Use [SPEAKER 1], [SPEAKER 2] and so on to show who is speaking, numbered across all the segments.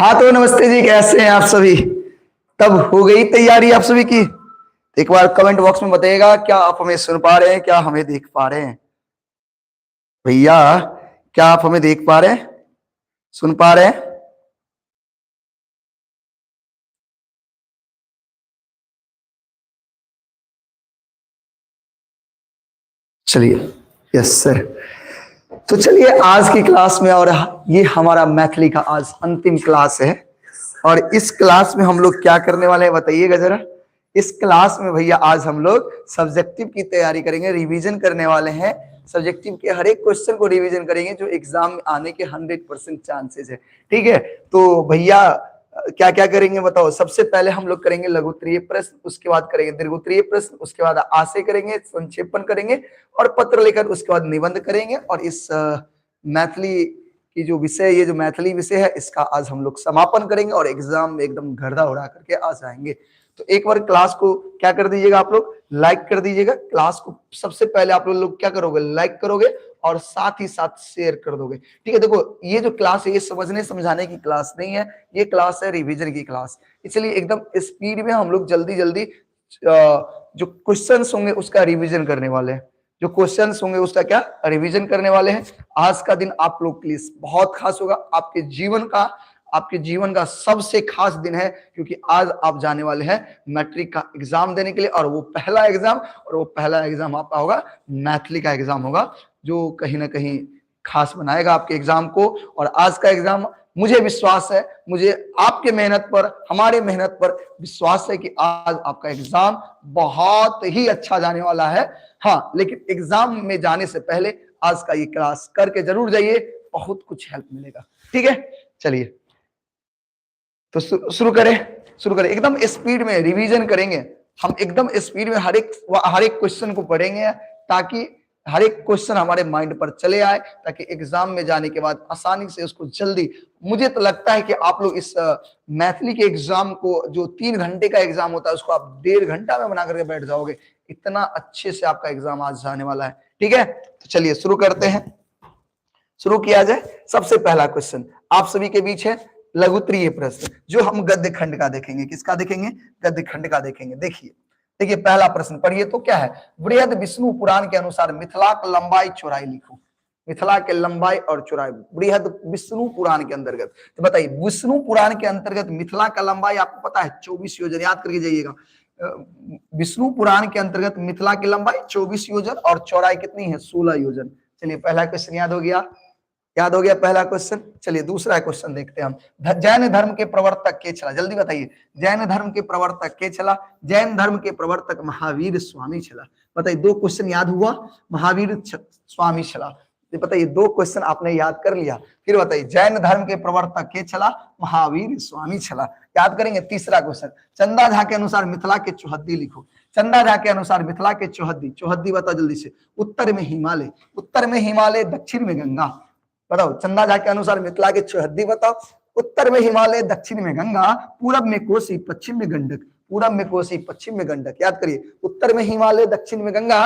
[SPEAKER 1] हाँ तो नमस्ते जी, कैसे हैं आप सभी। तब हो गई तैयारी आप सभी की? एक बार कमेंट बॉक्स में बताइएगा, क्या आप हमें सुन पा रहे हैं, क्या हमें देख पा रहे हैं? भैया क्या आप हमें देख पा रहे हैं, सुन पा रहे हैं? चलिए, यस सर। तो चलिए आज की क्लास में, और ये हमारा मैथिली का आज अंतिम क्लास है, और इस क्लास में हम लोग क्या करने वाले हैं बताइएगा जरा। इस क्लास में भैया आज हम लोग सब्जेक्टिव की तैयारी करेंगे, रिवीजन करने वाले हैं। सब्जेक्टिव के हर एक क्वेश्चन को रिवीजन करेंगे जो एग्जाम में आने के 100% चांसेस है। ठीक है, तो भैया क्या क्या करेंगे बताओ। सबसे पहले हम लोग करेंगे लघुत्तरीय प्रश्न, उसके बाद करेंगे दीर्घोत्तरीय प्रश्न, उसके बाद आशय करेंगे, संक्षेपण करेंगे और पत्र लेकर उसके बाद निबंध करेंगे। और इस मैथिली की जो विषय, ये जो मैथिली विषय है, इसका आज हम लोग समापन करेंगे और एग्जाम में एकदम गर्दा उड़ा करके आ जाएंगे। तो एक बार क्लास को क्या कर दीजिएगा आप लोग, लाइक कर दीजिएगा क्लास को। सबसे पहले आप लोग क्या करोगे, लाइक करोगे और साथ ही साथ शेयर कर दोगे। ठीक है, देखो ये जो क्लास है ये समझने समझाने की क्लास नहीं है, ये क्लास है रिवीजन की क्लास। इसलिए एकदम स्पीड में हम लोग जल्दी जल्दी जो क्वेश्चंस होंगे उसका रिवीजन करने वाले हैं। जो क्वेश्चंस होंगे उसका क्या रिवीजन करने वाले हैं। आज का दिन आप लोग के लिए बहुत खास होगा, आपके जीवन का सबसे खास दिन है, क्योंकि आज आप जाने वाले हैं मैट्रिक का एग्जाम देने के लिए, और वो पहला एग्जाम, और वो पहला एग्जाम आपका होगा मैथिली का एग्जाम होगा, जो कहीं ना कहीं खास बनाएगा आपके एग्जाम को। और आज का एग्जाम मुझे विश्वास है, मुझे आपके मेहनत पर, हमारे मेहनत पर विश्वास है कि आज आपका एग्जाम बहुत ही अच्छा जाने वाला है। हाँ, लेकिन एग्जाम में जाने से पहले आज का ये क्लास करके जरूर जाइए, बहुत कुछ हेल्प मिलेगा। ठीक है, चलिए तो शुरू करें, एकदम स्पीड में रिवीजन करेंगे हम, एकदम स्पीड में हर एक क्वेश्चन को पढ़ेंगे, ताकि हर एक क्वेश्चन हमारे माइंड पर चले आए, ताकि एग्जाम में जाने के बाद आसानी से उसको जल्दी, मुझे तो लगता है कि आप लोग इस मैथिली के एग्जाम को, जो 3 घंटे का एग्जाम होता है, उसको आप 1.5 घंटा में बना करके बैठ जाओगे, इतना अच्छे से आपका एग्जाम आज जाने वाला है। ठीक है, तो चलिए शुरू करते हैं, शुरू किया जाए। सबसे पहला क्वेश्चन आप सभी के बीच है लघुत्तरीय प्रश्न, जो हम गद्य खंड का देखेंगे। किसका देखेंगे? गद्य खंड का देखेंगे। देखिए देखिए पहला प्रश्न पढ़िए तो क्या है, बृहद विष्णु पुराण के अनुसार मिथिला की लंबाई चौड़ाई लिखो। मिथिला के लंबाई और चौड़ाई बृहद विष्णु पुराण के अंतर्गत। तो बताइए विष्णु पुराण के अंतर्गत मिथिला का लंबाई आपको पता है 24 योजन, याद करके जाइएगा। विष्णु पुराण के अंतर्गत मिथिला की लंबाई 24 योजन और चौड़ाई कितनी है, 16 योजन। चलिए पहला क्वेश्चन याद हो गया, याद हो गया पहला क्वेश्चन। चलिए दूसरा क्वेश्चन देखते हैं हम। जैन धर्म के प्रवर्तक के छला, जल्दी बताइए जैन धर्म के प्रवर्तक के छला? जैन धर्म के प्रवर्तक महावीर स्वामी छला। बताइए 2 क्वेश्चन याद हुआ, महावीर स्वामी छला। बताइए 2 क्वेश्चन आपने याद कर लिया। फिर बताइए जैन धर्म के प्रवर्तक के छला? महावीर स्वामी छला। याद करेंगे। तीसरा क्वेश्चन, चंदा झा के अनुसार मिथिला के चौहद्दी लिखो। चंदा झा के अनुसार मिथिला के चौहद्दी, चौहद्दी बताओ जल्दी से। उत्तर में हिमालय, उत्तर में हिमालय, दक्षिण में गंगा। बताओ चंदा झा के अनुसार मिथिला के चौहद्दी बताओ। उत्तर में हिमालय, दक्षिण में गंगा, पूरब में कोसी, पश्चिम में गंडक। पूरब में कोसी, पश्चिम में गंडक। याद करिए, उत्तर में हिमालय, दक्षिण में गंगा,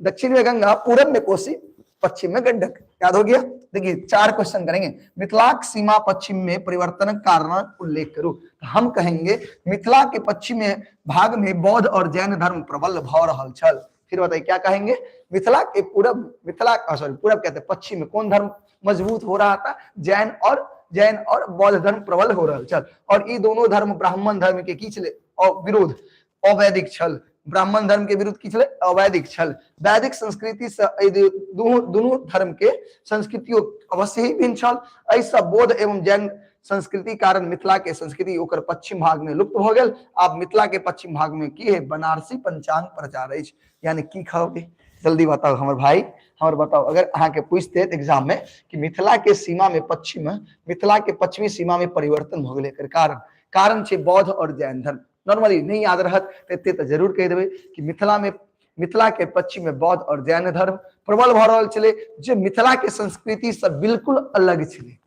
[SPEAKER 1] दक्षिण में गंगा, पूरब में कोसी, पश्चिम में गंडक। याद हो गया। देखिए 4 क्वेश्चन करेंगे। मिथिला सीमा पश्चिम में परिवर्तन कारण उल्लेख करो। तो हम कहेंगे मिथिला के पश्चिम भाग में बौद्ध और जैन धर्म प्रबल भ रहल छल। फिर बताइए क्या कहेंगे, मिथिला के पूरब, मिथिला सॉरी पूरब कहते हैं, पश्चिम में कौन धर्म मजबूत हो रहा था? जैन और बौद्ध धर्म प्रबल हो रहा छल। और ये दोनों धर्म ब्राह्मण धर्म के की छले विरोध, अवैदिक छल। ब्राह्मण धर्म के विरुद्ध की छले? अवैदिक छल। वैदिक संस्कृति से दोनों धर्म के संस्कृतियों अवश्य ही भिन्न छल। ऐसा बौद्ध एवं जैन संस्कृति कारण मिथिला के संस्कृति ओकर पश्चिम भाग में लुप्त हो गेल। आप मिथिला के पश्चिम भाग में की है बनारसी पंचांग प्रचार अछि। यानी की खाओगे जल्दी बताओ हमर भाई, हमर बताओ, अगर अहाँ के पूछते एग्जाम में कि मिथिला के सीमा में पश्चिम, मिथिला के पश्चिमी सीमा में परिवर्तन हो गेलै, एकर कारण, कारण छै बौद्ध और जैन धर्म। नॉर्मली नहीं याद रहत एते तो जरूर कहि देबै कि मिथिला में, मिथिला के पश्चिम में बौद्ध और जैन धर्म प्रबल भऽ रहल छलै, जे मिथिला के संस्कृति से बिल्कुल अलग छलै,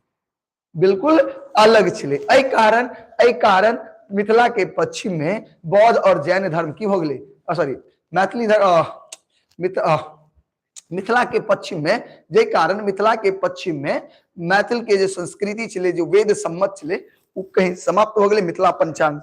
[SPEAKER 1] बिल्कुल अलग छलै। एहि कारण मिथिला के पश्चिम में बौद्ध और जैन धर्म की हो गेलै, सॉरी मैथिली धर्म, मिथिला के पश्चिम में, जे कारण मिथिला के पश्चिम में मैथिल के जे संस्कृति छलै, जो वेद सम्मत छलै, उ कहीं समाप्त हो गेलै, मिथिला पंचांग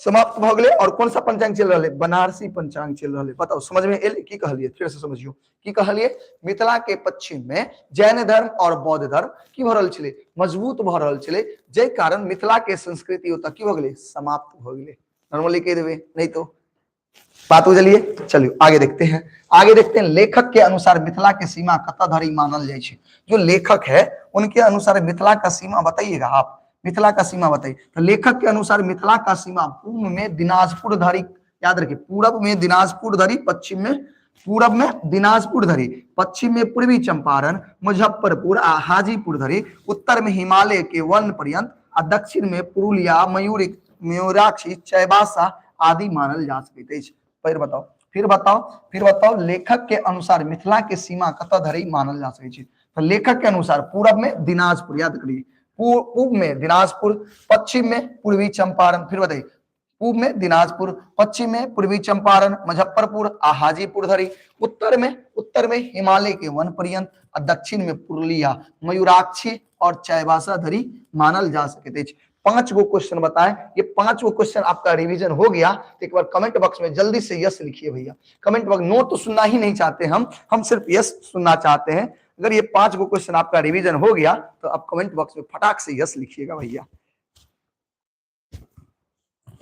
[SPEAKER 1] समाप्त भ गेलै। और कौन सा पंचांग चल रहा है? बनारसी पंचांग चल रहा है। बताओ समझ में एल की कहलिए? फिर से समझियो की कहलिए। मिथिला के पश्चिम में जैन धर्म और बौद्ध धर्म की भ रहल छलै, मजबूत भ रहल छलै, जाहि कारण मिथिला के संस्कृति ओतऽ की भ गेलै, समाप्त भ गेलै। नॉर्मली कहि देबै, नहीं तो बात बुझलिए। चलिए आगे देखते हैं, आगे देखते हैं। लेखक के अनुसार मिथिला के सीमा कतऽ धरि मानल जाइ छै? जो लेखक है उनके अनुसार मिथिला का सीमा बताइएगा आप, मिथिला का सीमा बताइए। तो लेखक के अनुसार मिथिला का सीमा पूर्व में दिनाजपुर धरि, याद रखिए, पूरब में दिनाजपुर धरि, पश्चिम में, पूरब में दिनाजपुर धरि, पश्चिम में पूर्वी चंपारण, मुजफ्फरपुर आ हाजीपुर धरि, उत्तर में हिमालय के वन पर्यंत आ दक्षिण में पुरुलिया, मयूराक्षी, चैबासा आदि मानल जा सकैत अछि। फिर बताओ, फिर बताओ, फिर बताओ, लेखक के अनुसार मिथिला के सीमा कतऽ धरि मानल जा सकै छै? तो लेखक के अनुसार पूरब में दिनाजपुर, याद करिए, पूर्व में दिनाजपुर, पश्चिम में पूर्वी चंपारण, फिर बताइए, पूर्व में दिनाजपुर, पश्चिम में पूर्वी चंपारण, मुजफ्फरपुर आ हाजीपुर धरि, उत्तर में हिमालय के वन पर्यंत आ दक्षिण में पुरुलिया, मयूराक्षी और चाईबासा धरि मानल जा सकैत अछि। 5 गो क्वेश्चन बताएं, ये 5 गो क्वेश्चन आपका रिवीजन हो गया तो एक बार कमेंट बॉक्स में जल्दी से यस लिखिए भैया। कमेंट बॉक्स नो तो सुनना ही नहीं चाहते हम, हम सिर्फ यस सुनना चाहते हैं। अगर ये 5 गो क्वेश्चन आपका रिवीजन हो गया तो आप कमेंट बॉक्स में फटाक से यस लिखिएगा भैया।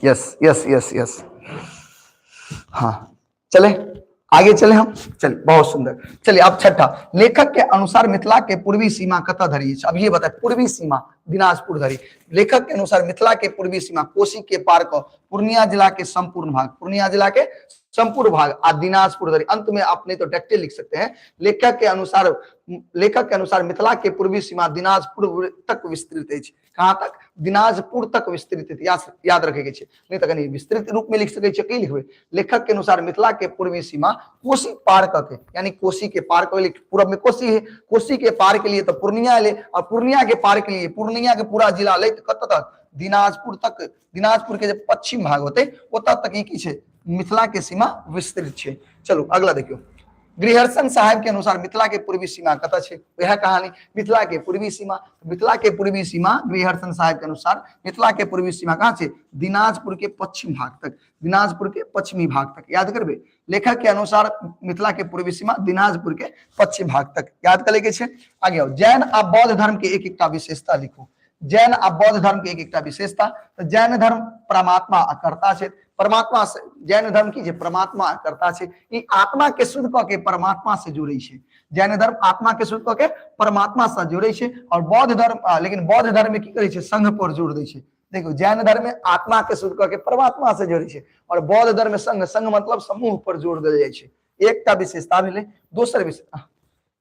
[SPEAKER 1] यस यस यस यस, हाँ चले आगे चले हम, चलिए बहुत सुंदर। चलिए अब छठा, लेखक के अनुसार मिथिला के पूर्वी सीमा कतऽ धरि अछि? अब ये बताए, पूर्वी सीमा दिनाजपुर धरि। लेखक के अनुसार मिथिला के पूर्वी सीमा कोसी के पार क पूर्णिया जिला के संपूर्ण भाग, पूर्णिया जिला के संपूर्ण भाग आ दिनाजपुर धरि। अंत में आपने तो डायरेक्ट लिख सकते हैं, लेखक के अनुसार मिथिला के पूर्वी सीमा दिनाजपुर तक विस्तृत अछि। कहाँ तक? दिनाजपुर तक विस्तृत अछि। याद रखे के छै, नहीं तो कनी विस्तृत रूप में लिख सकै छियै। की लिखबै? लेखक के अनुसार मिथिला के पूर्वी सीमा कोसी पार क के, यानी कोसी के पार के लिए, पूरब में कोसी है, कोसी के पार के लिए तो पूर्णिया ले, और पूर्णिया के पार के लिए पूर्णिया के पूरा जिला ले कत तक? दिनाजपुर तक। दिनाजपुर के जे पश्चिम भाग होते ओतऽ तक ई की छै? मिथिला के सीमा विस्तृत छै। चलू अगला देखियौ, ग्रिहर्सन साहब के अनुसार मिथिला के पूर्वी सीमा कतऽ छै? वएह कहानी, मिथिला के पूर्वी सीमा, मिथिला के पूर्वी सीमा ग्रिहर्सन साहब के अनुसार मिथिला के पूर्वी सीमा कहाँ छै? दिनाजपुर के पश्चिम भाग तक, दिनाजपुर के पश्चिमी भाग तक। याद करबे, लेखक के अनुसार मिथिला के पूर्वी सीमा दिनाजपुर के पश्चिम भाग तक, याद करे के छै। आगे आओ, जैन आ बौद्ध धर्म के एक एकटा विशेषता लिखू। जैन आ बौद्ध धर्म के एक एकटा विशेषता। तो जैन धर्म परमात्मा अकर्ता छै, परमात्मा से जैन धर्म की जे परमात्मा अकर्ता छै, ई आत्मा के शुद्ध क के परमात्मा से जुड़े छै। जैन धर्म आत्मा के शुद्ध क के परमात्मा से जुड़े छै। और बौद्ध धर्म, लेकिन बौद्ध धर्म में की करे छै? संघ पर जोड़ दै छै। देखो, जैन धर्म में आत्मा के शुद्ध क के परमात्मा से जोड़े छै और बौद्ध धर्म में संघ, संघ मतलब समूह पर जोड़ देल जाइ छै। एकटा विशेषता भेलै। दोसर विशेषता,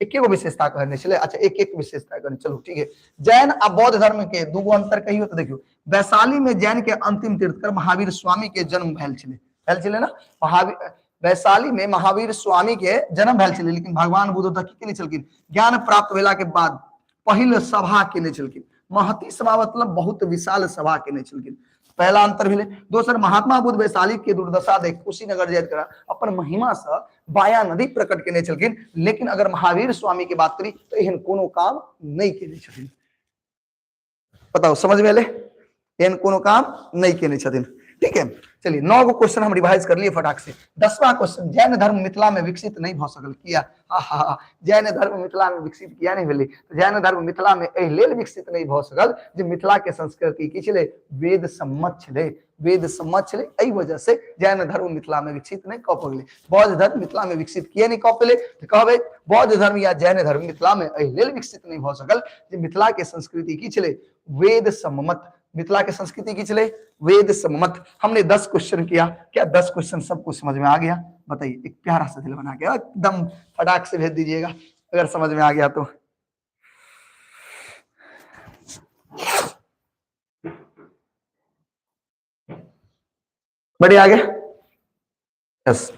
[SPEAKER 1] एके गो विशेषता कहने छलै, अच्छा एक एक विशेषता कहने, चलू ठीक है। जैन आ बौद्ध धर्म के दूगो अंतर कहियो तो देखियो, वैशाली में जैन के अंतिम तीर्थकर महावीर स्वामी के जन्म भेल छलै, भेल छलै ना? महावीर, वैशाली में महावीर स्वामी के जन्म भेल छलै, लेकिन भगवान बुद्ध ओतऽ की केने छलखिन? ज्ञान प्राप्त भेला के बाद पहिल सभा केने छलखिन। महती सभा मतलब बहुत विशाल सभा केने छलखिन। पहला अंतर भेलै। दोसर, महात्मा बुद्ध वैशाली के दुर्दशा देख कुशीनगर जाइत करा अपन महिमा से बाया नदी प्रकट केने छलखिन, लेकिन अगर महावीर स्वामी के बात करी तो एहन कोनो काम नहीं केने छथिन। बताओ समझ में एलै? एहन कोनो काम नहीं केने छथिन। ठीक है, चलिए 9 गो क्वेश्चन हम रिवाइज कर लिए फटाक से। 10वां क्वेश्चन, जैन धर्म मिथिला में विकसित नहीं भ सकल किया? हा हा हा, जैन धर्म मिथिला में विकसित किया नहीं भेलै? जैन धर्म मिथिला में एहि लेल विकसित नहीं भ सकल जे मिथिला के संस्कृति की छलै? वेद सम्मत छलै, वेद सम्मत छलै, एहि वजह से जैन धर्म मिथिला में विकसित नहीं कऽ पौलै। बौद्ध धर्म मिथिला में विकसित किए नहीं कऽ पेलै? तऽ कहबै बौद्ध धर्म या जैन धर्म मिथिला में एहि लेल विकसित नहीं भऽ सकल जे मिथिला के संस्कृति की छलै? वेद सम्मत। मिथिला के संस्कृति की छलै? वेद सम्मत। हमने 10 क्वेश्चन किया, क्या 10 क्वेश्चन सबको समझ में आ गया? बताइए, एक प्यारा सा दिल बना के एकदम फटाक से भेज दीजिएगा अगर समझ में आ गया तो। बढ़िया, आगे यस,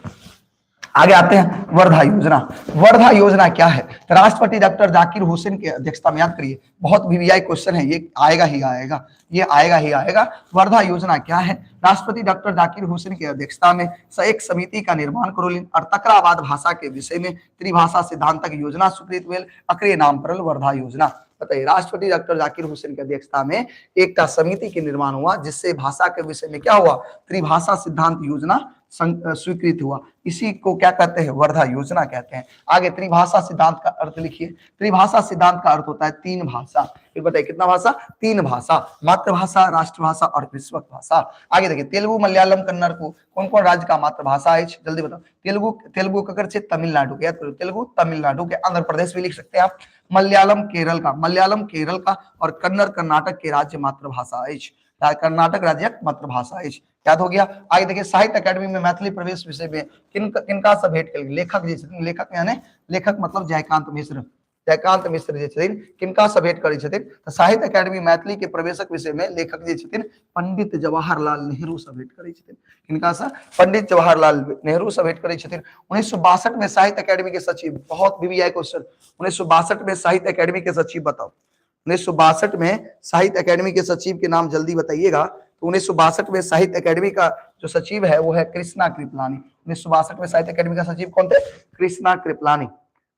[SPEAKER 1] आगे आते हैं। वर्धा योजना, वर्धा योजना क्या है? तो राष्ट्रपति डॉक्टर जाकिर हुसैन के अध्यक्षता में, याद करिए बहुत वीवीआई क्वेश्चन है ये, आएगा ही आएगा, ये आएगा ही आएगा। वर्धा योजना क्या है? राष्ट्रपति डॉक्टर जाकिर हुसैन के अध्यक्षता में एक समिति का निर्माण करोलिन और तकरा बाद भाषा के विषय में त्रिभाषा सिद्धांतक योजना स्वीकृत भेल, अकरे नाम पड़ल वर्धा योजना। बताइए, राष्ट्रपति डॉक्टर जाकिर हुसैन की अध्यक्षता में एकटा समिति के निर्माण हुआ, जिससे भाषा के विषय में क्या हुआ, त्रिभाषा सिद्धांत योजना स्वीकृत हुआ। इसी को क्या कहते हैं, वर्धा योजना कहते हैं। आगे त्रिभाषा सिद्धांत का अर्थ लिखिए। त्रिभाषा सिद्धांत का अर्थ होता है तीन भाषा। फिर बताइए कितना भाषा, तीन भाषा, मातृभाषा, राष्ट्रभाषा और विश्वक भाषा। आगे देखिए, तेलुगु, मलयालम, कन्नड़ को कौन कौन राज्य का मातृभाषा है, जल्दी बताओ। तेलुगु, तेलुगु ककर छे, तमिलनाडु के, याद करो तेलुगु तमिलनाडु के, आंध्र प्रदेश भी लिख सकते हैं आप। मलयालम केरल का, मलयालम केरल का, और कन्नड़ कर्नाटक के राज्य मातृभाषा अछि, कर्नाटक राज्यक मातृभाषा अछि। याद हो गया। आगे देखिए, साहित्य अकादमी में मैथिली प्रवेश विषय में किनका से भेंट कल, लेखक जे छथिन, लेखक यानी लेखक मतलब जयकांत मिश्र, जयकांत मिश्र जे छथिन किनका से भेंट करै छथिन, तो साहित्य अकादमी मैथिली के प्रवेशक विषय में लेखक जे छथिन पंडित जवाहरलाल नेहरू से भेंट करै छथिन। किनका से, पंडित जवाहरलाल नेहरू से भेंट करै छथिन। 1962 में साहित्य अकादमी के सचिव, बहुत वीवीआई क्वेश्चन, 1962 में साहित्य अकादमी के सचिव बताओ। 1962 में साहित्य अकादमी के सचिव के नाम जल्दी बताइएगा। तो 1962 में साहित्य अकादमी का जो सचिव है वो है कृष्णा कृपलानी। 1962 में साहित्य अकादमी का सचिव कौन थे, कृष्णा कृपलानी,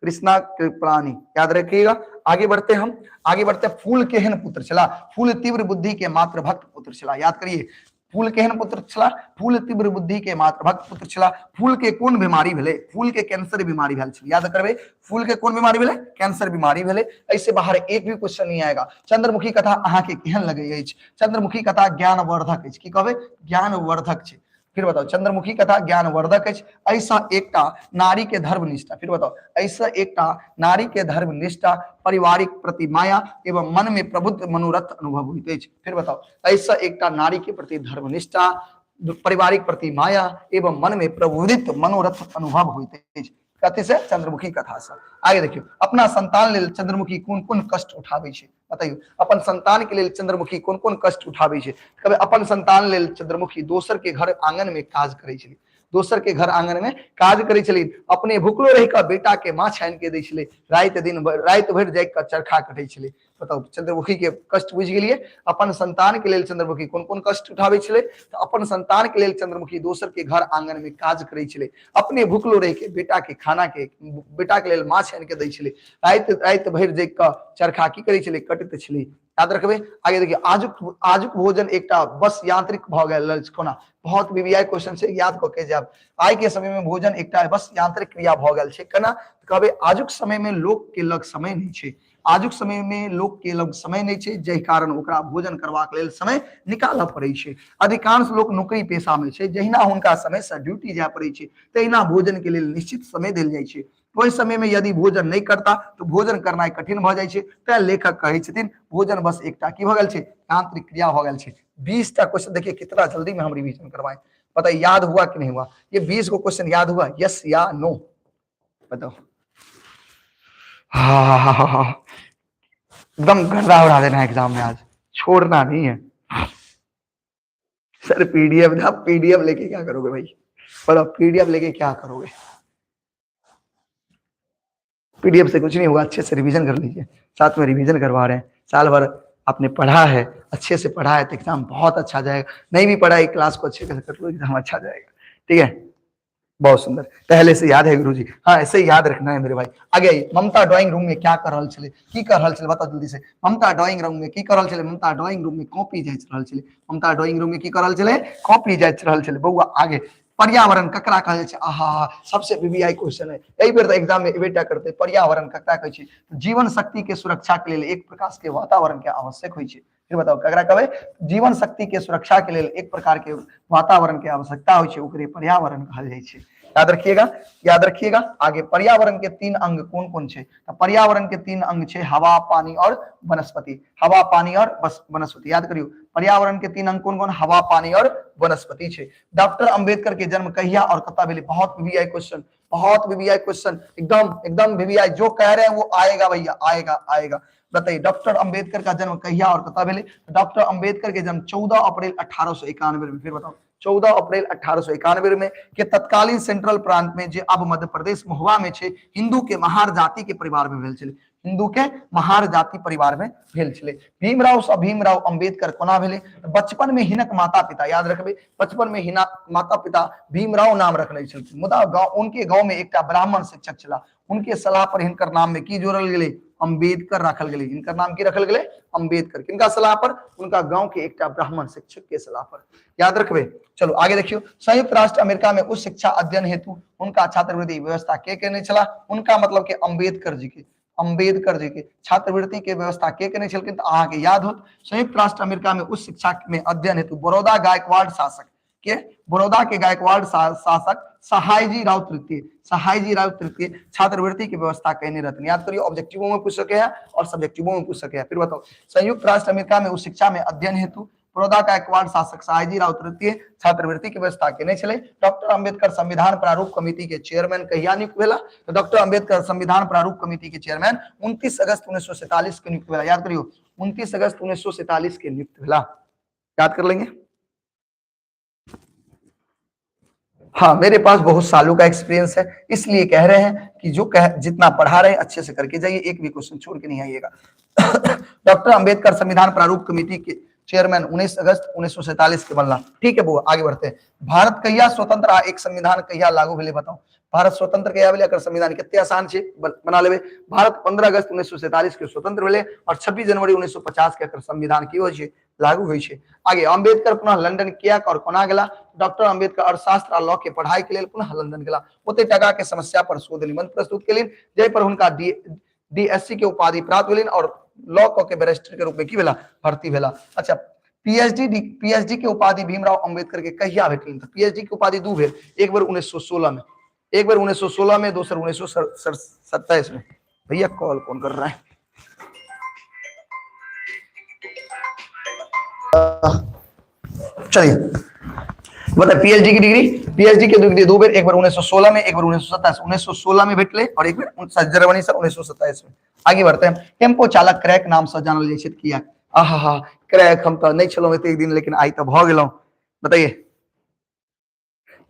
[SPEAKER 1] कृष्णा कृपलानी, याद रखिएगा। आगे बढ़ते हम, आगे बढ़ते हैं। फूल केहन पुत्र छला, फूल तीव्र बुद्धि के मातृभक्त पुत्र छला, याद करिए। फूल केहन पुत्र छला, फूल तीव्र बुद्धि के मातृभक्त पुत्र छला। फूल के कोन बीमारी भेलै, फूल के कैंसर बीमारी भेल छलै, याद करबै। फूल के कोन बीमारी भेलै, कैंसर बीमारी भेलै। ऐसे बाहर एक भी क्वेश्चन नहीं आएगा। चंद्रमुखी कथा अहाँ के केहन लगै अछि, चंद्रमुखी कथा ज्ञानवर्धक अछि, की कहबै, ज्ञानवर्धक छै। फिर बताओ, चंद्रमुखी कथा ज्ञानवर्धक अछि, ऐसा एकटा नारी के धर्मनिष्ठा, फिर बताओ, ऐसा एकटा नारी के धर्मनिष्ठा, पारिवारिक प्रति माया एवं मन में प्रबुद्ध मनोरथ अनुभव होइत अछि। फिर बताओ, ऐसा एकटा नारी के प्रति धर्मनिष्ठा, पारिवारिक प्रति माया एवं मन में प्रबुद्धित मनोरथ अनुभव होइत अछि। कथी से, चंद्रमुखी कथा से। आगे देखियो, अपना संतान लेल चंद्रमुखी कोन कोन कष्ट उठाबै छै, बताइयो। अपन संतान के लेल चंद्रमुखी कोन कोन कष्ट उठाबै छै, कहबै अपन संतान लेल चंद्रमुखी दोसर के घर आंगन में काज करै छलै, दोसर के घर आंगन में काज करै छलै, अपने भुखलो रहि कऽ बेटा के माछ आनि के दै छलै, राति दिन राति भरि जागि कऽ चरखा कटै छलै। बताउ, चंद्रमुखी के कष्ट बुझि गेलियै। अपन संतान के लेल चंद्रमुखी कोन कोन कष्ट उठाबै छलै, तऽ अपन संतान के लेल चंद्रमुखी दोसर के घर आंगन में काज करै छलै, अपने भुखलो रहि के बेटा के खाना के, बेटा के लेल माछ आनि के दै छलै, राति राति भरि जागि कऽ चरखा की करै छलै, कटैत छलै। याद रखबै। आगे देखियौ, आजुक आजुक भोजन एकटा बस यांत्रिक भऽ गेल अछि कोना, बहुत वीवीआई क्वेश्चन छै, याद कऽ के जायब। आइ के समय में भोजन एकटा बस यांत्रिक क्रिया भऽ गेल छै केना, कहबै आजुक समय में लोक के लग समय नहि छै, आजुक समय में लोक के लग समय नहि छै, जाहि कारण ओकरा भोजन करबाक लेल समय निकालऽ पड़ै छै। अधिकांश लोक नौकरी पेशा में छै, जहिना हुनका समय से ड्यूटी जाय पड़ै छै तहिना भोजन के लेल निश्चित समय देल जाइ छै। ओहि समय में यदि भोजन नहि करता तऽ भोजन करनाइ कठिन भऽ जाइ छै। तैं लेखक कहै छथिन भोजन बस एकटा की भऽ गेल छै, यांत्रिक क्रिया भऽ गेल छै। 20 टा क्वेश्चन देखिए कितना जल्दी में हम रिवीजन करवाए, बताइए याद हुआ कि नहीं हुआ? ये 20 को क्वेश्चन याद हुआ, यस या नो बताओ। हाँ हाँ हाँ हाँ, एकदम गर्दा उड़ा देना एग्जाम में, आज छोड़ना नहीं है। सर पीडीएफ ना, पीडीएफ लेके क्या करोगे भाई, बताओ पीडीएफ लेके क्या करोगे? पीडीएफ से कुछ नहीं होगा, अच्छे से रिवीजन कर लीजिए, साथ में रिवीजन करवा रहे हैं। साल भर आपने पढ़ा है, अच्छे से पढ़ा है तो एग्जाम बहुत अच्छा जाएगा। नहीं भी पढ़ा है, क्लास को अच्छे से कर लो, एग्जाम अच्छा जाएगा। ठीक है, बहुत सुंदर, पहले से याद है गुरुजी। हाँ ऐसे ही याद रखना है मेरे भाई। आगे आइए, ममता ड्राइंग रूम में क्या कर रहल छलै, की कर रहल छलै बताओ जल्दी से। ममता ड्राइंग रूम में की कर रहल छलै, ममता ड्राइंग रूम में कॉपी जांच रहल छलै। ममता ड्राइंग रूम में की कर रहल छलै, कॉपी जांच रहल छलै। बौआ आगे, पर्यावरण ककरा कहल जाइ छै? आहा, सबसे वीवीआई क्वेश्चन है, एहि बेर तऽ एग्जाम में एबेटा करतै। पर्यावरण ककरा कहै छै? जीवन शक्ति के सुरक्षा के लेल एक प्रकार के वातावरण के आवश्यक होइ छै। फिर बताओ ककरा कहबै? जीवन शक्ति के सुरक्षा के लेल एक प्रकार के वातावरण के आवश्यकता होइ छै, ओकरे पर्यावरण कहल जाइ छै। याद रखिएगा, याद रखिएगा। आगे, पर्यावरण के तीन अंग कौन कौन छै? तऽ पर्यावरण के तीन अंग छै हवा, पानी और वनस्पति। हवा, पानी और वनस्पति, याद करियो। पर्यावरण के तीन अंग कौन कौन? हवा, पानी और वनस्पति छै। डॉक्टर अंबेडकर के जन्म कहिया और कतऽ भेलै? बहुत वीवीआई क्वेश्चन, बहुत वीवीआई क्वेश्चन, एकदम एकदम वीवीआई, जो कह रहे हैं वो आएगा भैया, आएगा आएगा। बताइए डॉक्टर अंबेडकर का जन्म कहिया और कतऽ भेलै? डॉक्टर अंबेडकर के जन्म 14 अप्रैल 1891 में। फिर बताओ, 14 अप्रैल 1891 में के तत्कालीन सेंट्रल प्रांत में, जे अब मध्य प्रदेश महुआ में छै, हिंदू के महार जाति के परिवार में भेल छलै। हिंदू के महार जाति परिवार में भेल छलै। भीमराव सँ भीमराव अंबेडकर कोना भेलै? बचपन में हिनक माता पिता, याद रखबै, बचपन में हिनक माता पिता भीमराव नाम रखने छलखिन, मुदा गाँव उनके गाँव में एकटा ब्राह्मण शिक्षक छला, उनके सलाह पर हिनकर नाम में की जोड़ल गेलै? अंबेडकर राखल गेलै। हिनकर नाम की रखल गेलै? अंबेडकर। किनका सलाह पर? उनका गांव के एकटा ब्राह्मण शिक्षक के सलाह पर। याद रखबे। चलो आगे देखियो, संयुक्त राष्ट्र अमेरिका में उच्च शिक्षा अध्ययन हेतु हुनका छात्रवृत्ति व्यवस्था के केने छलाह? उनका मतलब के अंबेडकर जी के, अंबेडकर जी के छात्रवृत्ति के व्यवस्था के केने छलखिन? तो अहाँ के याद होत, संयुक्त राष्ट्र अमेरिका में उच्च शिक्षा में अध्ययन हेतु बड़ौदा गायकवाड़ शासक के, बड़ौदा के गायकवाड़ शासक सहायजी राव तृतीय, सहायजी राव तृतीय छात्रवृत्ति के व्यवस्था केने रहथिन। याद करियो, ऑब्जेक्टिवों में पूछ सके हैं और सब्जेक्टिवों में पूछ सके हैं। फिर बताओ, संयुक्त राष्ट्र अमेरिका में उच्च शिक्षा में अध्ययन हेतु बड़ौदा गायकवाड़ शासक सहायजी राव तृतीय छात्रवृत्ति के व्यवस्था केने छलै। डॉक्टर अंबेडकर संविधान प्रारूप कमिटी के चेयरमैन कहिया नियुक्त भेला? तो डॉक्टर अंबेडकर संविधान प्रारूप कमिटी के चेयरमैन 29 अगस्त 1947 के नियुक्त भेला। याद करियो, 29 अगस्त 1947 के नियुक्त भेला। याद कर लेंगे। हाँ, मेरे पास बहुत सालों का एक्सपीरियंस है, इसलिए कह रहे हैं कि जो कह जितना पढ़ा रहे हैं अच्छे से करके जाइए, एक भी क्वेश्चन छोड़ के नहीं आइएगा। डॉक्टर अंबेडकर संविधान प्रारूप कमेटी के चेयरमैन 19 अगस्त 1947 के बनला। ठीक है बुआ, आगे बढ़ते हैं। भारत कहिया स्वतंत्र आ एक संविधान कहिया लागू भेलै बताओ। भारत स्वतंत्र कहिया भेलै? एकर संविधान कते आसान छै, बना लेबै। भारत 15 अगस्त 1947 के स्वतंत्र भेलै और 26 जनवरी 1950 के एकर संविधान की होइ छै? लागू होइ छै। आगे, अंबेडकर पुनः लंदन कियाक और कोना गेला? डॉक्टर अंबेडकर अर्थशास्त्र आ लॉ के पढ़ाई के लेल पुनः लंदन गेला। ओते टका के समस्या पर शोध निबंध प्रस्तुत केलनि, जाहि पर हुनका डीएससी के उपाधि प्राप्त भेलनि और लॉ क के बैरिस्टर के रूप में की भेला? भर्ती भेला। अच्छा, पीएचडी पीएचडी के उपाधि भीमराव अंबेडकर के कहिया भेटलनि? तऽ पीएचडी के उपाधि दू भेल, एक बेर 1916 में, एक बेर 1916 में, दोसर 1927 में। भैया कॉल कौन कर रहा है? चलिए बता, पीएचडी की डिग्री, पीएचडी के डिग्री दो बेर, एक बार 1916 में, एक बार 1927, 1916 में भेटले और एक बेर जर्मनी से 1927 में। आगे बढ़ते हैं। टेम्पो चालक क्रैक नाम से जानल जाइ छै किया? आहा हा, क्रैक हम तो नहीं छलहुँ एतेक दिन, लेकिन आई तो भऽ गेलहुँ। बताइए,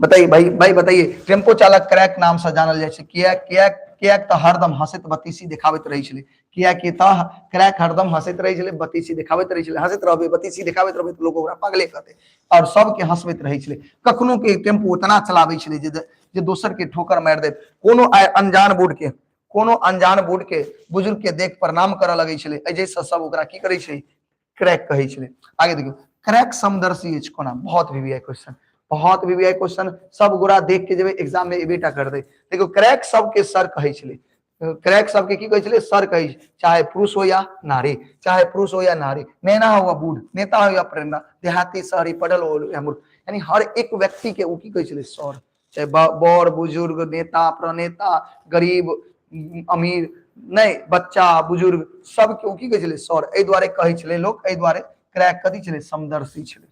[SPEAKER 1] बताइए भाई, भाई बताइए, टेम्पो चालक क्रैक नाम से जानल जाइ छै किया? किया किया तऽ हरदम हंसैत बतीसी देखाबैत रहै छलै। किया कि तऽ क्रैक हरदम हंसैत रहै छलै, बतीसी देखाबैत रहै छलै। हंसैत रहबै, बतीसी देखाबैत रहबै तऽ लोक ओकरा पागले कहतै। और सबके हंसबैत रहै छलै। कखनो के टेम्पो उतना चलाबै छलै जे दोसर के ठोकर मारि देत। कोनो अनजान बूढ़ के, कोनो अनजान बूढ़ के बुजुर्ग के देख प्रणाम करऽ लगै छलै, जाहिसँ सब ओकरा की करै छै? क्रैक कहै छलै। आगे देखियौ, क्रैक समदर्शी अछि कोना? बहुत वीवीआई क्वेश्चन, बहुत वीवीआई क्वेश्चन। सब गोरा देख के जेबै एग्जाम में एबेटा कर दे। देखियौ, क्रैक सबके सर कहै छलै। क्रैक सबके की कहै छलै? सर कहै छै, चाहे पुरुष हो या नारी, चाहे पुरुष हो या नारी, नेना हो या बूढ़, नेता हो या प्रेरणा, देहाती शहरी, पढ़ल हो या मूर्ख, यानी हर एक व्यक्ति के ओ की कहै छलै? सर। चाहे बड़ बुजुर्ग, नेता प्रणेता, गरीब अमीर, नहि बच्चा बुजुर्ग, सबके ओ की कहै छलै? सर। एहि दुआरे कहै छलै लोक, एहि दुआरे क्रैक कथी छलै? समदर्शी छलै।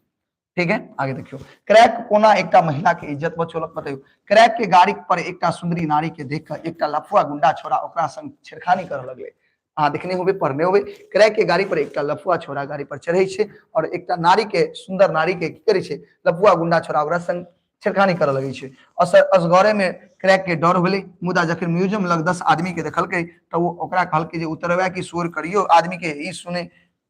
[SPEAKER 1] ठीक है, आगे देखियौ, क्रैक कोना एकटा महिला के इज्जत बचौलक बतैयौ। क्रैक के गाड़ी पर एकटा सुंदरी नारी के देख कऽ एकटा लफुआ गुंडा छोड़ा ओकरा संग छेड़खानी करऽ लगलै। अहाँ देखने होबै, पढ़ने होबै। क्रैक के गाड़ी पर एकटा लफुआ छोड़ा गाड़ी पर चढ़ै छै और एकटा नारी के, सुंदर नारी के की करै छै? लफुआ गुंडा छोड़ा ओकरा संग छेड़खानी करऽ लगै छै। असगरे में क्रैक के डर भेलै, मुदा जखन म्यूजियम लग 10 आदमी के देखलकै तऽ ओ ओकरा कहलकै जे उतरबै कि शोर करियौ आदमी के।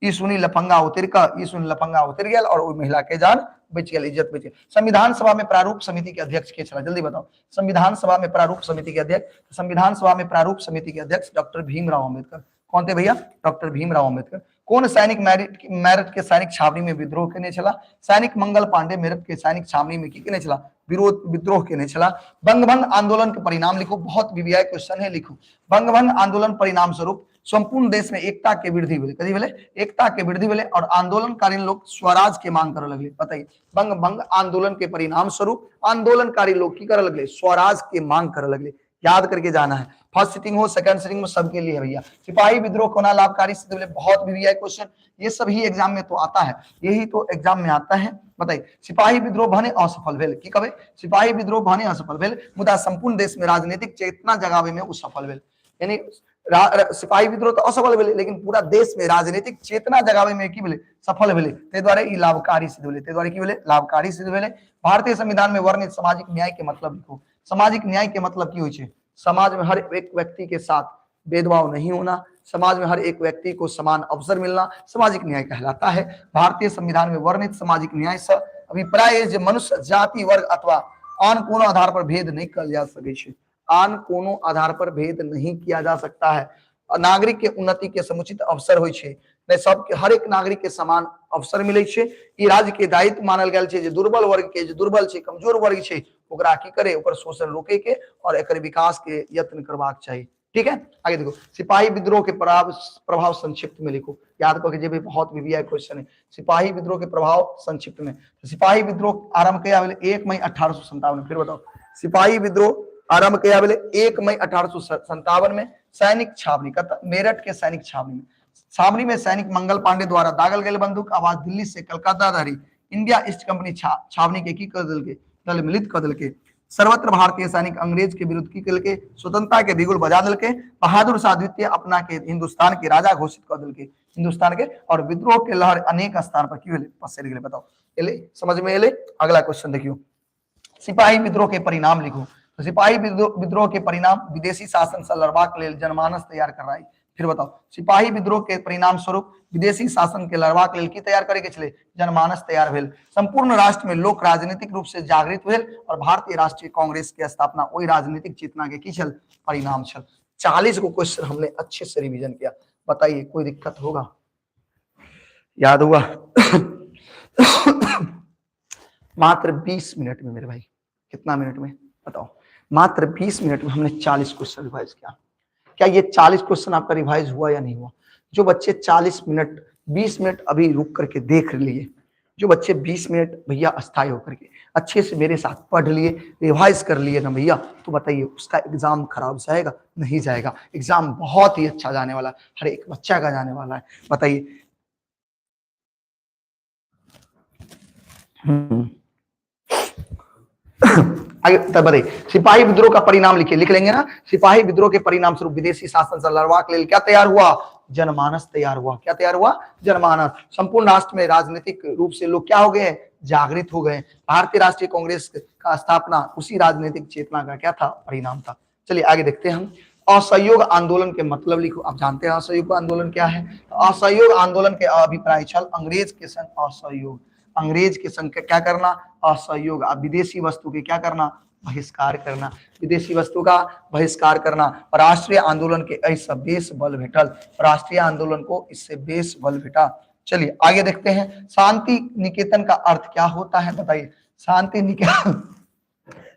[SPEAKER 1] ई सुनी लफंगा उतर कऽ, ई सुनी लफंगा उतर गेल और ओहि महिला के जान बचि गेल, इज्जत बचि गेल। संविधान सभा में प्रारूप समिति के अध्यक्ष के छलाह? जल्दी बताओ। संविधान सभा में प्रारूप समिति के अध्यक्ष, संविधान सभा में प्रारूप समिति के अध्यक्ष डॉक्टर भीमराव अम्बेडकर। कौन थे भैया? डॉक्टर भीमराव अम्बेडकर। कोन सैनिक मेरठ के सैनिक छावनी में विद्रोह केने छलाह? सैनिक मंगल पांडे मेरठ के सैनिक छावनी में की केने छलाह? विरोध विद्रोह केने छलाह। बंगभंग आंदोलन के परिणाम लिखो। बहुत वीवीआई क्वेश्चन है, लिखो। बंगभंग आंदोलन परिणाम स्वरूप संपूर्ण देश में एकता के वृद्धि भेलै। कथी भेलै? एकता के वृद्धि भेलै और आंदोलनकालीन लोग स्वराज के मांग करऽ लगलै। बताइए, बंगभंग आंदोलन के परिणाम स्वरूप आंदोलनकारी लोग की करऽ लगलै? स्वराज के मांग करऽ लगलै। याद करके जाना है। फर्स्ट सिटिंग हो, सेकंड सिटिंग में, सबके लिए है भैया। सिपाही विद्रोह कोना लाभकारी सिद्ध भेलै? बहुत वीवीआई क्वेश्चन, ये सब ही एग्जाम में तो आता है, यही तो एग्जाम में आता है। बताइए, सिपाही विद्रोह भने असफल भेल, की कहबै? सिपाही विद्रोह भने असफल भेल, मुदा संपूर्ण देश में राजनीतिक चेतना जगावे में ओ सफल भेल। यानी सिपाही विद्रोह तो असफल भेलै, लेकिन पूरा देश में राजनीतिक चेतना जगावे में की भेलै? सफल भेलै। ताहि दुआरे ई लाभकारी सिद्ध भेलै। ताहि दुआरे की भेलै? लाभकारी सिद्ध भेलै। भारतीय संविधान में वर्णित सामाजिक न्याय के मतलब लिखो। सामाजिक न्याय के मतलब की होइ छै? समाज में हर एक व्यक्ति के साथ भेदभाव नहीं होना, समाज में हर एक व्यक्ति को समान अवसर मिलना सामाजिक न्याय कहलाता है। भारतीय संविधान में वर्णित सामाजिक न्याय से अभिप्राय जे मनुष्य जाति, वर्ग अथवा आन कोनो आधार पर भेद नहीं कल जा सकै छै। आन कोनो आधार पर भेद नहीं किया जा सकता है। नागरिक के उन्नति के समुचित अवसर होइ छै। नहि, सबके, हरेक नागरिक के समान अवसर मिलै छै। ई राज्य के दायित्व मानल गेल छै जे दुर्बल वर्ग के, जे दुर्बल छै, कमजोर वर्ग छै, ओकरा की करे, ओकर शोषण रोके के और एकर विकास के यत्न करबाक चाही। ठीक है, आगे देखो, सिपाही विद्रोह के प्रभाव प्रभाव संक्षिप्त में लिखो। याद करके जे भी बहुत वीवीआई क्वेश्चन है, सिपाही विद्रोह के प्रभाव संक्षिप्त में। तो सिपाही विद्रोह आरंभ कहिया भेलै? 1 मई 1857। फिर बताओ, सिपाही विद्रोह आरंभ कहिया भेलै? 1 मई 1857 में। सैनिक छावनी कत? मेरठ के सैनिक छावनी में। छावनी में सैनिक मंगल पांडे द्वारा दागल गेल बंदूक आवाज दिल्ली से कलकत्ता धरि इंडिया ईस्ट कंपनी छावनी के की कर देलकै? दल मिलित कर देलकै। सर्वत्र भारतीय सैनिक अंग्रेज के विरुद्ध की केलकै? स्वतंत्रता के बिगुल बजा देलकै। बहादुर शाह द्वितीय अपना के हिंदुस्तान के राजा घोषित कर देलकै, हिंदुस्तान के, और विद्रोह के लहर अनेक स्थान पर की भेलै? पसरि गेलै। बताओ, एलै समझ में? एलै? अगला क्वेश्चन देखियो, सिपाही विद्रोह के परिणाम लिखू। तो सिपाही विद्रोह के परिणाम, विदेशी शासन से लड़बाक लेल जनमानस तैयार कराई। फिर बताओ, सिपाही विद्रोह के परिणाम स्वरूप विदेशी शासन के लड़बाक लेल की तैयार करे के छलै? जनमानस तैयार भेल। संपूर्ण राष्ट्र में लोक राजनीतिक रूप से जागृत भेल और भारतीय राष्ट्रीय कांग्रेस के स्थापना वही राजनीतिक चेतना के की छल? परिणाम छल। 40 गो क्वेश्चन हमने अच्छे से रिवीजन किया। बताइए, कोई दिक्कत होगा? याद हुआ? मात्र 20 मिनट में मेरे भाई, कितना मिनट में बताओ? मात्र 20 मिनट में हमने 40 क्वेश्चन रिवाइज किया। क्या ये 40 क्वेश्चन आपका रिवाइज हुआ या नहीं हुआ? जो बच्चे 40 मिनट, 20 मिनट अभी रुक करके देख लिए, जो बच्चे 20 मिनट भैया अस्थायी होकर के अच्छे से मेरे साथ पढ़ लिए, रिवाइज कर लिए ना भैया, तो बताइए उसका एग्जाम खराब जाएगा? नहीं जाएगा। एग्जाम बहुत ही अच्छा जाने वाला है, हर एक बच्चा का जाने वाला है। बताइए। आगे तब बताइए, सिपाही विद्रोह का परिणाम लिखिए। लिख लेंगे ना? सिपाही विद्रोह के परिणाम स्वरूप विदेशी शासन से लड़वा के लिए क्या तैयार हुआ? जनमानस तैयार हुआ। क्या तैयार हुआ? जनमानस। संपूर्ण राष्ट्र में राजनीतिक रूप से लोग क्या हो गए? जागृत हो गए। भारतीय राष्ट्रीय कांग्रेस का स्थापना उसी राजनीतिक चेतना का क्या था? परिणाम था। चलिए, आगे देखते हैं हम। असहयोग आंदोलन के मतलब लिखो। आप जानते हैं असहयोग आंदोलन क्या है? तो असहयोग आंदोलन के अभिप्राय छल अंग्रेज के संग असहयोग। अंग्रेज के संग क्या करना? असहयोग। विदेशी वस्तु के क्या करना? बहिष्कार करना। विदेशी वस्तु का बहिष्कार करना। राष्ट्रीय आंदोलन के ऐसा बेस बल भेटल। राष्ट्रीय आंदोलन को इससे बेस बल भेटा। चलिए, आगे देखते हैं। शांति निकेतन का अर्थ क्या होता है? बताइए, शांति निकेतन,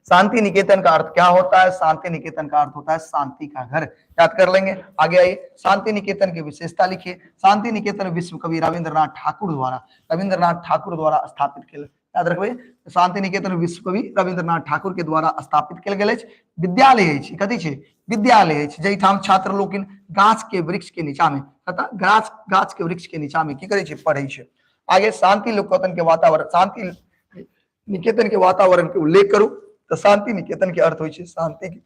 [SPEAKER 1] शांति निकेतन का अर्थ क्या होता है? शांति निकेतन का अर्थ होता है शांति का घर। याद कर लेंगे। आगे आइए, शांति निकेतन की विशेषता लिखिए। शांति निकेतन विश्व कवि रविंद्रनाथ ठाकुर द्वारा, रविंद्रनाथ ठाकुर द्वारा स्थापित किया। याद रखबे, शांति निकेतन विश्व कवि रविंद्रनाथ ठाकुर के द्वारा स्थापित कयल गेल अछि। विद्यालय अछि। कथी छै? विद्यालय अछि, जाहिठाम छात्र लोकनि गाछ के वृक्ष के नीचा में, कतऽ? गाछ, गाछ के वृक्ष के नीचा में की करै छै? पढ़ै छै। आगे, शांति निकेतन के वातावरण, शांति निकेतन के वातावरण के उल्लेख करू। तऽ शांति निकेतन के अर्थ होइ छै शांति के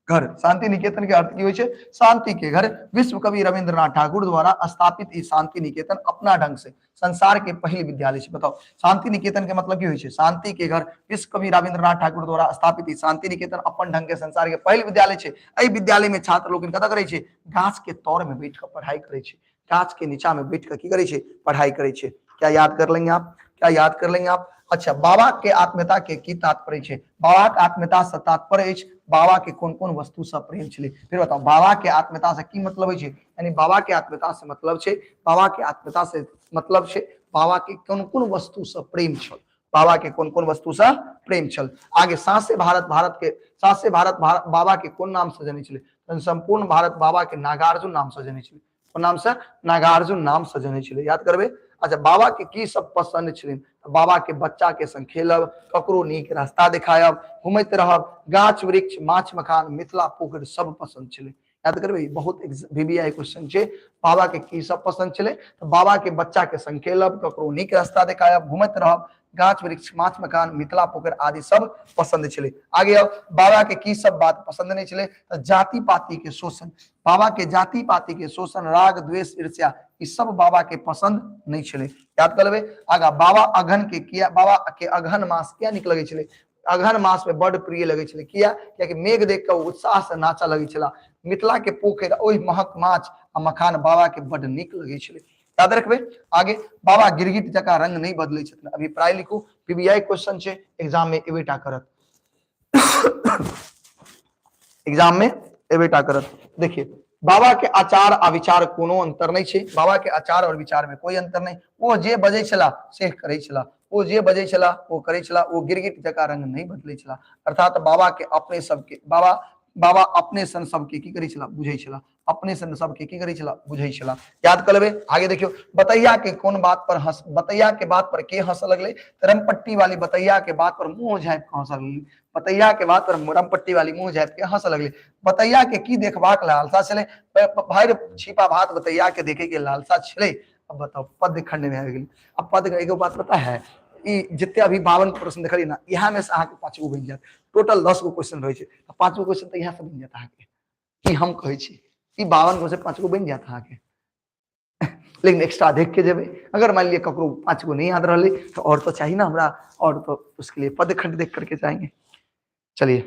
[SPEAKER 1] घर। शांति निकेतन के अर्थ की होइ छै? शांति के घर। विश्व कवि रविंद्रनाथ ठाकुर द्वारा स्थापित ई शांति निकेतन अपना ढंग से संसार के पहिल विद्यालय छै। बताओ, शांति निकेतन के मतलब की होइ छै? शांति के घर। विश्व कवि रविंद्रनाथ ठाकुर द्वारा स्थापित ई शांति निकेतन अपन ढंग के संसार के पहिल विद्यालय छै। एहि विद्यालय में छात्र लोकनि कतऽ करै छै? गाछ के तर में बैठ कऽ पढ़ाई करै छै। गाछ के नीचा में बैठ कऽ की करै छै? पढ़ाई करै छै। क्या याद कर लेंगे आप? क्या याद कर लेंगे आप? अच्छा, बाबा के आत्मीयता के की तात्पर्य छै? बाबा के आत्मीयता से तात्पर्य अछि बाबा के कोन कोन वस्तु से प्रेम छलै। फिर बताओ, बाबा के आत्मीयता से की मतलब छै? यानी बाबा के आत्मीयता से मतलब छै, बाबा के आत्मीयता से मतलब छै बाबा के कोन कोन वस्तु से प्रेम छल। बाबा के कोन कोन वस्तु से प्रेम छल। आगे, सासे भारत, भारत के सासे भारत, भारत बाबा के कोन नाम से जनै छलै? संपूर्ण भारत बाबा के नागार्जुन नाम से जनै छलै। कोन नाम से? नागार्जुन नाम से जनै छलै। याद करबै। अच्छा, बाबा के की सब पसंद छलनि? बाबा के बच्चा के संग खेलब, ककरो नीक रास्ता देखायब, घुमैत रहब, गाछ वृक्ष, माछ मखान, मिथिला पोखरि सब पसंद छलै। याद करबै, बहुत वीवीआई क्वेश्चन छै। बाबा के की सब पसंद छलै? तऽ बाबा के बच्चा के संग खेलब, ककरो नीक रास्ता देखायब, घुमैत रहब, गाछ वृक्ष, माछ मखान, मिथिला पोखरि आदि सब पसंद छलै। आगे आउ, बाबा के की सब बात पसंद नहीं छलै? तऽ जाति पाति के शोषण, बाबा के जाति पाति के शोषण, राग द्वेष, ईर्ष्या, ई सब बाबा के पसंद नहीं छलै। याद कर लेबै। आगा, बाबा अगहन के किया, बाबा के अगहन मास किया नीक लगै छलै? अगहन मास में बड प्रिय लगै छलै। किया? कियाकि मेघ देख के उत्साह से नाचा लगै छला। मिथिला के पोखरि, ओहि महक माछ आ मखान बाबा के बड नीक लगै छलै। याद रखबै। आगे, बाबा गिरगिट जकाँ रंग नहीं बदलै छथिन, अभिप्राय लिखू। पीबीआई क्वेश्चन छै, एग्जाम में एबेटा करत, एग्जाम में एबेटा करत। देखिए, बाबा के आचार आ विचार कोनो अंतर नहीं छै। बाबा के आचार और विचार में कोई अंतर नहीं। ओ जे बजै छला से करै छला, ओ जे बजै छला ओ करै छला, ओ गिरगिट जकाँ रंग नहीं बदलै छला। अर्थात बाबा के अपने सबके, बाबा बाबा अपने सन सबके की करै छला, बुझै छला। अपने सन सबके की करै छला, बुझै छला। याद कर लेबै। आगे देखियौ, बतैया के कोन बात पर हंस, बतैया के बात पर के हंस लगलै? रमपट्टी वाली बतैया के बात पर मुंह झाँपि के हंस लगलै। बतैया के बात पर रमपट्टी वाली मुंह झाँपि के हंस लगलै। बतैया के की देखबाक लालसा छलै? भरि छिपा भात बतैया के देखे के लालसा छलै। अब बताओ, पद्य खंड में आबि गेल। अब पद्य एगो बात पता है, ई जते अभी 52 प्रश्न देखलियै ना, इएह में से अहाँके 5 गो बनि जायत। टोटल 10 गो क्वेश्चन रहै छै, तऽ 5 गो क्वेश्चन तऽ इएह से बनि जायत अहाँके। ई हम कहै छी, ई 52 गो से 5 गो बनि जायत अहाँके। लेकिन एक्स्ट्रा देख के जेबै। अगर मान लिअ ककरो 5 गो नहीं याद रहलै तो और तो चाहिए ना हमरा, और तो उसके लिए पद खंड देख करके जाएंगे। चलिए,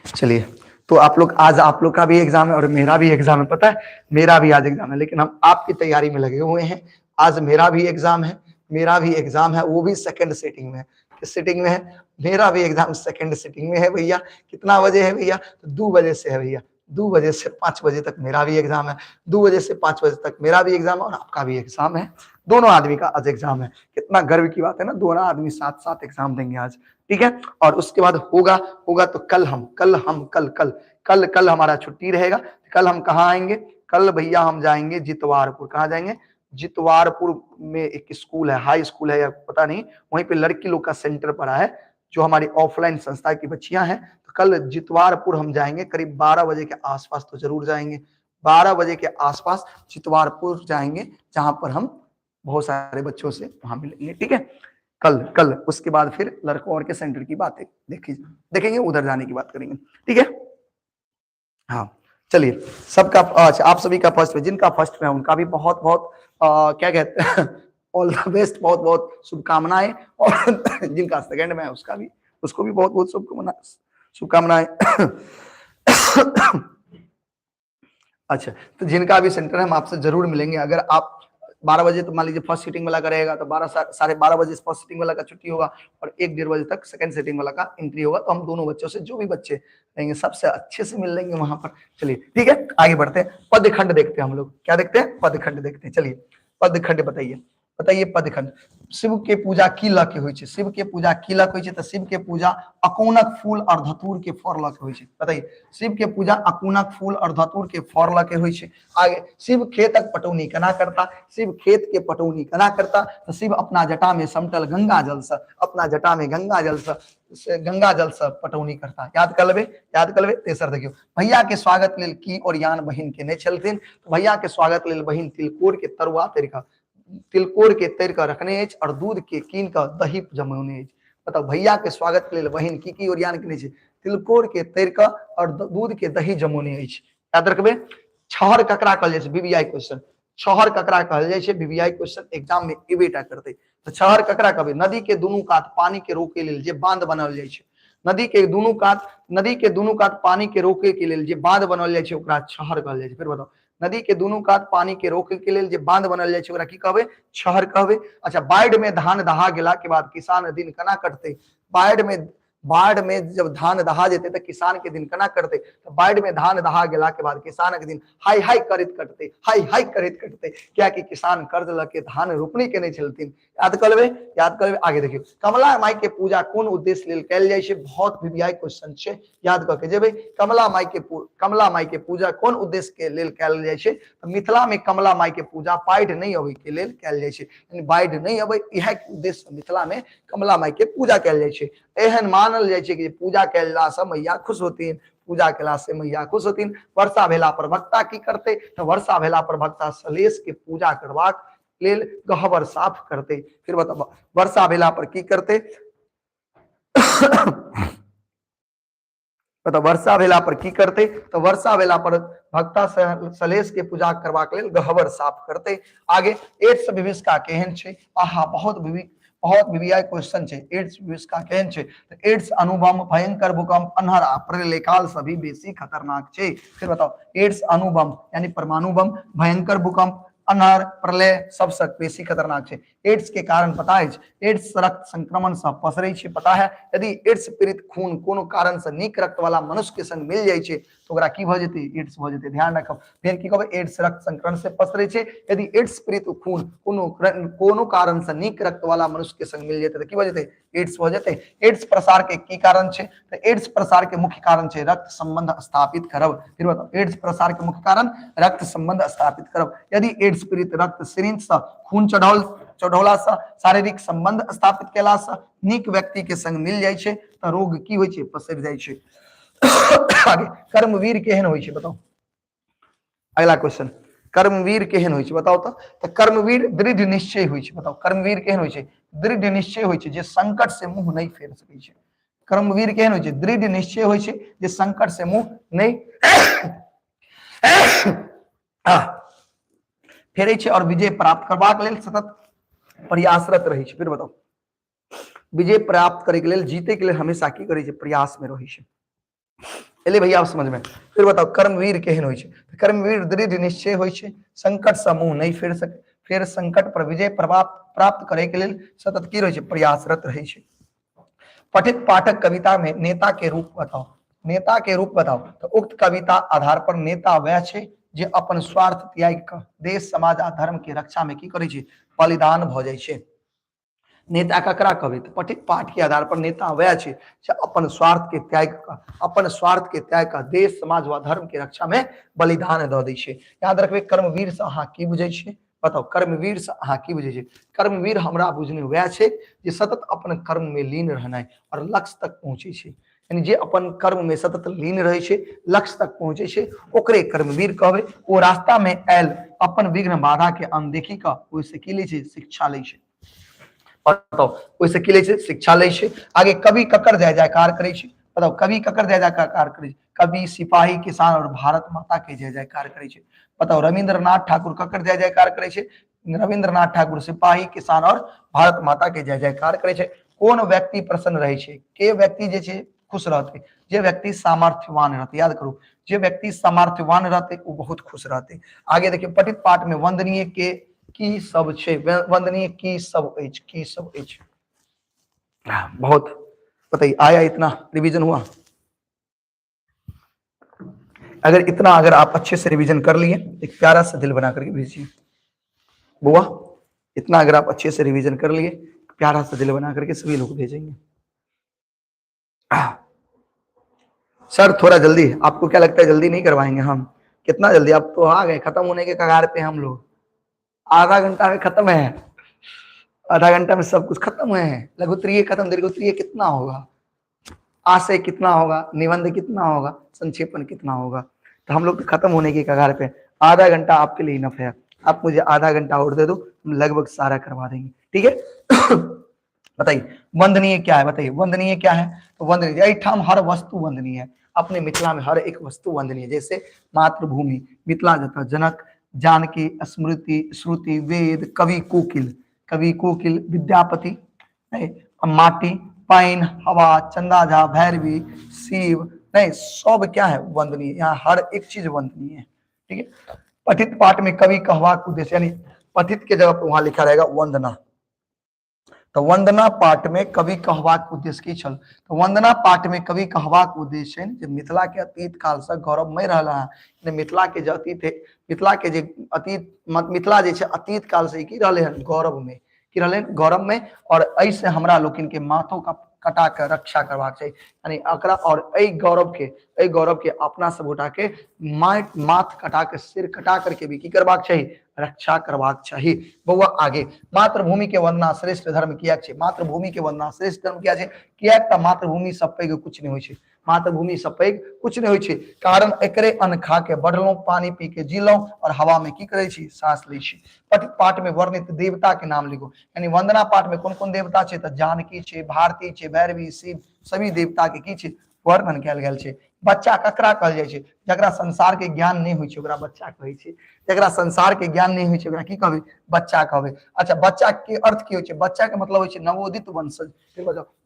[SPEAKER 1] चलिए, तो आप लोग आज आप लोग का भी एग्जाम है और मेरा भी एग्जाम है, पता है मेरा भी आज एग्जाम है, लेकिन हम आपकी तैयारी में लगे हुए हैं। आज मेरा भी एग्जाम है, मेरा भी एग्जाम है, वो भी सेकंड सेटिंग में है। किस सेटिंग में है? मेरा भी एग्जाम सेकंड सेटिंग में है भैया। कितना बजे है भैया? तो 2 बजे से है भैया, 2 बजे से 5 बजे तक मेरा भी एग्जाम है। 2 बजे से 5 बजे तक मेरा भी एग्जाम है और आपका भी एग्जाम है। दोनों आदमी का आज एग्जाम है। कितना गर्व की बात है ना, दोनों आदमी साथ साथ एग्जाम देंगे आज, ठीक है। और उसके बाद होगा, होगा तो कल हम, कल हम, कल कल कल कल हमारा छुट्टी रहेगा। कल हम कहाँ आएंगे? कल भैया हम जाएंगे जितवारपुर। कहाँ जाएंगे? जितवारपुर में एक स्कूल है, हाई स्कूल है या पता नहीं, वहीं पे लड़की लोग का सेंटर पड़ा है, जो हमारी ऑफलाइन संस्था की बच्चियां हैं। तो कल जितवारपुर हम जाएंगे, करीब 12 बजे के आसपास तो जरूर जाएंगे। 12 बजे के आसपास जितवारपुर जाएंगे, जहां पर हम बहुत सारे बच्चों से वहां मिलेंगे, ठीक है। कल, कल उसके बाद फिर लड़कों और के सेंटर की बातें देखेंगे, उधर जाने की बात करेंगे, ठीक है। हाँ चलिए, सबका अच्छा, आप सभी का फर्स्ट में, जिनका फर्स्ट में है उनका भी बहुत बहुत क्या कहते हैं, ऑल the best, बहुत बहुत शुभकामनाएं। और जिनका सेकंड में है उसका भी, उसको भी बहुत बहुत शुभकामनाएं। अच्छा, तो जिनका भी सेंटर है हम आपसे जरूर मिलेंगे। अगर आप 12 बजे तो मान लीजिए फर्स्ट सीटिंग वाला का रहेगा, तो 12:30 बजे फर्स्ट सीटिंग वाला का छुट्टी होगा और 1-1.5 बजे तक सेकंड सीटिंग वाला का एंट्री होगा। तो हम दोनों बच्चों से, जो भी बच्चे रहेंगे, सबसे अच्छे से मिल लेंगे वहां पर। चलिए ठीक है, आगे बढ़ते हैं। पदखंड देखते हैं हम लोग। क्या देखते हैं? पदखंड देखते हैं। चलिए पदखंड बताइए, बताइए पदखंड। शिव के पूजा की लऽ के होइ छै? शिव के पूजा की लऽ के होइ छै? तऽ शिव के पूजा अकोनक फूल और धतूर के फर लऽ के होइ छै। बताइए, शिव के पूजा अकोनक फूल और धतूर के फर लऽ के होइ छै। आगे, शिव खेतक पटौनी केना करता? शिव खेत के पटौनी केना करता? तऽ शिव अपना जटा में समटल गंगा जल से, अपना जटा में गंगा जल से, गंगा जल से पटौनी करता। याद कर लेबै, याद कर लेबै। तेसर देखियौ, भैया के स्वागत लेल की ओरियान बहिन के नहि छलथिन? तऽ भैया के स्वागत लेल बहिन तिलकोर के तरुआ तरि कऽ, तिलकोर के तरि कऽ रखने अछि और दूध के कीन कऽ दही जमौने अछि। बताउ, भैया के स्वागत के लेल बहिन की की ओरियान केने छै? तिलकोर के तरि कऽ और दूध के दही जमौने अछि। याद रखबै। छहर ककरा कहल जाइ छै? BBI question. छहर ककरा कहल जाइ छै? बीबीआई क्वेश्चन एग्जाम में एबेटा करतै। तऽ छहर ककरा कहबै? नदी के दुनू कात पानी के रोके लेल जे बांध बनाओल जाइ छै, नदी के दुनू कात, नदी के दुनू कात पानी के रोके के लेल जे बांध बनाओल जाइ छै ओकरा छहर कहल जाइ छै। फिर बताउ, नदी के दुनू कात पानी के रोके के लेल जे बांध बनाओल जाइ छै ओकरा की कहबै? छहर कहबै। अच्छा, बाढ़ि में धान दहा गेला के बाद किसान दिन केना कटतै? बाढ़ि में जब धान दहा जेतै तऽ किसान के दिन केना कटतै? तऽ बाढ़ि में धान दहा गेला के बाद किसान के दिन हाय हाय करैत कटतै, हाय हाय करैत कटतै, कियाकि किसान कर्ज लऽ के धान रोपनी केने छलथिन। याद कर लेबै, याद कर लेबै। आगे देखियौ, कमला माई के पूजा कोन उद्देश्य लेल कयल जाइ छै? बहुत वीवीआई क्वेश्चन छै, याद कऽ के जेबै। कमला माई के पूजा कोन उद्देश्य के लेल कयल जाइ छै? तऽ मिथिला में कमला माई के पूजा बाढ़ि नहि अबै के लेल कयल जाइ छै, यानी बाढ़ि नहि अबै इएह उद्देश्य से मिथिला में कमला माई के पूजा कयल जाइ छै। एहन मानल जाइ छै कि पूजा कयला से मैया खुश होथिन, पूजा केला से मैया खुश होथिन। वर्षा भेला पर भक्ता की करतै? तऽ वर्षा भेला पर भक्ता सलेश के पूजा करबाक लेल गहबर साफ करतै। फिर बताबऽ, वर्षा भेला पर की करतै? बताउ, वर्षा भेला पर की करतै? तऽ वर्षा भेला पर भक्ता सलेश के पूजा करबाक लेल गहबर साफ करतै। आगे, एड्स विभिषिका केहन छै? आहा, बहुत वीवीआई क्वेश्चन छै। एड्स विभिषिका केहन छै? तऽ एड्स अणुबम, भयंकर भूकंप, अन्हर आ प्रलयकाल से भी बेसी खतरनाक छै। फिर बताओ, एड्स अणुबम यानी परमाणु बम, भयंकर भूकंप, अन्हर प्रलय सबसँ बेसी खतरनाक छै। एड्स के कारण पता अछि? एड्स रक्त संक्रमण से पसरै छै, पता है? यदि एड्स पीड़ित खून कोनो कारण से नीक रक्त वाला मनुष्य के संग मिल जाइ छै तऽ ओकरा की भऽ जेतै? एड्स भऽ जेतै। ध्यान रखब। फेर की कहबै? एड्स रक्त संक्रमण से पसरै छै। यदि एड्स पीड़ित खून कोनो कोनो कारण से नीक रक्त वाला मनुष्य के संग मिल जेतै तऽ की भऽ जेतै? एड्स भऽ जेतै। एड्स प्रसार के की कारण छै? तऽ एड्स प्रसार के मुख्य कारण छै रक्त संबंध स्थापित करब। फिर बताउ, एड्स प्रसार के मुख्य कारण रक्त संबंध स्थापित करब। यदि एड्स पीड़ित रक्त सिरिंज से खून चढ़ौल चढ़ौला से, शारीरिक संबंध स्थापित केला से नीक व्यक्ति के संग मिल जाइ छै तऽ रोग की होइ छै? पसरि जाइ छै। आगे, कर्मवीर केहन होइ छै बताउ। अगला क्वेश्चन, कर्मवीर केहन होइ छै बताउ। तऽ कर्मवीर दृढ़ निश्चय होइ छै। बताउ, कर्मवीर केहन होइ छै? दृढ़ निश्चय होइ छै, जे संकट से मुंह नहि फेर सकै छै। कर्मवीर केहन होइ छै? दृढ़ निश्चय होइ छै, जे संकट से मुंह नहि फेरै छै और विजय प्राप्त करबाक लेल सतत प्रयासरत रहै छै। फिर बताउ, विजय प्राप्त करे के लेल, जीते के लेल हमेशा की करै छै? प्रयास में रहै छै। एलै भैया आप समझ में? फिर बताओ, कर्मवीर केहन होइ छै? कर्मवीर दृढ़ निश्चय होइ छै, संकट से मुंह नहि फेर सके, फेर संकट पर विजय प्राप्त करे के लेल सतत की रहै छै? प्रयासरत रहै छै। पठित पाठक कविता में नेता के रूप बताओ। नेता के रूप बताओ। तो उक्त कविता आधार पर नेता वह छै जे अपन स्वार्थ त्याग कऽ देश, समाज आ धर्म के रक्षा में की करै छै? बलिदान भऽ जाइ छै। नेता ककरा कहबै? तऽ पठित पाठ के आधार पर नेता वएह छै जे अपन स्वार्थ के त्याग कऽ, अपन स्वार्थ के त्याग कऽ देश, समाज व धर्म के रक्षा में बलिदान दऽ दै छै। याद रखबै, कर्मवीर से अहाँ की बुझै छियै? बताउ, कर्मवीर से अहाँ की बुझै छियै? कर्मवीर हमरा बुझने वएह छै जे सतत अपन कर्म में लीन रहनाइ और लक्ष्य तक पहुँचै छै। यानी जे अपन कर्म में सतत लीन रहै छै, लक्ष्य तक पहुँचै छै, ओकरे कर्मवीर कहबै। ओ रास्ता में आयल अपन विघ्न बाधा के अनदेखी कऽ ओहिसँ की लै छै? शिक्षा लै छै। बताउ, ओहिसँ की लै छै? शिक्षा लै छै। आगे, कवि ककर जय जयकार करै छै? बताउ, कवि ककर जय जयकार करै छै? कवि सिपाही, किसान और भारत माता के जय जयकार करै छै। बताउ, रविंद्रनाथ ठाकुर ककर जय जयकार करै छै? रविंद्रनाथ ठाकुर सिपाही, किसान और भारत माता के जय जयकार करै छै। कोन व्यक्ति प्रसन्न रहै छै? के व्यक्ति जे छै खुश रहतै? जे व्यक्ति सामर्थ्यवान रहतै। याद करू, जे व्यक्ति सामर्थ्यवान रहतै ओ बहुत खुश रहतै। आगे देखियौ, पठित पाठ में वंदनीय के की सब छै? वंदनीय की सब अछि? की सब अछि? बहुत बताइए, आया इतना रिवीजन हुआ? अगर इतना अगर आप अच्छे से रिवीजन कर लिए, एक प्यारा सा दिल बना करके भेजिए। बुआ, इतना अगर आप अच्छे से रिवीजन कर लिए, प्यारा सा दिल बना करके सभी लोग भेजेंगे। सर थोड़ा जल्दी, आपको क्या लगता है जल्दी नहीं करवाएंगे हम? कितना जल्दी? आप तो आ गए खत्म होने के कगार पे, हम लोग आधा घंटा में खत्म है। आधा घंटा में सब कुछ खत्म हुए हैं। लघुत्तरीय खत्म, दीर्घोत्तरीय कितना होगा, आशय कितना होगा, निबंध कितना होगा, संक्षेपण कितना होगा? तो हम लोग तो खत्म होने के कगार पे। आधा घंटा आपके लिए इनफ है। आप मुझे आधा घंटा और दे दो, हम लगभग सारा करवा देंगे। ठीक है, बताइए वंदनीय क्या है? बताइए वंदनीय क्या है? तो वंदनीय, एहिठाम हर वस्तु वंदनीय है। अपने मिथिला में हर एक वस्तु वंदनीय, जैसे मातृभूमि मिथिला जतऽ जनक जानकी स्मृति श्रुति वेद कवि कोकिल, कवि कोकिल विद्यापति, नहीं माटी पाइन हवा चंदा झा भैरवी शिव, नहीं सब क्या है? वंदनीय। यहाँ हर एक चीज वंदनीय है। ठीक है, पठित पाठ में कवि कहवाक उद्देश्य, यानी पठित के जगह पर वहां लिखा रहेगा वंदना। तो वंदना पाठ में कवि कहबाक उद्देश्य की छल? तो वंदना पाठ में कवि कहबाक उद्देश्य जे मिथिला के अतीत काल से गौरवमय रहल है। मिथिला के जे अतीत है, मिथिला के जे अतीत, मिथिला जे छै अतीत काल से की रहले हन? गौरव में। की रहले? गौरव में। और एहिसे हमरा लोकनि के माथों का कटा के रक्षा करबाक चाही, यानी एकरा और एहि गौरव के, एहि गौरव के अपना सब गोटा के माथ कटा के, सिर कटा करके भी की करबाक चाही? रक्षा करबाक चाही। बौआ आगे, मातृभूमि के वंदना श्रेष्ठ धर्म किया छै? मातृभूमि के वंदना श्रेष्ठ धर्म किया छै? किएक तऽ मातृभूमि सब पैघ कुछ नहि होइ छै। मातृभूमि से पैघ कुछ नहीं होइ छै, कारण एकरे अन्न खा के बढ़लहुँ, पानी पी के जीलहुँ और हवा में की करै छी? सांस लै छी। पठित पाठ में वर्णित देवता के नाम लिखो। यानी वंदना पाठ में कोन कोन देवता छै? तऽ जानकी छै, भारती छै, भैरवी, शिव, सभी देवता के की छै? वर्णन कयल गेल छै। बच्चा ककरा कहल जाइ छै? जकरा संसार के ज्ञान नहि होइ छै ओकरा बच्चा कहै छै। जकरा संसार के ज्ञान नहि होइ छै ओकरा की कहबै? बच्चा कहबै। अच्छा, बच्चा के अर्थ की होइ छै? बच्चा के मतलब होइ छै नवोदित वंशज।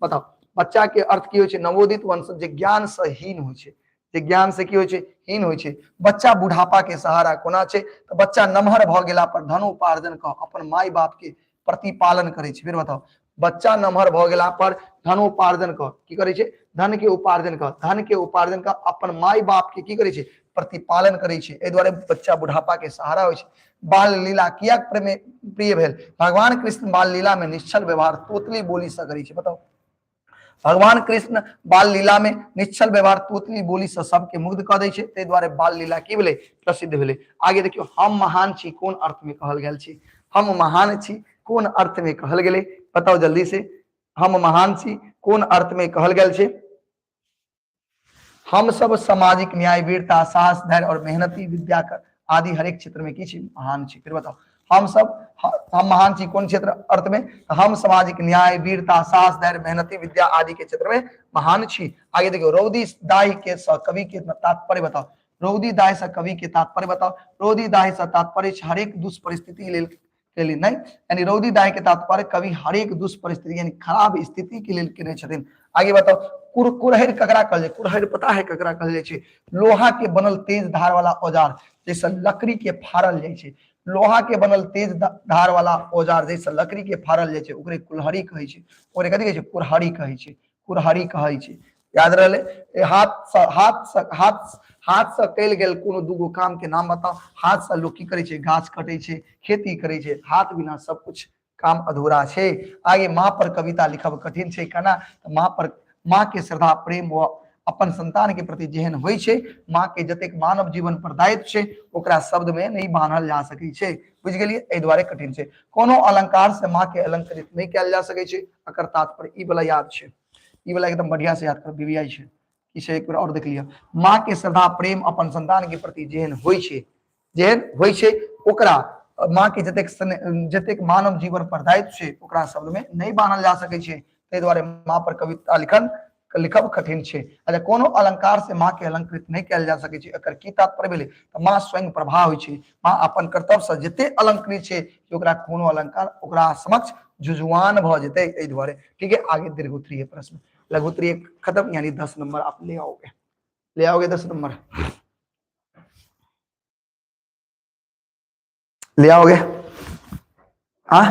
[SPEAKER 1] बताओ, बच्चा के अर्थ की होइ छै? नवोदित वंशज, जे ज्ञान से हीन होइ छै, जे ज्ञान से की होइ छै? हीन होइ छै। बच्चा बुढ़ापा के सहारा कोना छै? तऽ बच्चा नमहर भऽ गेला पर धनोपार्जन कऽ अपन माय बाप के प्रतिपालन करै छै। फिर बताउ, बच्चा नमहर भऽ गेला पर धनोपार्जन कऽ की करै छै? धन के उपार्जन कऽ, धन के उपार्जन कऽ अपन माय बाप के की करै छै? प्रतिपालन करै छै। एहि दुआरे बच्चा बुढ़ापा के सहारा होइ छै। बाल लीला किया प्रिय भेल? भगवान कृष्ण बाल लीला में निश्चल व्यवहार तोतली बोली से करै छै। बताउ, भगवान कृष्ण बाल लीला में निश्चल व्यवहार तोतली बोली से सबके मुग्ध कऽ दै छै, ताहि दुआरे बाल लीला की भेलै? प्रसिद्ध भेलै। आगे देखियौ, हम महान छी कोन अर्थ में कहल गेल छै? हम महान छी कोन अर्थ में कहल गेलै? बताउ जल्दी से, हम महान छी कोन अर्थ में कहल गेल छै? हम सब सामाजिक न्याय, वीरता, साहस, धैर्य और मेहनती, विद्या आदि हरेक क्षेत्र में की छी? महान छी। फिर बताओ, हम सब हम महान छी कोन क्षेत्र अर्थ में? हम सामाजिक न्याय, वीरता, साहस, धैर्य, मेहनती, विद्या आदि के क्षेत्र में महान छी। आगे देखियो, रौदी दाही के स कवि के तात्पर्य बताओ। रौदी दाही से कवि के तात्पर्य बताओ। रौदी दाही से तात्पर्य हरेक दुष्परिस्थिति लेल के लिए नहीं, यानी रौदी दाय के तात्पर्य कवि हरेक दुष्परिस्थिति यानी खराब स्थिति के लेल केने छथिन। आगे बताओ, कुरहरि ककरा कहल जाय? कुरहरि पता है ककरा कहल जाय छै? लोहा के बनल तेज धार वाला औजार जैसे लकड़ी के फाड़ल जाय छै। लोहा के बनल तेज धार वाला औजार जैसे लकड़ी के फाड़ल जाय छै, ओकरे कुल्हड़ी कहै छै। ओकरे कथी कहै छै? कुरहड़ी कहै छै, कुरहड़ी कहै छै। याद रहले? हाथ से, हाथ से, हाथ, हाथ से कयल गेल कोनो दूगो काम के नाम बताओ। हाथ से लोग की करै छै? गाछ कटै छै, खेती करै छै। हाथ बिना सब कुछ काम अधूरा छै। आगे, माँ पर कविता लिखब कठिन छै केना? तऽ माँ पर, माँ के श्रद्धा, प्रेम व अपन संतान के प्रति जेहन होइ छै, माँ के जतेक मानव जीवन पर दायित्व छै, ओकरा शब्द में नहि बान्हल जा सकै छै। बुझि गेलियै? एहि दुआरे कठिन छै। कोनो अलंकार से माँ के अलंकृत नहि कयल जा सकै छै, एकर तात्पर्य ई वाला याद छै। ई वाला एकदम बढ़िया से याद कर, बीबीआई छै की छै, एक बेर और देख लिअ। माँ के श्रद्धा, प्रेम अपन संतान के प्रति जेहन होइ छै, जेहन होइ छै, ओकरा माँ के जतेक जतेक मानव जीवन पर दायित्व छै, ओकरा शब्द में नहि बान्हल जा सकै छै। ताहि दुआरे माँ पर कविता लिखब कठिन छै। अच्छा, कोनो अलंकार से माँ के अलंकृत नहि कयल जा सकै छै, एकर की तात्पर्य भेलै? तऽ माँ स्वयं प्रभा होइ छै। माँ अपन कर्तव्य से जते अलंकृत छै कि ओकरा कोनो अलंकार ओकरा समक्ष झुझुआन भऽ जेतै, एहि दुआरे। ठीक है, आगे दीर्घोत्तरीय प्रश्न, लघुत्तरीय खत्म, यानी 10 नंबर आप ले आओगे, ले आओगे 10 नंबर ले आओगे। हाँ,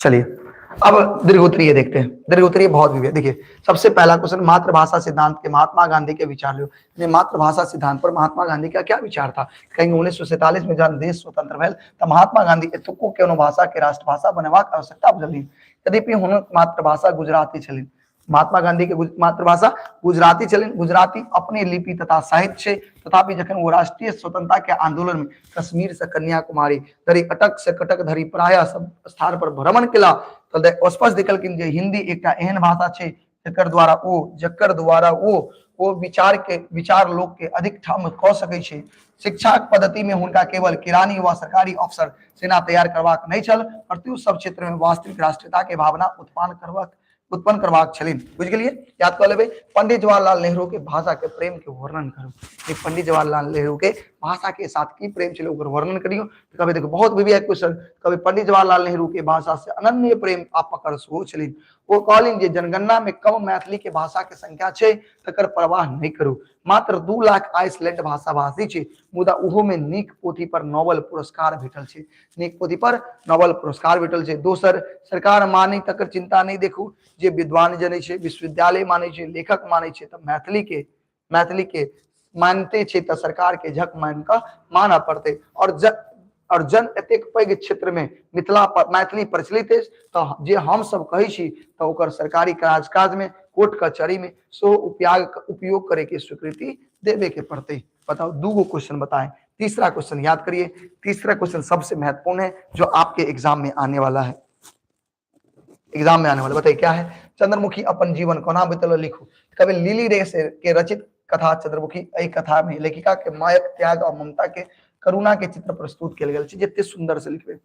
[SPEAKER 1] चलिए अब दीर्घोत्तरीय देखते हैं। दीर्घोत्तरीय बहुत भी है। देखिए, सबसे पहला क्वेश्चन, मातृभाषा सिद्धांत के महात्मा गांधी के विचार लो। मातृभाषा सिद्धांत पर महात्मा गांधी का क्या विचार था? कहेंगे 1947 में जब देश स्वतंत्र भेल तो महात्मा गांधी एतुको कोनो भाषा के राष्ट्रभाषा बनेबाक आवश्यकता बुझलनि। यद्यपि हुनक मातृभाषा गुजराती छलनि, महात्मा गांधी के मातृभाषा गुजराती छलनि, गुजराती अपने लिपि तथा साहित्य छै, तथापि जखन वो राष्ट्रीय स्वतंत्रता के आंदोलन में कश्मीर से कन्याकुमारी धरि, अटक से कटक धरि प्रायः सब स्थान पर भ्रमण केला, तऽ स्पष्ट देखलखिन जे हिंदी एकटा एहन भाषा छै जकर द्वारा ओ विचार के विचार लोक के अधिक ठाम कऽ सकै छै। शिक्षाक पद्धति में हुनका केवल किरानी व सरकारी अफसर सेना तैयार करबाक नहि छल, प्रत्युत सब क्षेत्र में वास्तविक राष्ट्रीयता के भावना उत्पन्न करबाक छलनि। बुझि गेलियै? याद कऽ लेबै। पंडित जवाहरलाल नेहरू के भाषा के प्रेम के वर्णन करू। ये पंडित जवाहरलाल नेहरू के भाषा के साथ की प्रेम छलै, ओकर वर्णन करियौ। तऽ कहबै, देखो बहुत वीवीआई क्वेश्चन, कहबै पंडित जवाहरलाल नेहरू के भाषा से अनन्य प्रेम आ पकड़ सेहो छलनि। ओ कहलनि जे जनगणना में कम मैथिली के भाषा के संख्या छै तकर परवाह नहि करू। मात्र 2 लाख आइसलैंड भाषा भाषी छै, मुदा ओहो में नीक पोथी पर नोबेल पुरस्कार भेटल छै, नीक पोथी पर नोबेल पुरस्कार भेटल छै। दोसर, सरकार मानै तकर चिंता नहि देखू, जे विद्वान जनै छै, विश्वविद्यालय मानै छै, लेखक मानै छै, तऽ मैथिली के मानते छै तऽ सरकार के झक मान कऽ मानऽ पड़तै। और जन एतेक पैघ क्षेत्र में मिथिला पर मैथिली प्रचलित अछि, तऽ जे हम सब कहै छी तऽ ओकर सरकारी काज में, कोर्ट कचहरी में सेहो उपयोग उपयोग करे के स्वीकृति देवे के पड़तै। बताओ, दू गो क्वेश्चन बताएं। तीसरा क्वेश्चन याद करिए। तीसरा क्वेश्चन सबसे महत्वपूर्ण है जो आपके एग्जाम में आने वाला है, एग्जाम में आने वाला। बताइए क्या है? चंद्रमुखी अपन जीवन कोना बितल, लिखू। कभी लिली रे से के रचित कथा चंद्रमुखी, एहि कथा में लेखिका के मायक त्याग और ममता के करुणा के चित्र प्रस्तुत कयल गेल छै। जते सुंदर से लिखबे।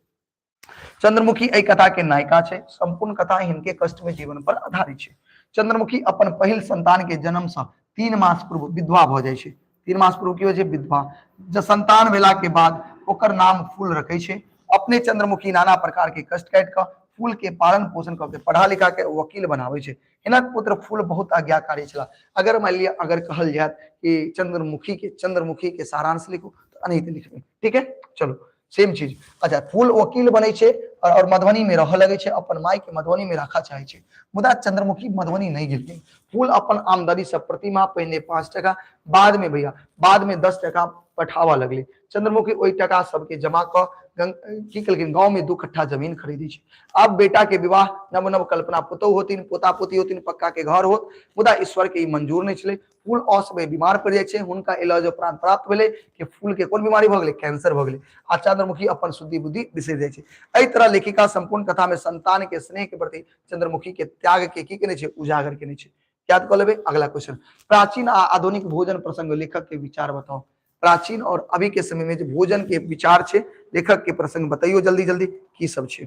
[SPEAKER 1] चंद्रमुखी एहि कथा के नायिका छै। संपूर्ण कथा हिनके कष्ट में जीवन पर आधारित छै। चंद्रमुखी अपन पहिल संतान के जन्म से 3 मास पूर्व विधवा भऽ जाइ छै। 3 मास पूर्व की होइ छै? विधवा। जब संतान भेला के बाद ओकर नाम फूल रखै छै। अपने चंद्रमुखी नाना प्रकार के कष्ट काटि कऽ फूल के पालन पोषण कऽ के पढ़ा लिखा के वकील बनाबै छै। हिनक पुत्र फूल बहुत आज्ञाकारी छलाह। अगर मान लिअ अगर कहल जायत कि चंद्रमुखी के सारांश लिखू तऽ एनाहिते लिखबै, ठीक है। चलो सेम चीज। अच्छा, फूल वकील बनै छै और मधुबनी में रहऽ लगै छै, अपन माय के मधुबनी में राखऽ चाहै छै, मुदा चंद्रमुखी मधुबनी नहीं गेलखिन। फूल अपन आमदनी से प्रतिमाह पहिने 5 टका, बाद में भैया बाद में 10 टका पठाबऽ लगलै। चंद्रमुखी ओहि टका सबके जमा कऽ की केलखिन, गाँव में 2 कट्ठा जमीन खरीदै छै। अब बेटा के विवाह, नव नव कल्पना, पुतहु होथिन, पोता पोती होथिन, पक्का के घर होत, मुदा ईश्वर के ई मंजूर नहीं छलै। फूल असमय बीमार पड़ि जाइ छै, हुनका इलाज उपरांत प्राप्त भेलै कि फूल के कोन बीमारी भऽ गेलै, कैंसर भऽ गेलै। आ चंद्रमुखी अपन शुद्धि बुद्धि बिसरि जाइ छै। एहि तरह लेखिका संपूर्ण कथा में संतान के स्नेह के प्रति चंद्रमुखी के त्याग के की केने छै, उजागर केने छै। याद कऽ लेबै। अगला क्वेश्चन, प्राचीन आ आधुनिक भोजन प्रसंग लेखक के विचार बताओ। प्राचीन और अभी के समय में जो भोजन के विचार छै, लेखक के प्रसंग बताइयो जल्दी जल्दी, की सब छै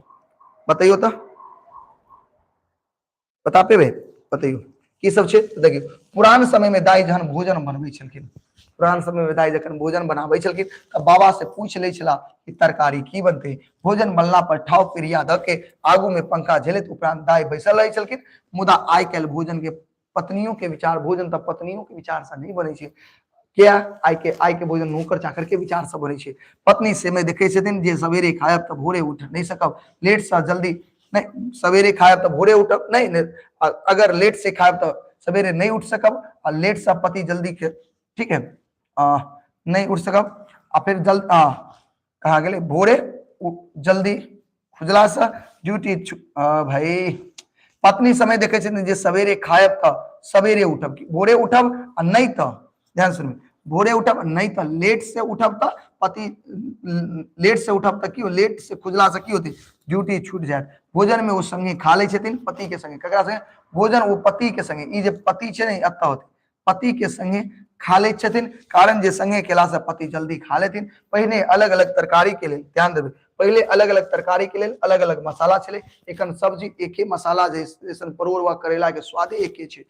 [SPEAKER 1] बताइयो, तऽ बता पेबै, बताइयो की सब छै। तऽ देखियौ, पुरान समय में दाइ जहन भोजन बनबै छलखिन, पुरान समय में दाइ जखन भोजन बनाबै छलखिन तऽ बाबा से पूछि लै छलाह कि तरकारी की बनतै। भोजन बनला पर ठाव पिरिया दऽ के आगू में पंखा झेलैत उपरांत दाइ बैसल रहै छलखिन। मुदा आइ काल्हि भोजन के पत्नियों के विचार, भोजन तऽ पत्नियों के विचार से नहीं बनै छै। किया? आइ के भोजन नौकर चाकर के विचार से बनै छै। पत्नी से में देखै छथिन जे सवेरे खायब तऽ भोरे उठ नहीं सकब, लेट से जल्दी नहीं, सवेरे खायब तऽ भोरे उठब नहीं, नहीं, अगर लेट से खायब तऽ सवेरे नहीं उठ सकब, आ लेट से पति जल्दी के ठीक है, नहीं उठ सकब, आ फिर जल्द, कहा गेलै भोरे जल्दी खुजला से ड्यूटी भाई। पत्नी समय देखै छथिन जे सवेरे खायब तऽ सवेरे उठब, भोरे उठब, आ नहीं तऽ ध्यान सुनबै, भोरे उठब नहीं तऽ लेट से उठब तऽ पति लेट से उठब तऽ की लेट से खुजला से की होतै, ड्यूटी छूट जायत। भोजन में ओ संगे खा लै छथिन पति के संगे, ककरा संगे भोजन, ओ पति के संगे, ई जे पति छै ने एतऽ होतै, पति के संगे खा लै छथिन, कारण जे संगे केला से पति जल्दी खा लेथिन। पहिने अलग अलग तरकारी के लेल ध्यान देबै, पहिले अलग अलग तरकारी के लेल अलग अलग मसाला छलै, एखन सब्जी एके मसाला जैसन परोड़ वा करेला के स्वादे एके छै।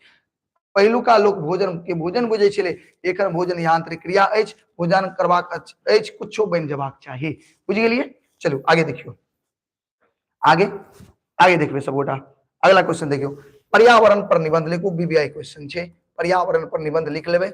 [SPEAKER 1] पहिलुका लोक भोजन के भोजन बुझै छलै, एखन भोजन यांत्रिक क्रिया अछि, भोजन करबाक अछि कुछो बनि जेबाक चाही। बुझि गेलियै? चलू आगे देखियौ, आगे आगे देखबै सबगोटा। अगला क्वेश्चन देखियौ, पर्यावरण पर निबंध लिखू, बीबीआई क्वेश्चन छै, पर्यावरण पर निबंध लिख लेबै,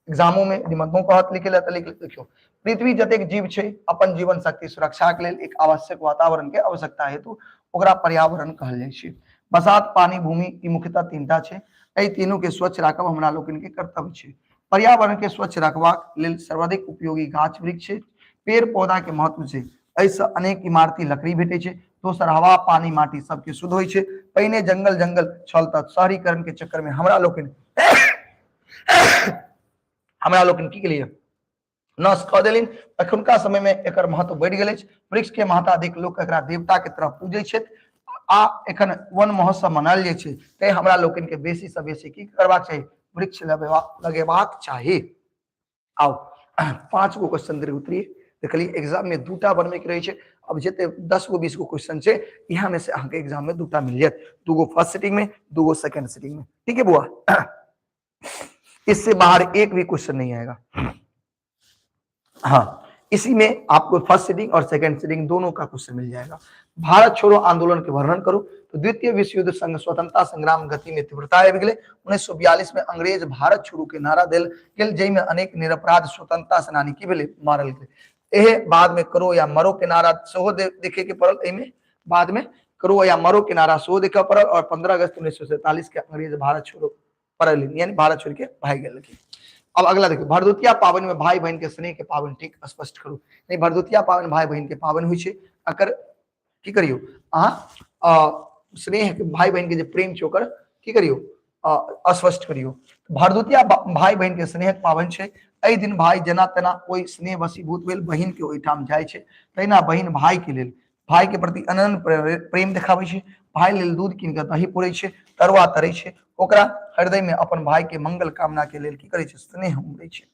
[SPEAKER 1] एग्जामो में निबंधो कहत लिखे ला तऽ लिख। देखियौ, पृथ्वी जतेक जीव छै अपन जीवन शक्ति सुरक्षा के लेल एक आवश्यक वातावरण के आवश्यकता हेतु ओकरा पर्यावरण कहल जाइ छै। बसात, पानी, भूमि, ई मुख्यतः 3टा छै। एहि तीनू के स्वच्छ राखब हमरा लोकनि के कर्तव्य छै। पर्यावरण के स्वच्छ रखबाक लेल सर्वाधिक उपयोगी गाछ वृक्ष छै। पेड़ पौधा के महत्व छै, एहिसँ अनेक इमारती लकड़ी भेटै छै। दोसर हवा, पानी, माटी सबके शुद्ध होइ छै। पहिने जंगल जंगल छल तऽ शहरीकरण के चक्कर में हमरा लोकनि की केलियै, नष्ट कऽ देलिन। एखुनका समय में एकर महत्व बढ़ि गेल अछि। वृक्ष के महत्ता देख लोक एकरा देवता के तरह पूजै छथि आ एखन वन महोत्सव मनायल जाइ छै। तैं हमरा लोकनि के बेसी से बेसी की करबाक चाही, वृक्ष लगेबाक चाही। आउ 5 गो क्वेश्चन दीर्घ उत्तरीय देखलियै, एग्जाम में 2टा बनबै के रहै छै। अब जते 10 गो 20 गो क्वेश्चन छै, इहा में से अहाँके एग्जाम में 2टा मिल जायत, 2 गो फर्स्ट सिटिंग में, 2 गो सेकंड सिटिंग में। ठीक है बुआ, इससे बाहर एक भी क्वेश्चन नहीं आएगा। हाँ, इसी में आपको फर्स्ट सिटिंग और सेकंड सिटिंग दोनों का क्वेश्चन मिल जाएगा। भारत छोड़ो आंदोलन के वर्णन करो, तो द्वितीय विश्व युद्ध संग स्वतंत्रता संग्राम गति में तीव्रता आबि गेलै। 1942 में अंग्रेज भारत छोड़ो के नारा देल गेल, जाहिमे अनेक निरपराध स्वतंत्रता सेनानी की भेलै, मारल गेलै। एहे बाद में करो या मरो के नारा सेहो देखे के पड़ल। एहिमे बाद में करो या मरो के नारा सेहो देखे पड़ल और 15 अगस्त 1947 के अंग्रेज भारत छोड़ो पड़ल, यानी भारत छोड़ के भागि गेलखिन। अब अगला देखियौ, भरदुतिया पाबनि में भाई बहन के स्नेह के पाबनि ठीक स्पष्ट करू। नहीं, भरदुतिया पाबनि भाई बहन के पाबनि होइ छै। अकर की करियौ अहाँ, स्नेह के भाई बहन के जे प्रेम छै ओकर की करियौ, स्पष्ट करियौ। भरदुतिया भाई बहन के स्नेह के पाबनि छै। एहि दिन भाई जेना तेना ओहि स्नेह वशीभूत भेल बहिन के ओहिठाम जाइ छै, तहिना बहिन भाई के लेल, भाई के प्रति अनन्य प्रेम देखाबै छै। भाई लेल दूध कीन कऽ दही पूरै छै, तरुआ तरै छै, ओकरा हृदय में अपन भाई के मंगल कामना के लेल की करै छै, स्नेह उमड़ै छै।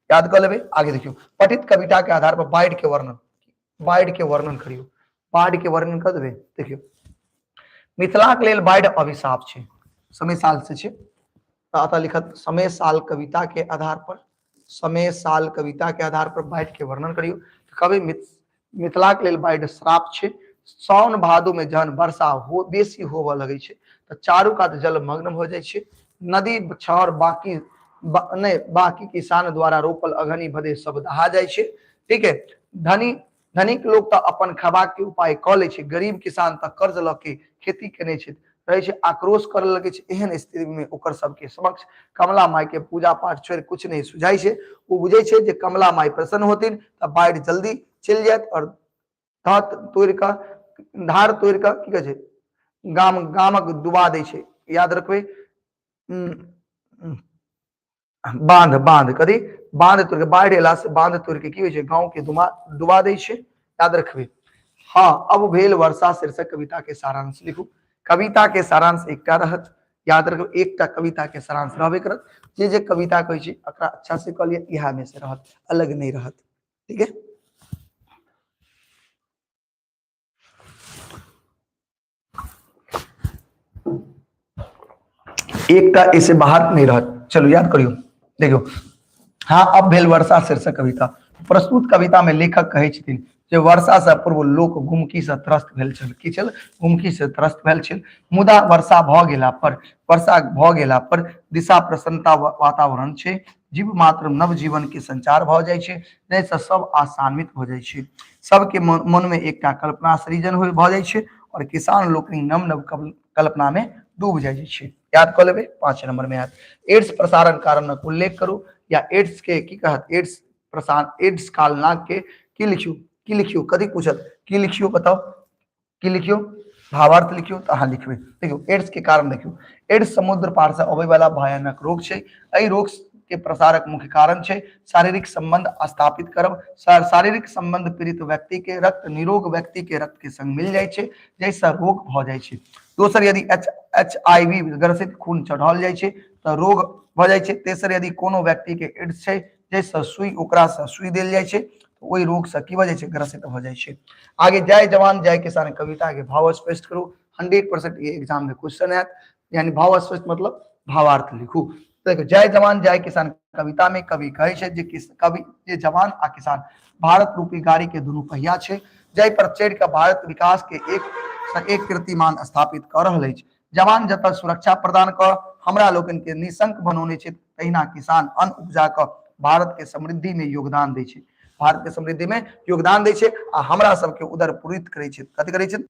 [SPEAKER 1] याद कऽ लेबै। आगे देखियौ, पठित कविता के आधार पर बाढ़ि के वर्णन, बाढ़ि के वर्णन करियौ, बाढ़ि के वर्णन कऽ देबै। देखियौ, मिथिला के लेल बाढ़ि अभिशाप छै, समय साल से छै, तऽ अतः लिखत समय साल कविता के आधार पर, समय साल कविता के आधार पर बाढ़ि के वर्णन करियौ। तऽ कहबै मिथिला के लेल बाढ़ि श्राप छै। साउन भादो में जहन वर्षा हो बेसी होबऽ लगै छै तऽ चारू कात जलमग्न भऽ जाइ छै। नदी छहर बाकी नहि बाकी किसान द्वारा रोपल अघनी भदे सब दहा जाइ छै। ठीक है, धनिक लोक तऽ अपन खबाक के उपाय कऽ लै छै, गरीब किसान तऽ कर्ज लऽ के खेती केने छै, रहै छै, आक्रोश करऽ लगै छै। एहन स्थिति में ओकर सबके समक्ष कमला माय के पूजा पाठ छोड़ि कुछ नहि सुझाइ छै। ओ बुझै छै जे कमला माय प्रसन्न होथिन तऽ बाढ़ि जल्दी चलि जायत और धात तोड़ि कऽ धार तोड़ि कऽ की कहै छै गामक डुबा दै छै। याद रखबै, बांध, बांध कथी बांध तोड़ के बाढ़ि एला से बांध तोड़ के की होइ छै गाँव के डुबा दै छै। याद रखबै। हाँ, अब भेल वर्षा शीर्षक कविता के सारांश लिखू। कविता के सारांश एकटा रहत, याद रखबै, एकटा कविता के सारांश रहबे करत। जे जे कविता कहै छी एकरा अच्छा से कऽ लिअ, इएह में से रहत, अलग नहीं रहत। ठीक है, एकटा ऐसे बाहर नहीं रहत। चलो याद करियो, देखियो। हाँ, अब भेल वर्षा शीर्षक कविता। प्रस्तुत कविता में लेखक कहै छथिन जे वर्षा से पूर्व लोक गुमकी से त्रस्त भेल छल। की छल? गुमकी से त्रस्त भेल छल। मुदा वर्षा भऽ गेला पर, वर्षा भऽ गेला पर दिशा प्रसन्नता वातावरण छै, जीव मात्र नव जीवन के संचार भऽ जाइ छै, जाहिसँ सब आसान्वित भऽ जाइ छै। सबके मन में एकटा कल्पना सृजन भऽ जाइ छै और किसान लोकनि नव नव कल्पना में डूब जाइ छै। याद कऽ लेबै, 5 नंबर में आयत। एड्स प्रसारण कारणक उल्लेख करू, या एड्स के की कहत, एड्स प्रसारण, एड्स काल नाग के की लिखियो, की लिखियो, कथी पूछत, की लिखियो बताओ, की लिखियो, भावार्थ लिखियो, तऽ अहाँ लिखबै। देखियौ एड्स के कारण, देखियौ एड्स समुद्र पार से अबै वाला भयानक रोग छै। एहि रोग के प्रसारक मुख्य कारण छै शारीरिक संबंध स्थापित करब। शारीरिक संबंध पीड़ित व्यक्ति के रक्त निरोग व्यक्ति के रक्त के संग मिल जाइ छै, जाहिसँ रोग भऽ जाइ छै। दोसर, यदि एच I V ग्रसित खून चढ़ल जाइ छै तऽ रोग भऽ जाइ छै। तेसर, यदि कोनो व्यक्ति के एड्स छै जाहिसँ सुई ओकरासँ सुई देल जाइ छै, ओहि रोगसँ की भऽ जाइ छै, ग्रसित भऽ जाइ छै। आगे जय जवान जय किसान कविता के भाव स्पष्ट करू। 100% ये एग्जाम में क्वेश्चन आयत, यानी भाव स्पष्ट मतलब भावार्थ लिखू। देखो जय जवान जय किसान कविता में कवि कहै छै जे कवि जे जवान आ किसान भारत रूपी गाड़ी के दुनू पहिया छै, जाहि पर चढ़ि कऽ भारत विकास के एक सँ एक कीर्तिमान स्थापित कऽ रहल अछि। जवान जतऽ सुरक्षा प्रदान कऽ हमरा लोकनि के निशंक बनौने छै, तहिना किसान अन्न उपजा कऽ भारत के समृद्धि में योगदान दै छै, भारत के समृद्धि में योगदान दै छै आ हमरा सबके उदर पूरित करै छै। कथी करै छै?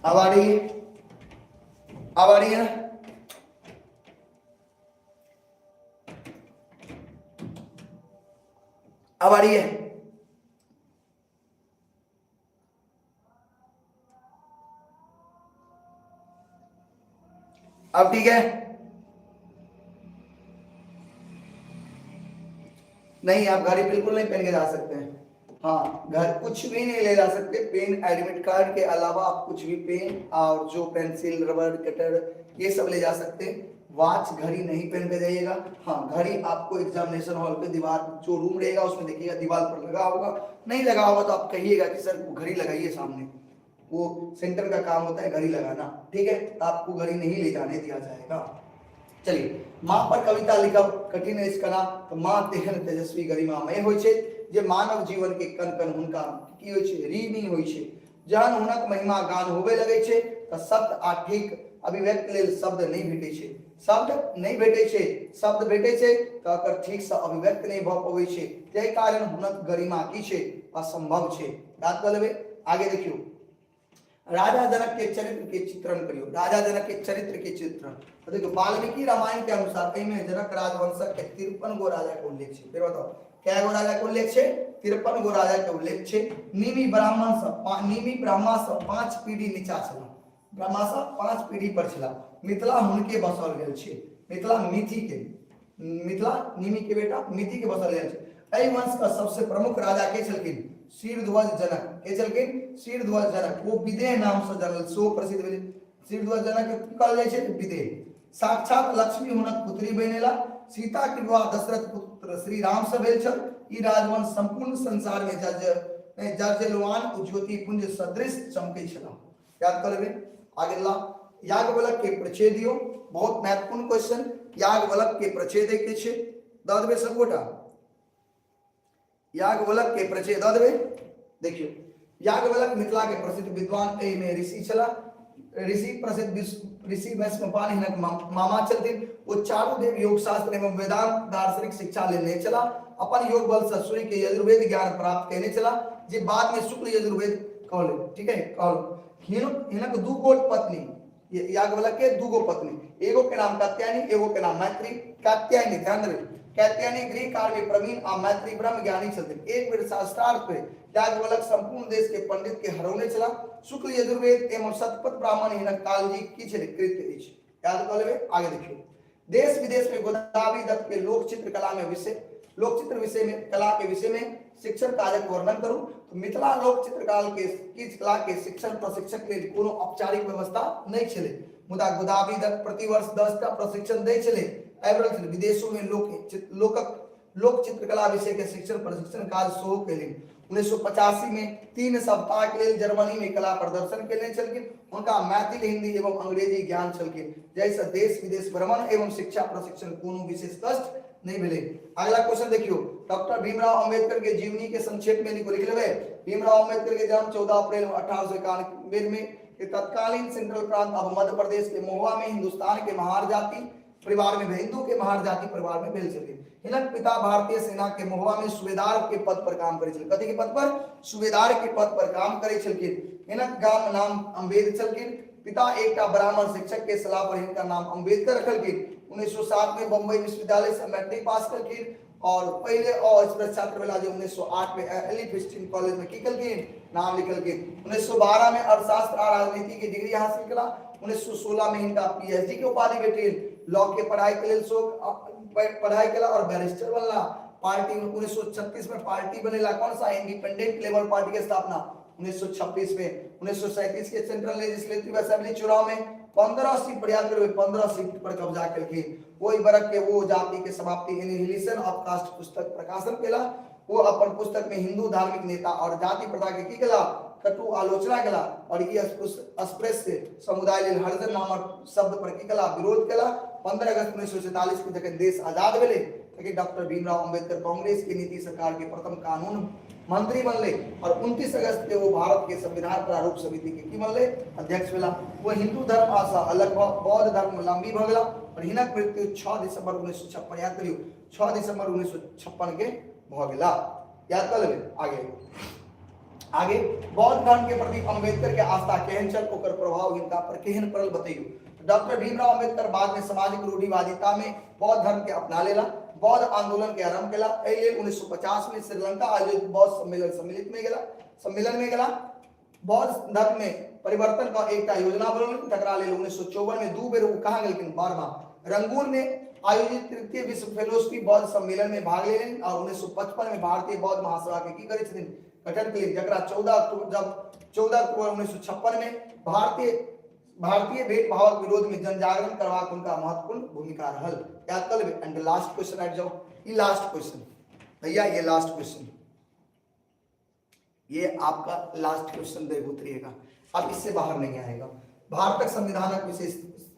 [SPEAKER 1] अब आ रही है, अब आ रही है। अब आ रही है। अब ठीक है? नहीं, आप घड़ी बिल्कुल नहीं पहन के जा सकते हैं। हाँ, घर कुछ भी नहीं ले जा सकते। पेन, एडमिट कार्ड के अलावा आप कुछ भी पेन और जो पेंसिल, रबड़, कटर ये सब ले जा सकते हैं। वॉच, घड़ी नहीं पहन के जाइएगा। हाँ, घड़ी आपको एग्जामिनेशन हॉल पे दीवार जो रूम रहेगा उसमें देखिएगा दीवार पर लगा होगा, नहीं लगा होगा तो आप कहिएगा कि सर वो घड़ी लगाइए सामने, वो सेंटर का काम होता है घड़ी लगाना, ठीक है। तो आपको घड़ी नहीं ले जाने दिया जाएगा। चलिए, माँ पर कविता लिखब कठिन अछि कला, तो माँ तेहन तेजस्वी गरिमामय होइ छै जे मानव जीवन के कण कण हुनका की होइ छै, ऋणी होइ छै। जहन हुनक महिमा गान होबे लगै छै तऽ सत्य आ ठीक अभिव्यक्त लेल शब्द नहि भेटै छै, शब्द नहि भेटै छै, शब्द भेटै छै तऽ ओकर ठीकसँ अभिव्यक्त नहि भऽ पबै छै, ताहि कारण हुनक गरिमा की छै, असंभव छै। याद कऽ लेबै। आगे देखियौ, राजा जनक के चरित्र के चित्रण करियो। राजा जनक के चरित्र के चित्रण तो देखियो, वाल्मीकि रामायण के अनुसार एहिमे जनक राजवंशक के 53 गो राजा के उल्लेख छै। फिर बताओ, कै गो राजा के उल्लेख छै? 53 गो राजा के उल्लेख छै। निमि ब्राह्मण सब निमि ब्राह्मण सब 5 पीढ़ी नीचा छला, ब्राह्मण सब 5 पीढ़ी पर छला। मिथिला हुनके बसल गेल छै, मिथिला मिथि के, मिथिला निमि के बेटा मिथि के बसल गेल छै। एहि वंश का सबसे प्रमुख राजा के छलखिन? शीरध्वज जनक। के छलखिन? शीरध्वज जनक। वो विदेह नाम से जानल सेहो प्रसिद्ध भेलै। शीरध्वज जनक के की कहल जाइ छै? विदेह। साक्षात लक्ष्मी हुनक पुत्री बनेला। सीता के विवाह दशरथ पुत्र श्री राम से भेल छल। ई राजवंश संपूर्ण संसार में जज जर्जलवान ज्योति पुंज सदृश चमकै छला। याद कर लेबै। आगे ला याज्ञवल्क्य के परिचय दियौ, बहुत महत्वपूर्ण क्वेश्चन। याज्ञवल्क्य के परिचय दै के छै, दऽ देबै सबगोटा। याज्ञवल्क्य के परिचय दऽ देबै। देखियौ, याज्ञवल्क्य मिथिला के प्रसिद्ध विद्वान एहिमे ऋषि छलाह। ऋषि प्रसिद्ध ऋषि वैष्णपाल हिनक मामा छलथिन। ओ चारू देव योग शास्त्र एवं वेदांत दार्शनिक शिक्षा लेने छलाह। अपन योग बल से सूर्य के यजुर्वेद ज्ञान प्राप्त केने छलाह, जे बाद में शुक्ल यजुर्वेद कहल, ठीक है, कहल। हिनक दू गोट पत्नी, याज्ञवल्क्य के दू गो पत्नी, एगो के नाम कात्यायनी, एगो के नाम मैत्री। कात्यायनी, ध्यान देबै, कात्यायनी गृह कार्य में प्रवीण आ मैत्री ब्रह्म ज्ञानी छलथिन। एक बेर शास्त्रार्थ पे याज्ञवल्क्य संपूर्ण देश के पंडित के हरौने छलाह। शुक्ल यजुर्वेद एवं शतपथ ब्राह्मण हिनक कालजी की छलै, कृत्य अछि। याद कऽ लेबै। आगे देखियौ, देश विदेश में गोदावरी दत्त के लोक चित्रकला में विषय, लोक चित्र विषय में कला के विषय में शिक्षण कार्यक वर्णन करू। तो मिथिला लोक चित्रकला के कला के शिक्षण प्रशिक्षण लेल कोनो औपचारिक व्यवस्था नहीं छलै, मुदा गोदावरी दत्त प्रतिवर्ष 10 टा प्रशिक्षण दै छलै, आबि रहल छलै। विदेशों में लोकक लोक चित्रकला विषय के शिक्षण प्रशिक्षण कार्य सेहो केलनि। 1985 में 3 सप्ताह के लेल जर्मनी में कला प्रदर्शन केने छलखिन। हुनका मैथिल, हिंदी एवं अंग्रेजी ज्ञान छलखिन, जाहिसँ देश विदेश भ्रमण एवं शिक्षा प्रशिक्षण कोनो विशेष कष्ट नहीं भेलै। अगला क्वेश्चन देखियो, डॉक्टर भीमराव अंबेडकर के जीवनी के संक्षेप में लिखो, लिख लेबै। भीमराव अंबेडकर के जन्म 14 अप्रैल 1891 में के तत्कालीन सेंट्रल प्रांत अब मध्य प्रदेश के महुआ में हिंदुस्तान के महार जाति परिवार में, हिंदू के महार जाति परिवार में भेल छलखिन। हिनक पिता भारतीय सेना के महुआ में सूबेदार के पद पर काम करै छलखिन। कथी के पद पर? सूबेदार के पद पर काम करै छलखिन। हिनक गाम नाम अम्बेद छलखिन। पिता एकटा ब्राह्मण शिक्षक के सलाह पर हिनका नाम अम्बेडकर रखलखिन। 1907 में बम्बई विश्वविद्यालय से मैट्रिक पास कलखिन और पहले अस्पृश्य छात्र भेला जे 1908 में एलिफिस्टीन कॉलेज में की कलखिन, नाम लिखलखिन। 1912 में अर्थशास्त्र आ राजनीति के डिग्री हासिल कला। 1916 में हिनका पीएचडी के उपाधि भेटिल। लॉ के पढ़ाई के लेल शौक पढ़ाई केला और बैरिस्टर बनला। पार्टी 1936 में पार्टी बनेला, कौन सा? इंडिपेंडेंट लेबर पार्टी के स्थापना 1926 में। 1937 के सेंट्रल लेजिस्लेटिव असेंबली चुनाव में 15 सीट पर, याद करबै, 15 सीट पर कब्जा केलखिन। ओहि वर्ग के वो जाति के समाप्ति एनिहिलेशन ऑफ कास्ट पुस्तक प्रकाशन केला। वो अपन पुस्तक में हिंदू धार्मिक नेता और जाति प्रथा के की केला, कटु आलोचना केला और ई अस्पृश्य समुदाय लेल हरिजन नामक शब्द पर की केला, विरोध केला। 15 अगस्त 1947 के जखन देश आजाद भेलै तखन डॉक्टर भीमराव अंबेडकर कांग्रेस के नीति सरकार के प्रथम कानून मंत्री बनले और 29 अगस्त के वो भारत के संविधान प्रारूप समिति के की बनले, अध्यक्ष भेला। वो हिंदू धर्म आशा अलग बौद्ध धर्म लंबी भऽ गेला और हिनक मृत्यु 6 दिसंबर 1956, याद करियौ, 6 दिसंबर 1956 के भऽ गेला। याद कऽ लेबै। आगे आगे, बौद्ध धर्म के प्रति अंबेडकर के आस्था केहन छल, ओकर प्रभाव हिनका पर केहन पड़ल, बतैयौ। डॉक्टर भीमराव अंबेडकर बाद में सामाजिक रूढ़िवादिता में बौद्ध धर्म के अपना लेला, बौद्ध आंदोलन के आरंभ केला। एहि लेल 1950 में श्रीलंका आयोजित बौद्ध सम्मेलन सम्मिलित में गेला, सम्मेलन में गेला। बौद्ध धर्म में परिवर्तन का एकटा योजना बनौलनि, तकरा लेल 1954 में 2 बेर ओ कहाँ गेलखिन, बर्मा। रंगून में आयोजित तृतीय विश्व फेलोशिप बौद्ध सम्मेलन में भाग लेलनि और 1955 में भारतीय बौद्ध महासभा के की करै छथिन, गठन केलनि, जकरा 14 अक्टूबर जब 14 अक्टूबर 1956 में भारतीय भारतीय भेदभावक विरोध में जनजागरण करबाक हुनका महत्वपूर्ण भूमिका रहल। याद कर लेबै। एंड लास्ट क्वेश्चन आबि जाओ, ई लास्ट क्वेश्चन भैया, ये लास्ट क्वेश्चन, ये आपका लास्ट क्वेश्चन देख उतरिएगा, अब इससे बाहर नहीं आएगा। भारतक संविधानक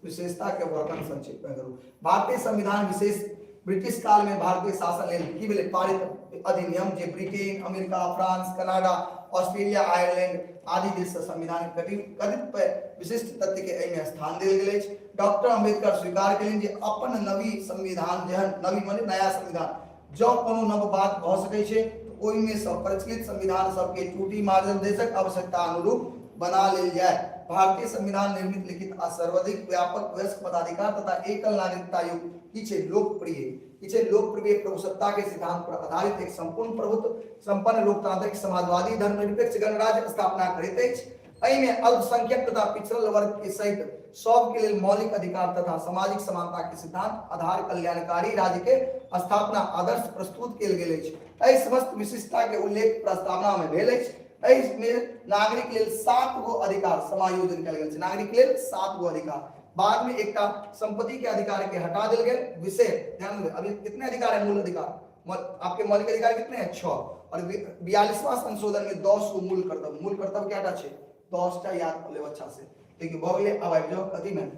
[SPEAKER 1] विशेषता के वर्णन संक्षेप में करू। भारतीय संविधान विशेष ब्रिटिश काल में भारतीय शासन लेल की भेलै? पारित अधिनियम जे Britain, America, France, Canada, Australia, Ireland आदि देश सँ संविधान कतिपय विशिष्ट तथ्य के एहिमे स्थान देल गेल अछि। डॉक्टर अम्बेडकर स्वीकार केलनि जे अपन नवी संविधान जेहन, नवी माने नया संविधान, जँ कोनो नव बात भऽ सकै छै तऽ ओहिमे सँ प्रचलित संविधान सबके त्रुटि मार्जन देशक आवश्यकता अनुरूप बना लेल जाय। भारतीय संविधान निर्मित लिखित आ सर्वाधिक व्यापक वयस्क मताधिकार तथा एकल नागरिकता युक्त की छै? लोकप्रिय की छै? लोकप्रिय प्रभुसत्ता के सिद्धांत पर आधारित एक संपूर्ण प्रभुत्व संपन्न लोकतांत्रिक समाजवादी धर्मनिरपेक्ष गणराज्य स्थापना करैत अछि। एहिमे अल्पसंख्यक तथा पिछड़ल वर्ग के सहित सब के लेल मौलिक अधिकार तथा सामाजिक समानता के सिद्धांत आधार कल्याणकारी राज्य के स्थापना आदर्श प्रस्तुत कयल गेल अछि। एहि समस्त विशिष्टता के उल्लेख प्रस्तावना में भेल अछि। एहिमे नागरिक लेल 7 गो अधिकार समायोजन कयल गेल छै। नागरिक लेल 7 गो अधिकार, बाद में एकटा संपत्ति के अधिकार के हटा देल गेल। विषय ध्यान देबै, अभी कितने अधिकार है? मूल अधिकार आपके मौलिक अधिकार कितने हैं? 6। और 42वां संशोधन में 10 गो मूल कर्तव्य। मूल कर्तव्य क्या छै? 10 टा। याद कर लेब अच्छा से। देखियो, भऽ गेलै। आब आबि जाओ कथी में?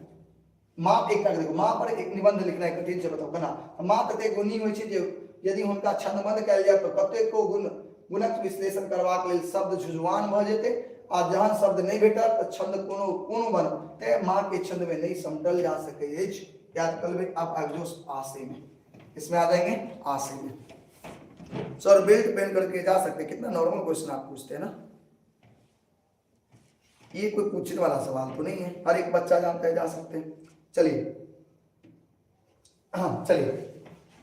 [SPEAKER 1] माँ एकटा देखो, माँ पर एक निबंध लिखनाइ कठिन छै, बताउ केना? माँ ततेक गुणी होइ छै जे यदि हुनका छंदबद्ध कयल जाय तऽ कतेको गुणक विश्लेषण करबाक लेल शब्द झुझुआन भऽ जेतै, आ जहन शब्द नहि भेटत तऽ छंद कोनो कोनो बनत। तें माँ के छंद में नहि समटल जा सकै अछि। याद कर लेबै। आब आबि जाओ आशय में, इसमें आ जाएंगे आशय में। सर, बेल्ट पहन करके जा सकते? कितना नॉर्मल क्वेश्चन आप पूछते हैं ना, ये कोई पूछने वाला सवाल तो नहीं है, हर एक बच्चा जानता है, जा सकते हैं। चलिए, हाँ, चलिए,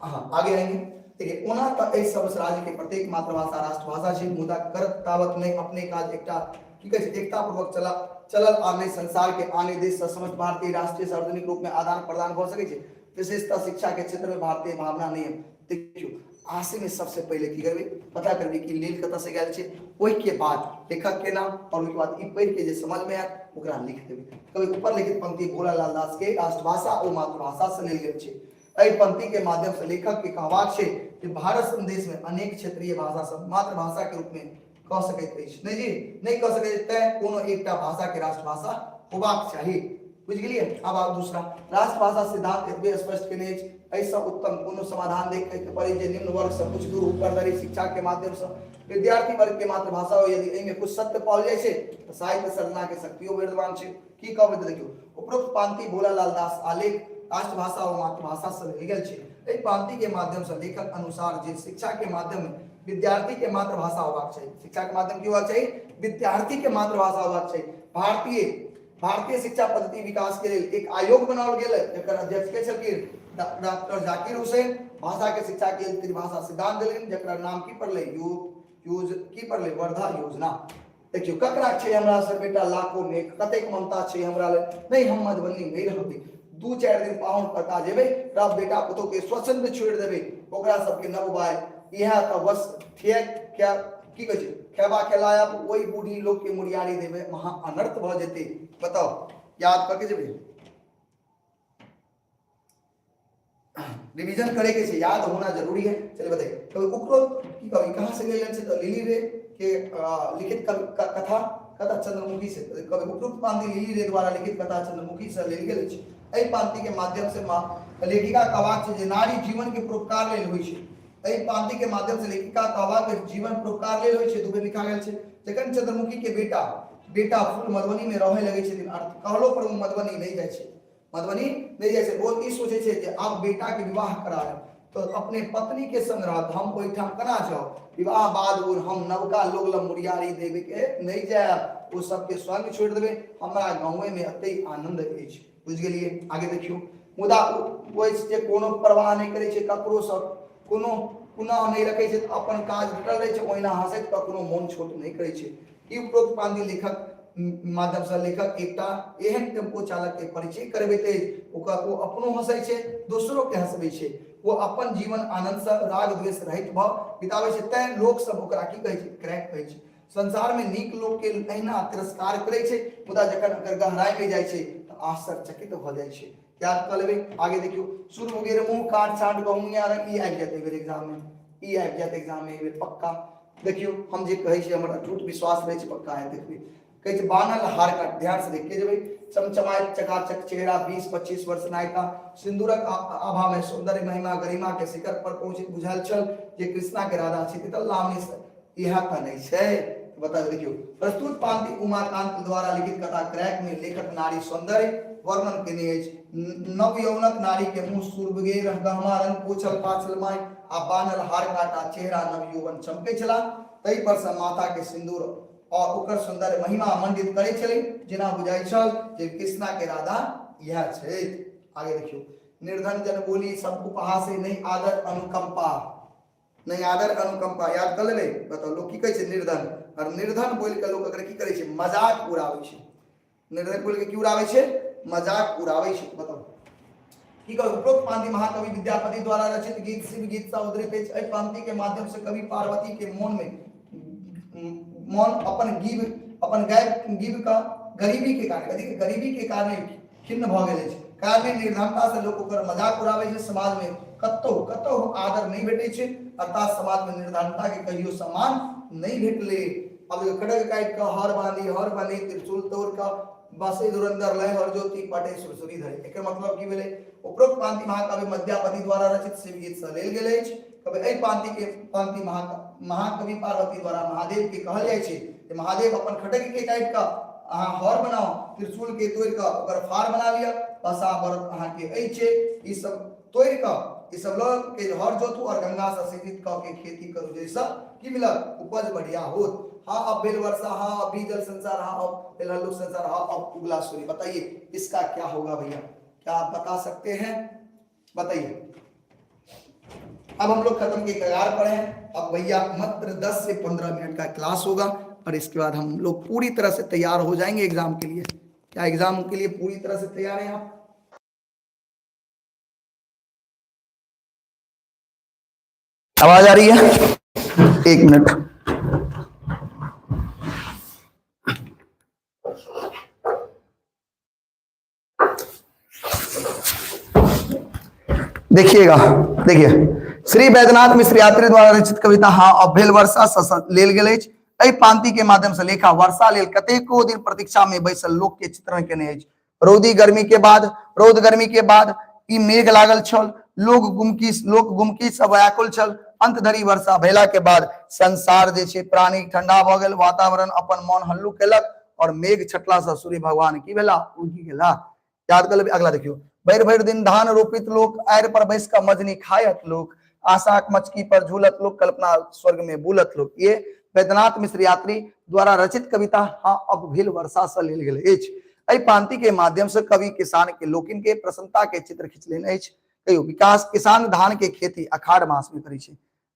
[SPEAKER 1] हाँ, आगे आएंगे। देखिए, ओना तऽ एहि सब राज्य के प्रत्येक मातृभाषा राष्ट्रभाषा छै, मुदा करत तावत नहि अपने काज एकटा की कहै छै एकता पूर्वक चला चलल आ नहि संसार के आने देश सँ समस्त भारतीय राष्ट्रीय सार्वजनिक रूप में आदान प्रदान भऽ सकै छै। विशेषतः शिक्षा के क्षेत्र में भारतीय भावना नहि है। देखियौ, आशय में सबसे पहिले की करबै? पता करबै कि लेल कतऽ से गेल छै। ओहिके बाद लेखक के नाम और ओहिके बाद ई पढ़ि के जे समझ में आयत ओकरा लिख देबै। कभी ऊपर लिखित पंक्ति भोलालाल दास के राष्ट्रभाषा ओ मातृभाषा से लेल गेल छै। एहि पंक्ति के माध्यम से लेखक के कहबाक छै कि भारत सन देश में अनेक क्षेत्रीय भाषा सब मातृभाषा के रूप में कह सकैत अछि नहि जी, नहि कह सकैत, तें कोनो एकटा भाषा के राष्ट्रभाषा होबाक चाही। बुझि गेलियै? आब आब दूसरा राष्ट्रभाषा सिद्धांत एतबे स्पष्ट केने अछि, एहिसँ उत्तम कोनो समाधान देखै के पड़ी जे निम्न वर्ग सँ कुछ दूर ऊपर धरि शिक्षा के माध्यम सँ विद्यार्थी वर्ग के मातृभाषा हो। यदि एहिमे कुछ सत्य पाओल जाइ छै तऽ साहित्य सर्जना के शक्तियो विद्यमान छै। की कहबै तऽ देखियौ, उपरोक्त पांति भोलालाल दास आलेख राष्ट्रभाषा और मातृभाषा से लेल गेल छै। एहि पांति के माध्यम से लेखक अनुसार जे शिक्षा के माध्यम में विद्यार्थी के मातृभाषा होबाक चाही। शिक्षा के माध्यम की होबाक चाही? विद्यार्थी के मातृभाषा होबाक चाही। भारतीय भारतीय शिक्षा पद्धति विकास के लेल एक आयोग बनाओल गेल, जकर अध्यक्ष के छलखिन? डॉक्टर जाकिर हुसैन। भाषा के शिक्षा के लेल त्रिभाषा सिद्धांत देलखिन, जकर नाम की पड़लै? You use की पड़लै? वर्धा योजना। देखियौ, ककरा छै हमरा से बेटा लाखो में कतेक ममता छै हमरा लेल? नहि, हम मधुबनी नहि रहबै। 2-4 दिन पाहुन परका जेबै तब बेटा पुतोह के स्वच्छंद छोड़ि देबै। ओकरा सबके नव बाय इएह तऽ बस ठेक क्या की कहै छै खेबा खेलायब, ओहि बूढ़ी लोक के मुड़ियारी देबै, महा अनर्थ भऽ जेतै। बताउ, याद कऽ के जेबै, रिवीजन करे के छै, याद होना जरूरी है। चलिए बताइए, तो उपरोक्त की कवि कहाँ से लेल छै? तो लिली रे के लिखित कथा कथा चंद्रमुखी से। कवि उपरोक्त पांति लिली रे द्वारा लिखित कथा चंद्रमुखी से लेल गेल अछि। एहि पांति के माध्यम से लेखिका कहबाक छै जे नारी जीवन के परोपकार लेल होइ छै। एहि पांति के माध्यम से लेखिका कहबाक जीवन परोपकार लेल होइ छै, दू बेर लिखा गेल छै। जखन चंद्रमुखी के बेटा बेटा फूल मधुबनी में रहय लगै छथिन, अर्थ कहलो पर ओ मधुबनी नहि जाइ छै, मधुबनी नहि जाइ छै। ओ ई सोचै छै जे आब बेटा के विवाह करायब तऽ अपने पत्नी के संग रहत, हम ओहिठाम केना जाउ? विवाह बाद ओ हम नवका लोग लग मुड़ियारी देवे के नहि जायब, ओ सबके संग छोड़ि देबै, हमरा गाँवे में एते आनंद अछि। बुझि गेलियै? आगे देखियौ, मुदा ओ जे कोनो परवाह नहि करै छै, ककरो सँ कोनो पुनः नहि रखै छै, अपन काज डटल रहै छै, ओहिना हँसैत कखनो मोन छोट नहि करै छै। ई उपरोक्त पांति लेखक माध्यमसँ लेखक एकटा एहन टेम्पो चालक के परिचय करबैत अछि, ओकर ओ अपनो हँसै छै, दोसरो के हँसबै छै। ओ अपन जीवन आनन्दसँ राग द्वेष रहित भऽ बिताबै छै, तैं लोक सब ओकरा की कहै छै? क्रैक कहै छै। संसारमे नीक लोकके एहिना तिरस्कार करै छै, मुदा जखन ओकर गहराइमे जाइ छै तऽ आश्चर्यचकित भऽ जाइ छै। याद कऽ लेबै। आगे देखियौ, शुरू गेल मुँह काट छाँट गहुमिया रंग, ई आबि जायत एहि बेर एग्जाममे, ई आबि जायत एग्जाममे एहि बेर पक्का। देखियौ, हम जे कहै छी हमर अटूट विश्वास रहै छै, पक्का है। देखबै, कहै छै बानल हार काट, ध्यान से देख के जेबै। चमचमाइत चकाचक चेहरा, 20-25 वर्ष नायिका, सिंदूरक आभा में सौंदर्य महिमा गरिमा के शिखर पर पहुंचे, बुझायल छल जे कृष्णा के राधा छी। तऽ लामनी इएह तऽ नहि छै। बता देखियौ, प्रस्तुत पांति उमाकांत द्वारा लिखित कथा क्रैक में लेखक नारी सौंदर्य वर्णन केने अछि। नव यौवनक नारी के मुंह सुरबगेर गहमा रंग, पोछल पाछल माय आ बानल हार काटा चेहरा नव यौवन चमकै छला, ताहि पर से माथा के सिंदूर और ओकर सौंदर्य महिमा मंडित करै छलै, जेना बुझाइ छल जे कृष्णा के राधा इएह छै। आगे देखियौ, निर्धन जन बोली सब उपहासे, नहीं आदर अनुकंपा, नहीं आदर अनुकंपा। याद कर लेबै। बताउ, लोग की कहै छै? निर्धन। और निर्धन बोलि के लोग अगर की करै छै? मजाक उड़ाबै छै। निर्धन बोलि के की उड़ाबै छै? मजाक उड़ाबै छै। बताउ की कहू। उपरोक्त पांति महाकवि विद्यापति द्वारा रचित गीत शिव गीत सँ उद्धृत अछि। एहि पांति के माध्यम से कवि पार्वती के मोन में मोन अपन गिब अपन गायब गिब का गरीबी के कारण, कथी के गरीबी के कारण खिन्न भऽ गेल अछि। कारण निर्धनता से लोक ओकर मजाक उड़ाबै छै, समाज में कतौ कतौ आदर नहि भेटै छै, अर्थात समाज में निर्धनता के कहियो सम्मान नहि भेटलै। अब खड़ग काटि कऽ हर बांधी, हर बांधी त्रिशूल तोड़ कऽ बसे धुरंधर लय हर ज्योति पटे सुरसुरी धरे। एकर मतलब की भेलै? उपरोक्त पांति महाकवि मध्यापति द्वारा रचित शिव गीत से लेल गेल अछि। कवि एहि पांति के पांति महाकवि पार्वती द्वारा महादेव के कहल जाइ छै जे महादेव अपन खटक के काटि कऽ अहाँ हर बनाउ, त्रिशूल के तोड़ि कऽ ओकर फार बना लिअ, बसा बरत अहाँके अछि, ई सब तोड़ि कऽ ई सब लऽ के हर जोतू और गंगा से सिंचित कऽ के खेती करू, जाहिसँ की मिलत? उपज बढ़िया होत। हाँ अब भेल वर्षा, हाँ अब भी जल संसार, हाँ अब भेल हल्लुक संसार, हाँ अब उगला सूर्य। बताइए इसका क्या होगा भैया? क्या आप बता सकते हैं? बताइए। अब हम लोग खत्म के कगार पर हैं। अब भैया मात्र 10 से 15 मिनट का क्लास होगा और इसके बाद हम लोग पूरी तरह से तैयार हो जाएंगे एग्जाम के लिए। क्या एग्जाम के लिए पूरी तरह से तैयार हैं आप? आवाज आ रही है? एक मिनट। देखिएगा, देखिए, श्री बैद्यनाथ मिश्र यात्री द्वारा रचित कविता हाँ अभेल वर्षा लेल गेल अछि। एहि पांति के माध्यम से लेखा वर्षा लेल कतेको दिन प्रतीक्षा में बैसल लोक के चित्रण केने अछि। रौदी गर्मी के बाद, रौद गर्मी के बाद ई मेघ लागल छल, लोक गुमकी सब व्याकुल छल। अंत धरि वर्षा भेला के बाद संसार जे छै प्राणी ठंडा भऽ गेल, वातावरण अपन मन हल्लुक केलक और मेघ छटला से सूर्य भगवान की भेला? उगि गेला। याद कर लेबै। अगला देखियौ, भरि भरि दिन धान रोपित लोक, आड़ि पर बैस कऽ मजनी खायत लोक, आशाक मचकी पर झूलत लोक, कल्पना स्वर्ग में बुलत लोक। ये वैद्यनाथ मिश्र यात्री द्वारा रचित कविता हाँ अब भेल वर्षा से लेल गेल अछि। एहि पांति के माध्यम से कवि किसान के लोकिन के प्रसन्नता के चित्र खिंचलनि अछि। कहियो विकास किसान धान के खेती अखाढ़ मास में करै छै,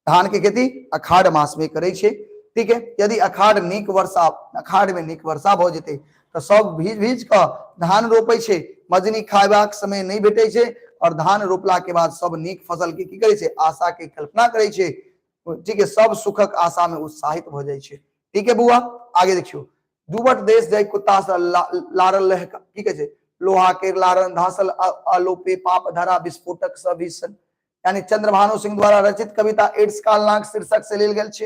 [SPEAKER 1] धान के खेती अखाढ़ मास में करै छै, ठीक है। यदि अखाढ़ नीक वर्षा, अखाढ़ में नीक वर्षा भऽ जेतै तऽ सब भीज भीज कऽ धान रोपै छै, मजनी खायबाक समय नहि भेटै छै और धान रोपला के बाद सब नीक फसल के की करै छै? आशा के कल्पना करै छै, ठीक है। सब सुखक आशा में उत्साहित भऽ जाइ छै, ठीक है बौआ। आगे देखियौ, दुबट देश जाय कुत्ता से लारल रह, की कहै छै? लोहा के लारन धासल अलोपे पाप धरा विस्फोटक स भीषण। यानी चंद्रभानु सिंह द्वारा रचित कविता एड्स काल नाक शीर्षक से लेल गेल छै।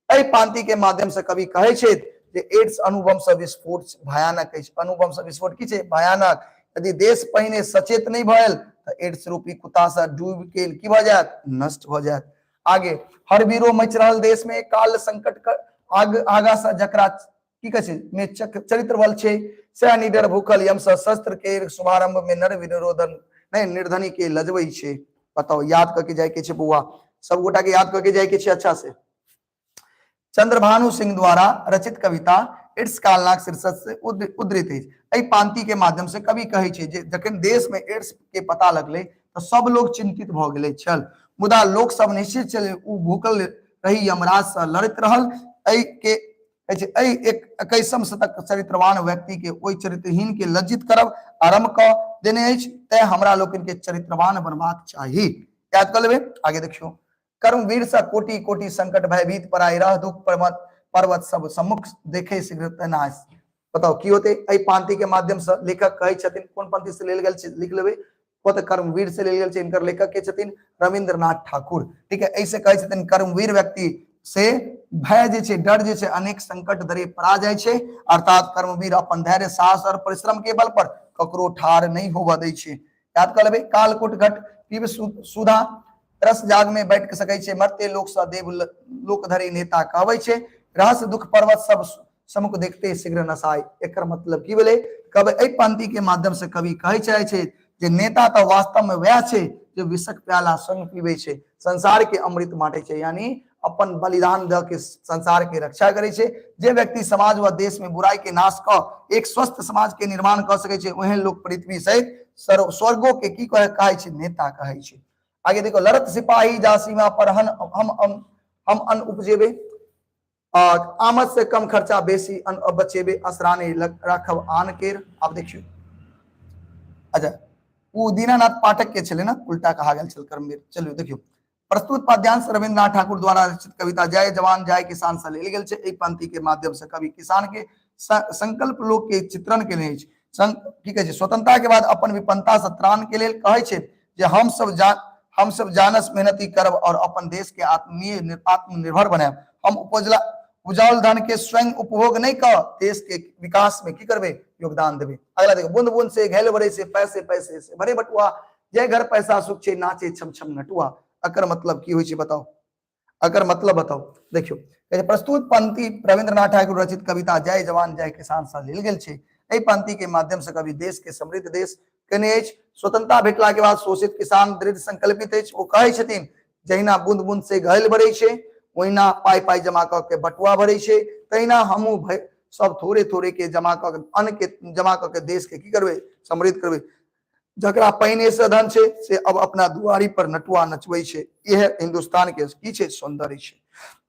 [SPEAKER 1] एहि पांति के माध्यम से कवि कहै छथि जे एड्स अणुबम से विस्फोट भयानक अछि। अणुबम से विस्फोट की छै? भयानक। यदि देश पहिने सचेत नहि भेल तऽ एड्स रूपी कुत्ता से डूबि के की भऽ जायत? नष्ट भऽ जायत। आगे, हर वीरो मचि रहल देश में काल संकट आग आगा से जकरा की कहै छै में चरित्र बल छै, सएह निडर भूखल यम से शस्त्र के शुभारंभ में नर विरोधन नहीं निर्धनी के लजबै छै। बताओ, याद करके जाय के छै बौआ, सब गोटा के याद करके जाय के छै अच्छा से। चंद्रभानु सिंह द्वारा रचित कविता एड्स कालनाक शीर्षक से उद्धृत अछि। एहि पांति के माध्यम से कवि कहै छै जे जखन देश में एड्स के पता लगलै तऽ सब लोग चिंतित भऽ गेलै छल, मुदा लोक सब निश्चित छल ओ भूखल रही यमराज से लड़ैत रहल। एहि के कहै छै एहि एक 21म शतक चरित्रवान व्यक्ति के ओहि चरित्रहीन के लज्जित करब आरंभ कऽ देने अछि, तैं हमरा लोकनि के चरित्रवान बनबाक चाही। याद याद कऽ लेबै। आगे देखियौ, कर्मवीर से कोटि कोटि संकट भयभीत पराय रह दुख पर्वत पर्वत सब सम्मुख देखे शीघ्र नाश। बताउ की होते एहि पांति के माध्यम से लेखक कहै छथिन, कोन पंक्ति से लेल गेल छै लिख लेबै, कत कर्मवीर से लेल गेल छै, इनकर लेखक के छथिन रविंद्रनाथ ठाकुर। ठीक है, ऐसे कहै छथिन कर्मवीर व्यक्ति से भय जे छै, डर जे छै, अनेक संकट धरे परा जाइ छै। अर्थात कर्मवीर अपन धैर्य, साहस और परिश्रम के बल पर ककरो ठार नहीं होबऽ दै छै। याद कऽ लेबै। कालकुट घट पीब सुधा रस जाग में बैठ के सकै छै, मरते लोक सँ देव लोक धरि नेता कहबै छै, रहस्य दुख पर्वत सब समुख देखते शीघ्र नसाय। एकर मतलब की भेलै? कवि एहि पंक्ति के माध्यम से कवि कहै चाहे छै जे नेता तऽ वास्तव में वएह छै जे विषक प्याला संग पीबै छै, संसार के अमृत बांटै छै, यानी अपन बलिदान दऽ के संसार के रक्षा करै छै। जे व्यक्ति समाज व देश में बुराई के नाश कऽ एक स्वस्थ समाज के निर्माण कऽ सकै छै, ओहन लोक पृथ्वी सहित स्वर्गो के की कहै छै? नेता कहै छै। आगे देखो, लड़त सिपाही जा सीमा पर हन हम हम अन्न उपजेबे, आमद से कम खर्चा बेसी अन्न बचेबे, असराने राखब आन केर। आब देखियौ, अच्छा ओ दीनानाथ पाठक के छलै ने, उल्टा कहा गेल छल कर्मवीर। चलियौ देखियौ, प्रस्तुत पद्यांश रविन्द्रनाथ ठाकुर द्वारा रचित कविता जय जवान जय किसान से लेल गेल छै। एहि पंक्ति के माध्यम से कवि किसान के संकल्प लोक के चित्रण केने अछि। की कहै छै, स्वतंत्रता के बाद अपन विपन्नता से त्राण के लेल कहै छै जे हम सब जानस मेहनती करब और अपन देश के आत्मीय आत्मनिर्भर बनायब। हम उपजला उपजाओल धन के स्वयं उपभोग नहीं कर देश के विकास में की करबे, योगदान देबे। अगला देखो, बूंद बूंद से घैल भरे से पैसे पैसे से भरे बटुआ, जय घर पैसा सुख छे नाचे छम छम नटुआ। अकर मतलब की होइ छै बताओ, अकर मतलब बताओ। देखियो, प्रस्तुत पंक्ति रविंद्रनाथ ठाकुर रचित कविता जय जवान जय किसान से लेल गेल छै। एहि पंक्ति के माध्यम से कवि देश के समृद्ध देश केने अछि। स्वतंत्रता भेटला के बाद शोषित किसान दृढ़ संकल्पित अछि। ओ कहै छथिन जहिना बूंद बूंद से घैल भरै छै, ओहिना पाइ पाइ जमा कऽ के बटुआ भरै छै, तहिना हमहूँ सब थोड़े थोड़े के जमा कऽ के अन्न के जमा कऽ के देश के की करबै, समृद्ध करबै। जकरा पहिने से धन छै से अब अपना दुआरी पर नटुआ नचबै छै। इएह हिंदुस्तान के की छै, सौंदर्य छै।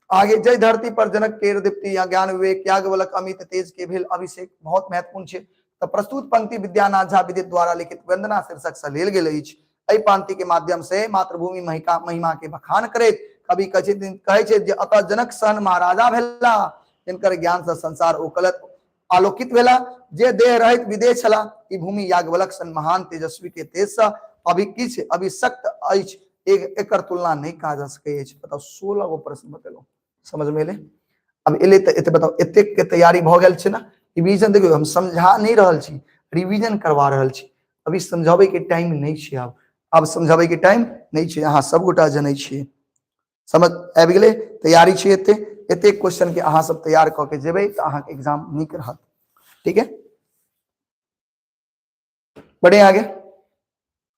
[SPEAKER 1] आगे, जय धरती पर जनक केर दीप्ति या ज्ञान विवेक याज्ञवल्क अमित तेज के भेल अभिषेक, बहुत महत्वपूर्ण छै। तऽ प्रस्तुत पंक्ति विद्यानाथ झा विदित द्वारा लिखित वंदना शीर्षक से लेल गेल अछि। एहि पांति के माध्यम से मातृभूमि महिका महिमा के बखान करैत कवि कहै छै जे अतः जनक सन महाराजा भेला जिनकर ज्ञान से संसार ओकलत आलोकित भेला, जे देह रहित विदेह छला, ई भूमि याज्ञवल्क सन महान तेजस्वी के तेज से अभी किछु अभिशक्त अछि, एकर तुलना नहीं कहा जा सकै अछि। बताउ, 16 गो प्रश्न बतेलहुँ, समझ में एलै? अब एलै तऽ एते बताउ, एतेक के तैयारी भऽ गेल छै ने? रिवीजन देखियौ, हम समझा नहि रहल छी, रिवीजन करवा रहल छी। अभी समझाबै के टाइम नहि छै, आब समझाबै के टाइम नहि छै, अहाँ सबगोटा जनै छियै। समझ आबि गेलै? तैयारी छै एते एते क्वेश्चन के अहाँ सब तैयार कऽ के जेबै तऽ अहाँके एग्जाम नीक रहत। ठीक है, बढ़े आगे।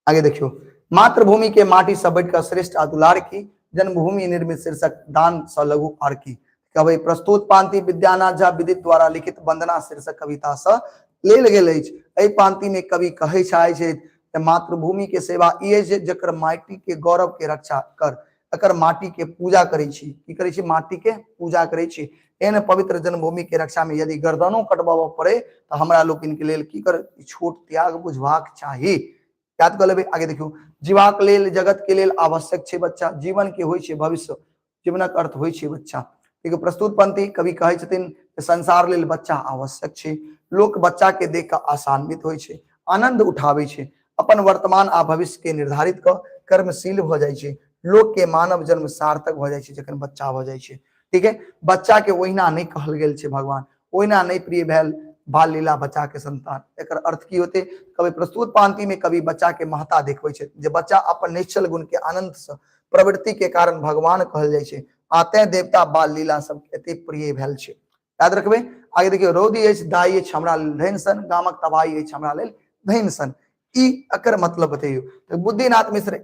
[SPEAKER 1] आगे देखियो, मातृभूमि के माटी से बढ़िकर श्रेष्ठ आ दुलार की, जन्मभूमि निर्मित शीर्षक दान से लघु आर की। कहबै, प्रस्तुत पांति विद्यानाथ झा विदित द्वारा लिखित वंदना शीर्षक कविता से लेल गेल अछि। एहि पांति में कवि कहै चाहै छथि जे मातृभूमि के सेवा ई अछि जकर माटि के गौरव के रक्षा कर, एकर माटी के पूजा करै छी। की करै छी? माटी के पूजा करै छी। एहन पवित्र जन्मभूमि के रक्षा में यदि गर्दनो कटबाबऽ पड़े तऽ हमरा लोकनि के लेल की कर, छोट त्याग बुझबाक चाही। याद कऽ लेबै। आगे देखियौ, जीवाक लेल जगत के लेल आवश्यक छै बच्चा, जीवन के होइ छै भविष्य, जीवनक अर्थ होइ छै बच्चा। देखियौ, प्रस्तुत पंक्ति कवि कहै छथिन संसार लेल बच्चा आवश्यक छै। लोक बच्चा के देख कऽ आशान्वित होइ छै, आनंद उठाबै छै, अपन वर्तमान आ भविष्य के निर्धारित कऽ कर्मशील भऽ जाइ छै। लोक के मानव जन्म सार्थक भऽ जाइ छै जखन बच्चा भऽ जाइ छै। ठीक है, बच्चा के ओहिना नहि कहल गेल छै भगवान, ओहिना नहि प्रिय भेल बाल लीला बच्चा के संतान। एकर अर्थ की होते? कवि प्रस्तुत पांति में कवि बच्चा के महत्ता देखबै छै जे बच्चा अपन निश्चल गुण के आनंद से प्रवृत्ति के कारण भगवान कहल जाइ छै, आ तें देवता बाल लीला सब एते प्रिय भेल छै। याद रखबै। आगे देखियौ, रौदी अछि दाई अछि हमरा लेल धनि सन, गामक तबाही अछि हमरा लेल धनि सन। ई एकर मतलब बतैयौ। तऽ बुद्धिनाथ मिश्र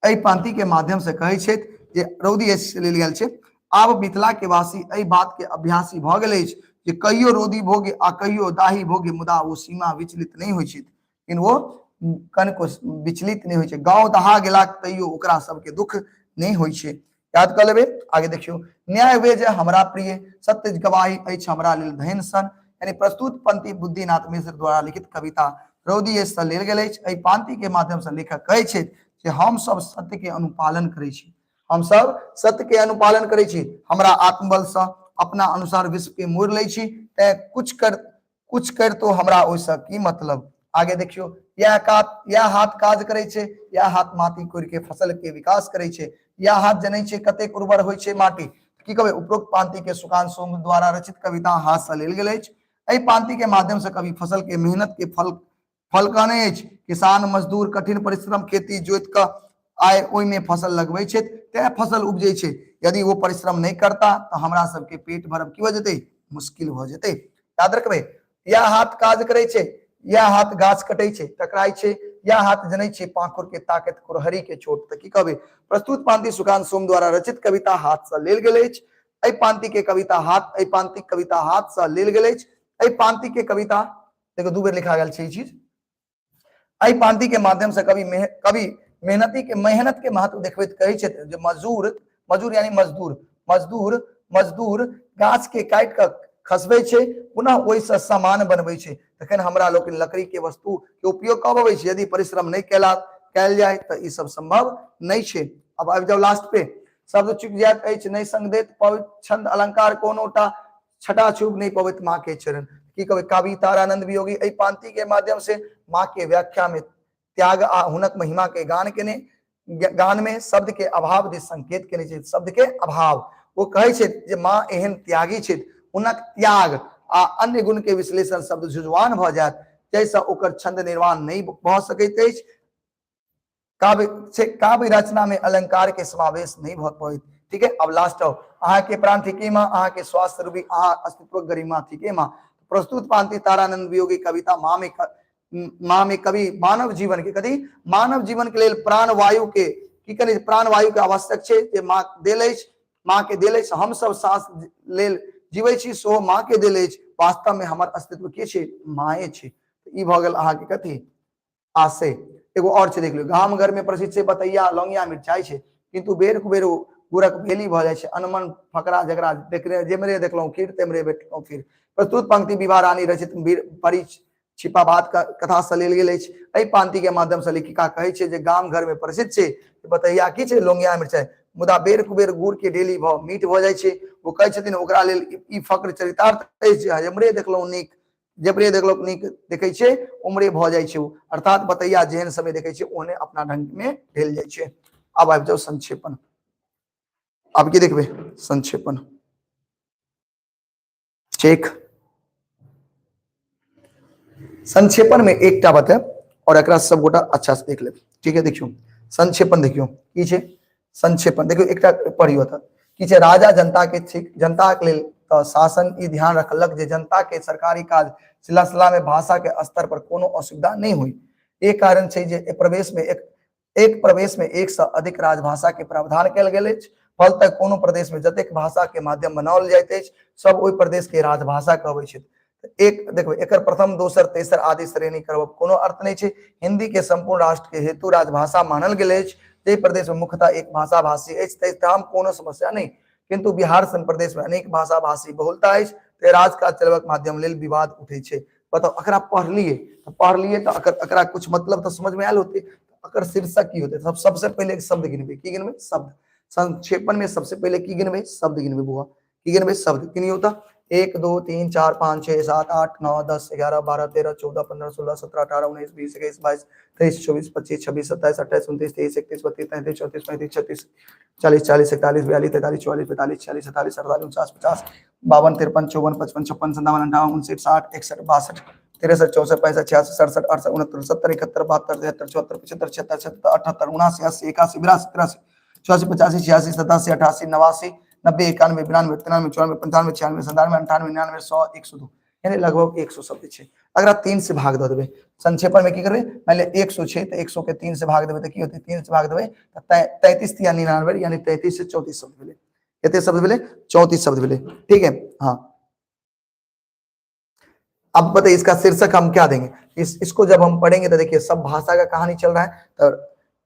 [SPEAKER 1] एहि पांति के माध्यम से कहै छथि जे रौदी अछि लेल गेल छै। आब मिथिला के वासी एहि बात के अभ्यासी भऽ गेल अछि जे कहियो रौदी भोगे आ कहियो दाही भोगे, मुदा ओ सीमा विचलित नहि होइ छै, लेकिन ओ कनिको विचलित नहि होइ छै। गाँव दहा गेला तैयो ओकरा सबके दुख नहि होइ छै। याद कऽ लेबै। आगे देखियौ, न्याय वे जे हमरा प्रिय, सत्य गवाही अछि हमरा लेल धनि सन। यानी प्रस्तुत पंक्ति बुद्धिनाथ मिश्र द्वारा लिखित कविता रौदी से लेल गेल अछि। एहि पांति के माध्यम से लेखक कहै छथि जे हम सब सत्य के अनुपालन करै छी, हम सब सत्य के अनुपालन करै छी, हमरा आत्मबल से अपना अनुसार विश्व के मोड़ लै छी, तैं कुछ कर तो हमरा ओहिसँ की मतलब। आगे देखियौ, इएह काज, इएह हाथ काज करै छै, इएह हाथ माटी कोड़ि के फसल के विकास करै छै, इएह हाथ जनै छै कतेक उर्वर होइ छै माटी। की कहबै, उपरोक्त पांति के सुकांत सोम द्वारा रचित कविता हाथ से लेल गेल अछि। एहि पांति के माध्यम से कवि फसल के मेहनत के फल फल कहने अछि। किसान मजदूर कठिन परिश्रम खेती जोति कऽ आय ओहिमे फसल लगबै छथि, तैं फसल उपजै छै। यदि ओ परिश्रम नहि करता तऽ हमरा सबके पेट भरब की भऽ जेतै, मुश्किल भऽ जेतै। याद रखबै, इएह हाथ काज करै छै, इएह हाथ गाछ कटै छै, टकराइ छै, इएह हाथ जनै छै पाखुर के ताकत कुरहरी के चोट। तऽ की कहबै, प्रस्तुत पांति सुकांत सोम द्वारा रचित कविता हाथ से लेल गेल अछि। एहि पांति के कविता हाथ, एहि पांति कविता हाथ से लेल गेल अछि। एहि पांति के कविता देखो दू बेर लिखा गेल छै ई चीज। एहि पांति के माध्यम से कवि मेहनती के मेहनत के महत्व देखबैत कहै छथि जे मजदूर, मजदूर यानी मजदूर, मजदूर, मजदूर गाछ के काटि कऽ खसबै छै, पुनः ओहिसँ सामान बनबै छै, तखन हमरा लोकनि लकड़ी के वस्तु के उपयोग कऽ पबै छी। यदि परिश्रम नहि कयल जाय तऽ ई सब संभव नहि छै। अब आबि जाउ लास्ट पे, शब्द चुकि जाइत अछि नहि संग देत पवित्र छंद अलंकार कोनोटा, छटा छूब नहीं पबैत माँ के चरण। की कहबै, कवि तारानंद वियोगी एहि पांति के माध्यम से माँ के व्याख्या में त्याग आ हुनक महिमा के गान केने, गान में शब्द के अभाव दिस संकेत केने छै। शब्द के अभाव, ओ कहै छै जे माँ एहन त्यागी छथि, हुनक त्याग आ अन्य गुण के विश्लेषण शब्द झुझुआन भऽ जायत, जाहिसँ ओकर छंद निर्माण नहि भऽ सकैत अछि। काव्य से काव्य रचना में अलंकार के समावेश नहीं भऽ पबैत। ठीक है, अब लास्ट आओ, अहाँ के प्राण ठीके माँ, अहाँ के स्वास्थ्य रूपी अहाँ अस्तित्व गरिमा ठीके माँ। प्रस्तुत पांति तारानंद वियोगी कविता माँ में माँ में कवि मानव जीवन के कथी, मानव जीवन के लेल प्राण वायु के की करै, प्राण वायु के आवश्यक छै जे माँ देल अछि, माँ के देल अछि। हम सब सांस लेल जीबै छी सेहो माँ के देल अछि। वास्तव में हमर अस्तित्व के छै, माए छै। ई भऽ गेल अहाँ के कथी आशय। एगो और छै देख लियौ, गाम घर में प्रसिद्ध छै बतैया लौंगिया मिरचाई छै, किंतु बेर कुबेर ओ गुड़क भेली भऽ जाइ छै। अनमन फकरा झगड़ा देखने जेमरे देखलहुँ खीर तेमरे भेटलहुँ खीर। प्रस्तुत पंक्ति विभा रानी रचित बड़ी छिपा बात कथा से लेल गेल अछि। एहि पांति के माध्यम से लेखिका कहै छै जे गाम घर में प्रसिद्ध छै बतैया की छै लौंगिया मिरचाई, मुदा बेर कुबेर गुड़ के डेली भऽ मीठ भऽ जाइ छै। ओ कहै छथिन ओकरा लेल ई फक्र चरितार्थ अछि जे जेमरे देखलहुँ नीक, जेमरे देखलहुँ नीक देखै छै उमरे भऽ जाइ छै ओ, अर्थात बतैया जेहन समय देखै छै ओहने अपना ढंग में ढेल जाइ छै। आब आबि जाउ संक्षेपण। आब की देखबै, संक्षेपण। ठीक, संक्षेपण में एकटा बतायब और एकरा सब गोटा अच्छा से देख लेब। ठीक है, देखियो संक्षेपण, देखियो की छै संक्षेपण। देखियो एकटा पढ़ियो तऽ की छै, राजा जनता के ठीक, जनता के लेल तऽ शासन ई ध्यान रखलक जे जनता के सरकारी काज सिलसिला में भाषा के स्तर पर कोनो असुविधा नहीं हुई। एक कारण छै जे प्रवेश में एक, एक प्रवेश में एक से अधिक राजभाषा के प्रावधान कयल गेल अछि। फलतः कोनो प्रदेश में जतेक भाषा के माध्यम बनाओल जाइत अछि सब ओहि प्रदेश के राजभाषा कहबै छै। एक देखो, एकर प्रथम दोसर तेसर आदि श्रेणी करब कोनो अर्थ नहीं छै। हिंदी के संपूर्ण राष्ट्र के हेतु राजभाषा मानल गेल अछि। जाहि प्रदेश में मुख्यतः एक भाषा भाषी अछि ताहि ठाम कोनो समस्या नहीं, किंतु बिहार सन प्रदेश में अनेक भाषा भाषी बहुलता अछि, ते राजकाज चलबक माध्यम लेल विवाद उठै छै। बताउ, एकरा पढ़लिए तऽ पढ़लिए तऽ एकरा कुछ मतलब तऽ समझ में आयल होते, एकर शीर्षक की होते? सबसे पहले शब्द गिनबे, की गिनबे? शब्द। संक्षेपण में सबसे पहले की गिनबे? शब्द गिनबे बुआ, की गिनबे? शब्द गिनियो तऽ 1 2 3 4 5 6 7 8 9 10 11 12 13 14 15 16 17 18 19 20 21 22 23 24 25 26 27 28 29 30 31 32 33 34 35 36 40 40 41 42 43 44 45 46 47 48 49 50 52 53 54 55 56 57 58 59 60 61 62 63 64 65 86 67 68 69 70 71 72 73 74 75 76 77 78 79 80 81 82 83 84 85 86 87 88 89 90 91 92 93 94 95 96 97 98 99 100 102, यानी लगभग 100 शब्द छै। अगर 3 से भाग दऽ देबै संक्षेपण में की करबै, मान लिअ 100 छै तऽ 100 के 3 से भाग देबै तऽ की होतै, 3 से भाग देबै तऽ 33 या 99, यानी 33 से 34 शब्द भेलै। कते शब्द भेलै? 34 शब्द भेलै। ठीक है, हाँ अब बताइए इसका शीर्षक हम क्या देंगे? इसको जब हम पढ़ेंगे तो देखिए सब भाषा का कहानी चल रहा है,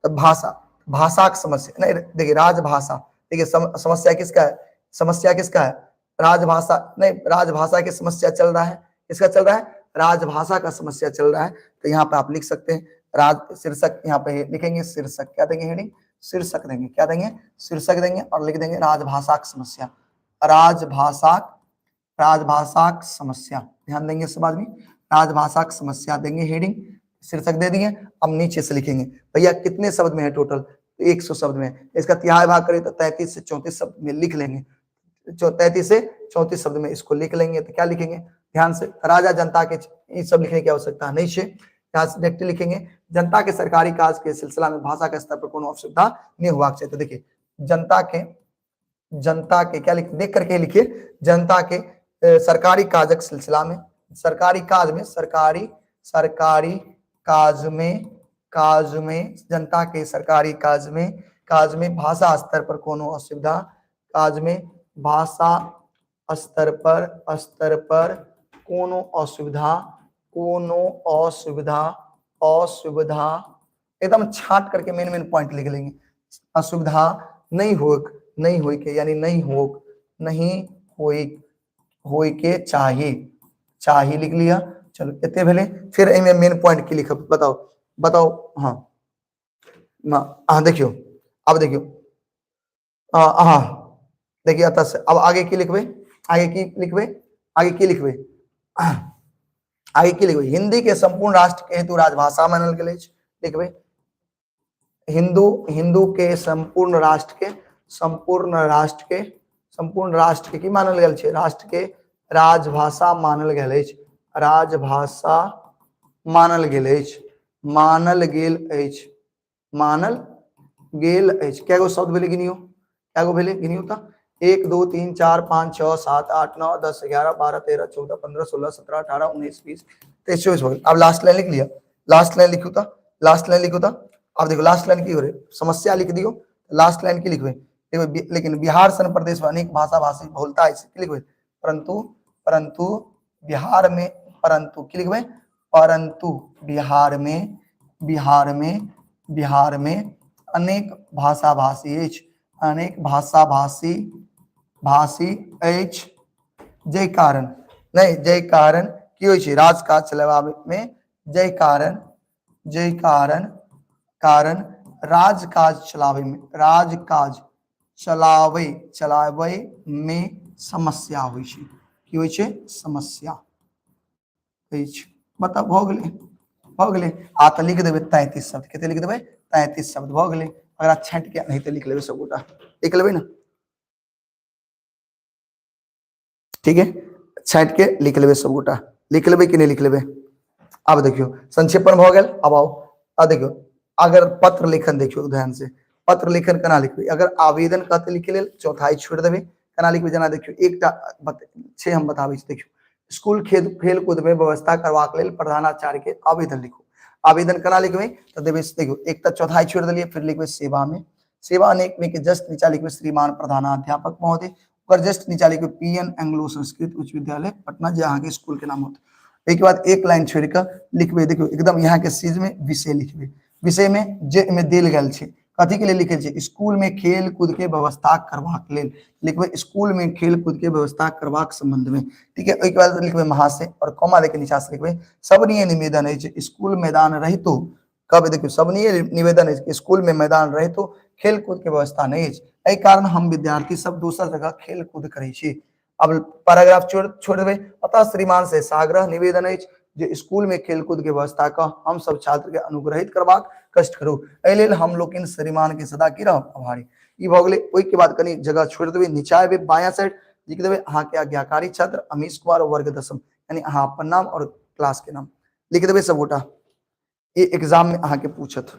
[SPEAKER 1] तो भाषा, भाषा की समस्या नहीं, देखिए राजभाषा, देखिए समस्या किसका है, समस्या किसका है? राजभाषा नहीं, राजभाषा की समस्या चल रहा है, किसका चल रहा है? राजभाषा का समस्या चल रहा है। तो यहाँ पे आप लिख सकते हैं राज शीर्षक यहाँ पे लिखेंगे, शीर्षक क्या देंगे, हेडिंग शीर्षक देंगे, क्या देंगे, शीर्षक देंगे और लिख देंगे राजभाषाक समस्या, राजभाषाक, राजभाषाक समस्या। ध्यान देंगे सब आदमी, राजभाषाक समस्या देंगे हेडिंग, शीर्षक दे दिए। अब नीचे से लिखेंगे भैया कितने शब्द में है टोटल, 100 शब्द में, इसका तिहाई भाग करें तो 33 से 34 शब्द में लिख लेंगे, 33 से 34 शब्द में इसको लिख लेंगे। तो क्या लिखेंगे, ध्यान से, राजा जनता के, ये सब लिखने की आवश्यकता नहीं है, यहाँ से डायरेक्ट लिखेंगे जनता के सरकारी काज के सिलसिला में भाषा के स्तर पर कोनो असुविधा नहीं हुआ चाहिए। तो देखिए जनता के, जनता के क्या लिख, देख करके लिखिए, जनता के सरकारी काजक सिलसिला में, सरकारी काज में, सरकारी, सरकारी काज में, काज में, जनता के सरकारी काज में, काज में भाषा स्तर पर कोनो असुविधा, काज में भाषा स्तर पर, स्तर पर कोनो असुविधा, कोनो असुविधा, असुविधा, एकदम छांट करके मेन मेन पॉइंट लिख लेंगे, असुविधा नहीं हो, नहीं होई के, यानी नहीं हो, नहीं होई, होई के चाही, चाही लिख लिया। चलो इतने भेले, फिर एमे मेन पॉइंट की लिखब, बताओ बताओ। हाँ हाँ देखियो, अब देखियो, हाँ देखिए अतः से अब आगे की लिखबे, आगे की लिखबे, आगे की लिखबे, आगे की लिखबे, हिंदी के संपूर्ण राष्ट्र के हेतु राजभाषा मानल गेल अछि, लिखबे हिंदू, हिंदू के संपूर्ण राष्ट्र के, संपूर्ण राष्ट्र के, संपूर्ण राष्ट्र के की मानल गेल छै, राष्ट्र के राजभाषा मानल गेल अछि, राजभाषा मानल गेल अछि, मानल गेल अछि, मानल गेल अछि। कए गो शब्द भेलै गिनियो, कए गो भेलै गिनियो तऽ 1 2 3 4 5 6 7 8 9 10 11 12 13 14 15 16 17 18 19 20 23 24 हो गेल। अब लास्ट लाइन लिख लिया, लास्ट लाइन लिखू तऽ, लास्ट लाइन लिखू तऽ, अब देखो लास्ट लाइन की हो रहे, समस्या लिख दियो, लास्ट लाइन की लिखबे, देखो लेकिन बिहार सन प्रदेश में अनेक भाषा भाषी बहुलता है, की लिखबे, परंतु, परंतु बिहार में, परंतु की लिखबे, परंतु बिहार में, बिहार में, बिहार में अनेक भाषा भाषी अछि, अनेक भाषा भाषी, भाषी अछि, जाहि कारण नहीं, जाहि कारण की होइ छै राजकाज चलेबा में, जाहि कारण, जाहि कारण, कारण राजकाज चलाबै में, राजकाज चलाबै, चलाबै में समस्या होइ छै, की होइ छै समस्या अछि। मतलब भऽ गेलै, भऽ गेलै। आ तऽ लिख देबै 33 शब्द, कते लिख देबै 33 शब्द भऽ गेलै। अगर छाँटि के नहीं तऽ लिख लेबै सबगोटा, लिख लेबै ना, ठीक है, छाँटि के लिख लेबै सबगोटा, लिख लेबै कि नहीं लिख लेबै। आब देखियौ संक्षेपण भऽ गेल। आब आउ, आ देखियौ अगर पत्र लेखन देखियौ ध्यान से, पत्र लेखन केना लिखबै, अगर आवेदन कहते लिखे लेल चौथाई छोड़ि देबै, केना लिखबै जेना देखियौ एकटा छै हम बताबै छी। देखियौ स्कूल खेल खेलकूद में व्यवस्था करबाक लेल प्रधानाचार्य के आवेदन लिखू, आवेदन केना लिखबै तऽ देबै देखियौ एक तऽ चौथाई छोड़ि देलियै, फिर लिखबै सेवा में, सेवा अनेक में के जस्ट नीचा लिखबै श्रीमान प्रधानाध्यापक महोदय, ओकर जस्ट नीचा लिखबै पी एन एंग्लो संस्कृत उच्च विद्यालय पटना, जे अहाँके स्कूल के नाम होतै। एहिके बाद एक लाइन छोड़ि कऽ लिखबै देखियौ एकदम यहाँ के चीज में विषय लिखबै, विषय में जे एहिमे देल गेल छै कथी के लेल लिखल छै, स्कूल में खेल कूद के व्यवस्था करबाक लेल लिखबै, स्कूल में खेल कूद के व्यवस्था करबाक संबंध में, ठीक है। ओहिके बाद लिखबै महाशय और कॉमा देके नीचा से लिखबै सबनीय निवेदन अछि स्कूल मैदान रहितो, कहबै देखियौ सबनीय निवेदन अछि स्कूल में मैदान रहितो खेल कूद के व्यवस्था नहीं अछि, एहि कारण हम विद्यार्थी सब दोसर जगह खेल कूद करै छी। अब पैराग्राफ छोड़ छोड़ देबै, अतः श्रीमान से साग्रह निवेदन अछि जे स्कूल में खेलकूद के व्यवस्था क हम सब छात्र के अनुग्रहित करबाक कष्ट करू, एहि लेल हम लोकनि श्रीमान के सदा की रहब आभारी। ई भऽ गेलै। ओहिके बाद कनि जगह छोड़ि देबै, नीचा एबै बायाँ साइड लिख देबै अहाँके आज्ञाकारी छात्र अमीश कुमार वर्ग दसम, यानी अहाँ अपन नाम और क्लास के नाम लिख देबै सबगोटा। ये एग्जाम में अहाँके पूछत,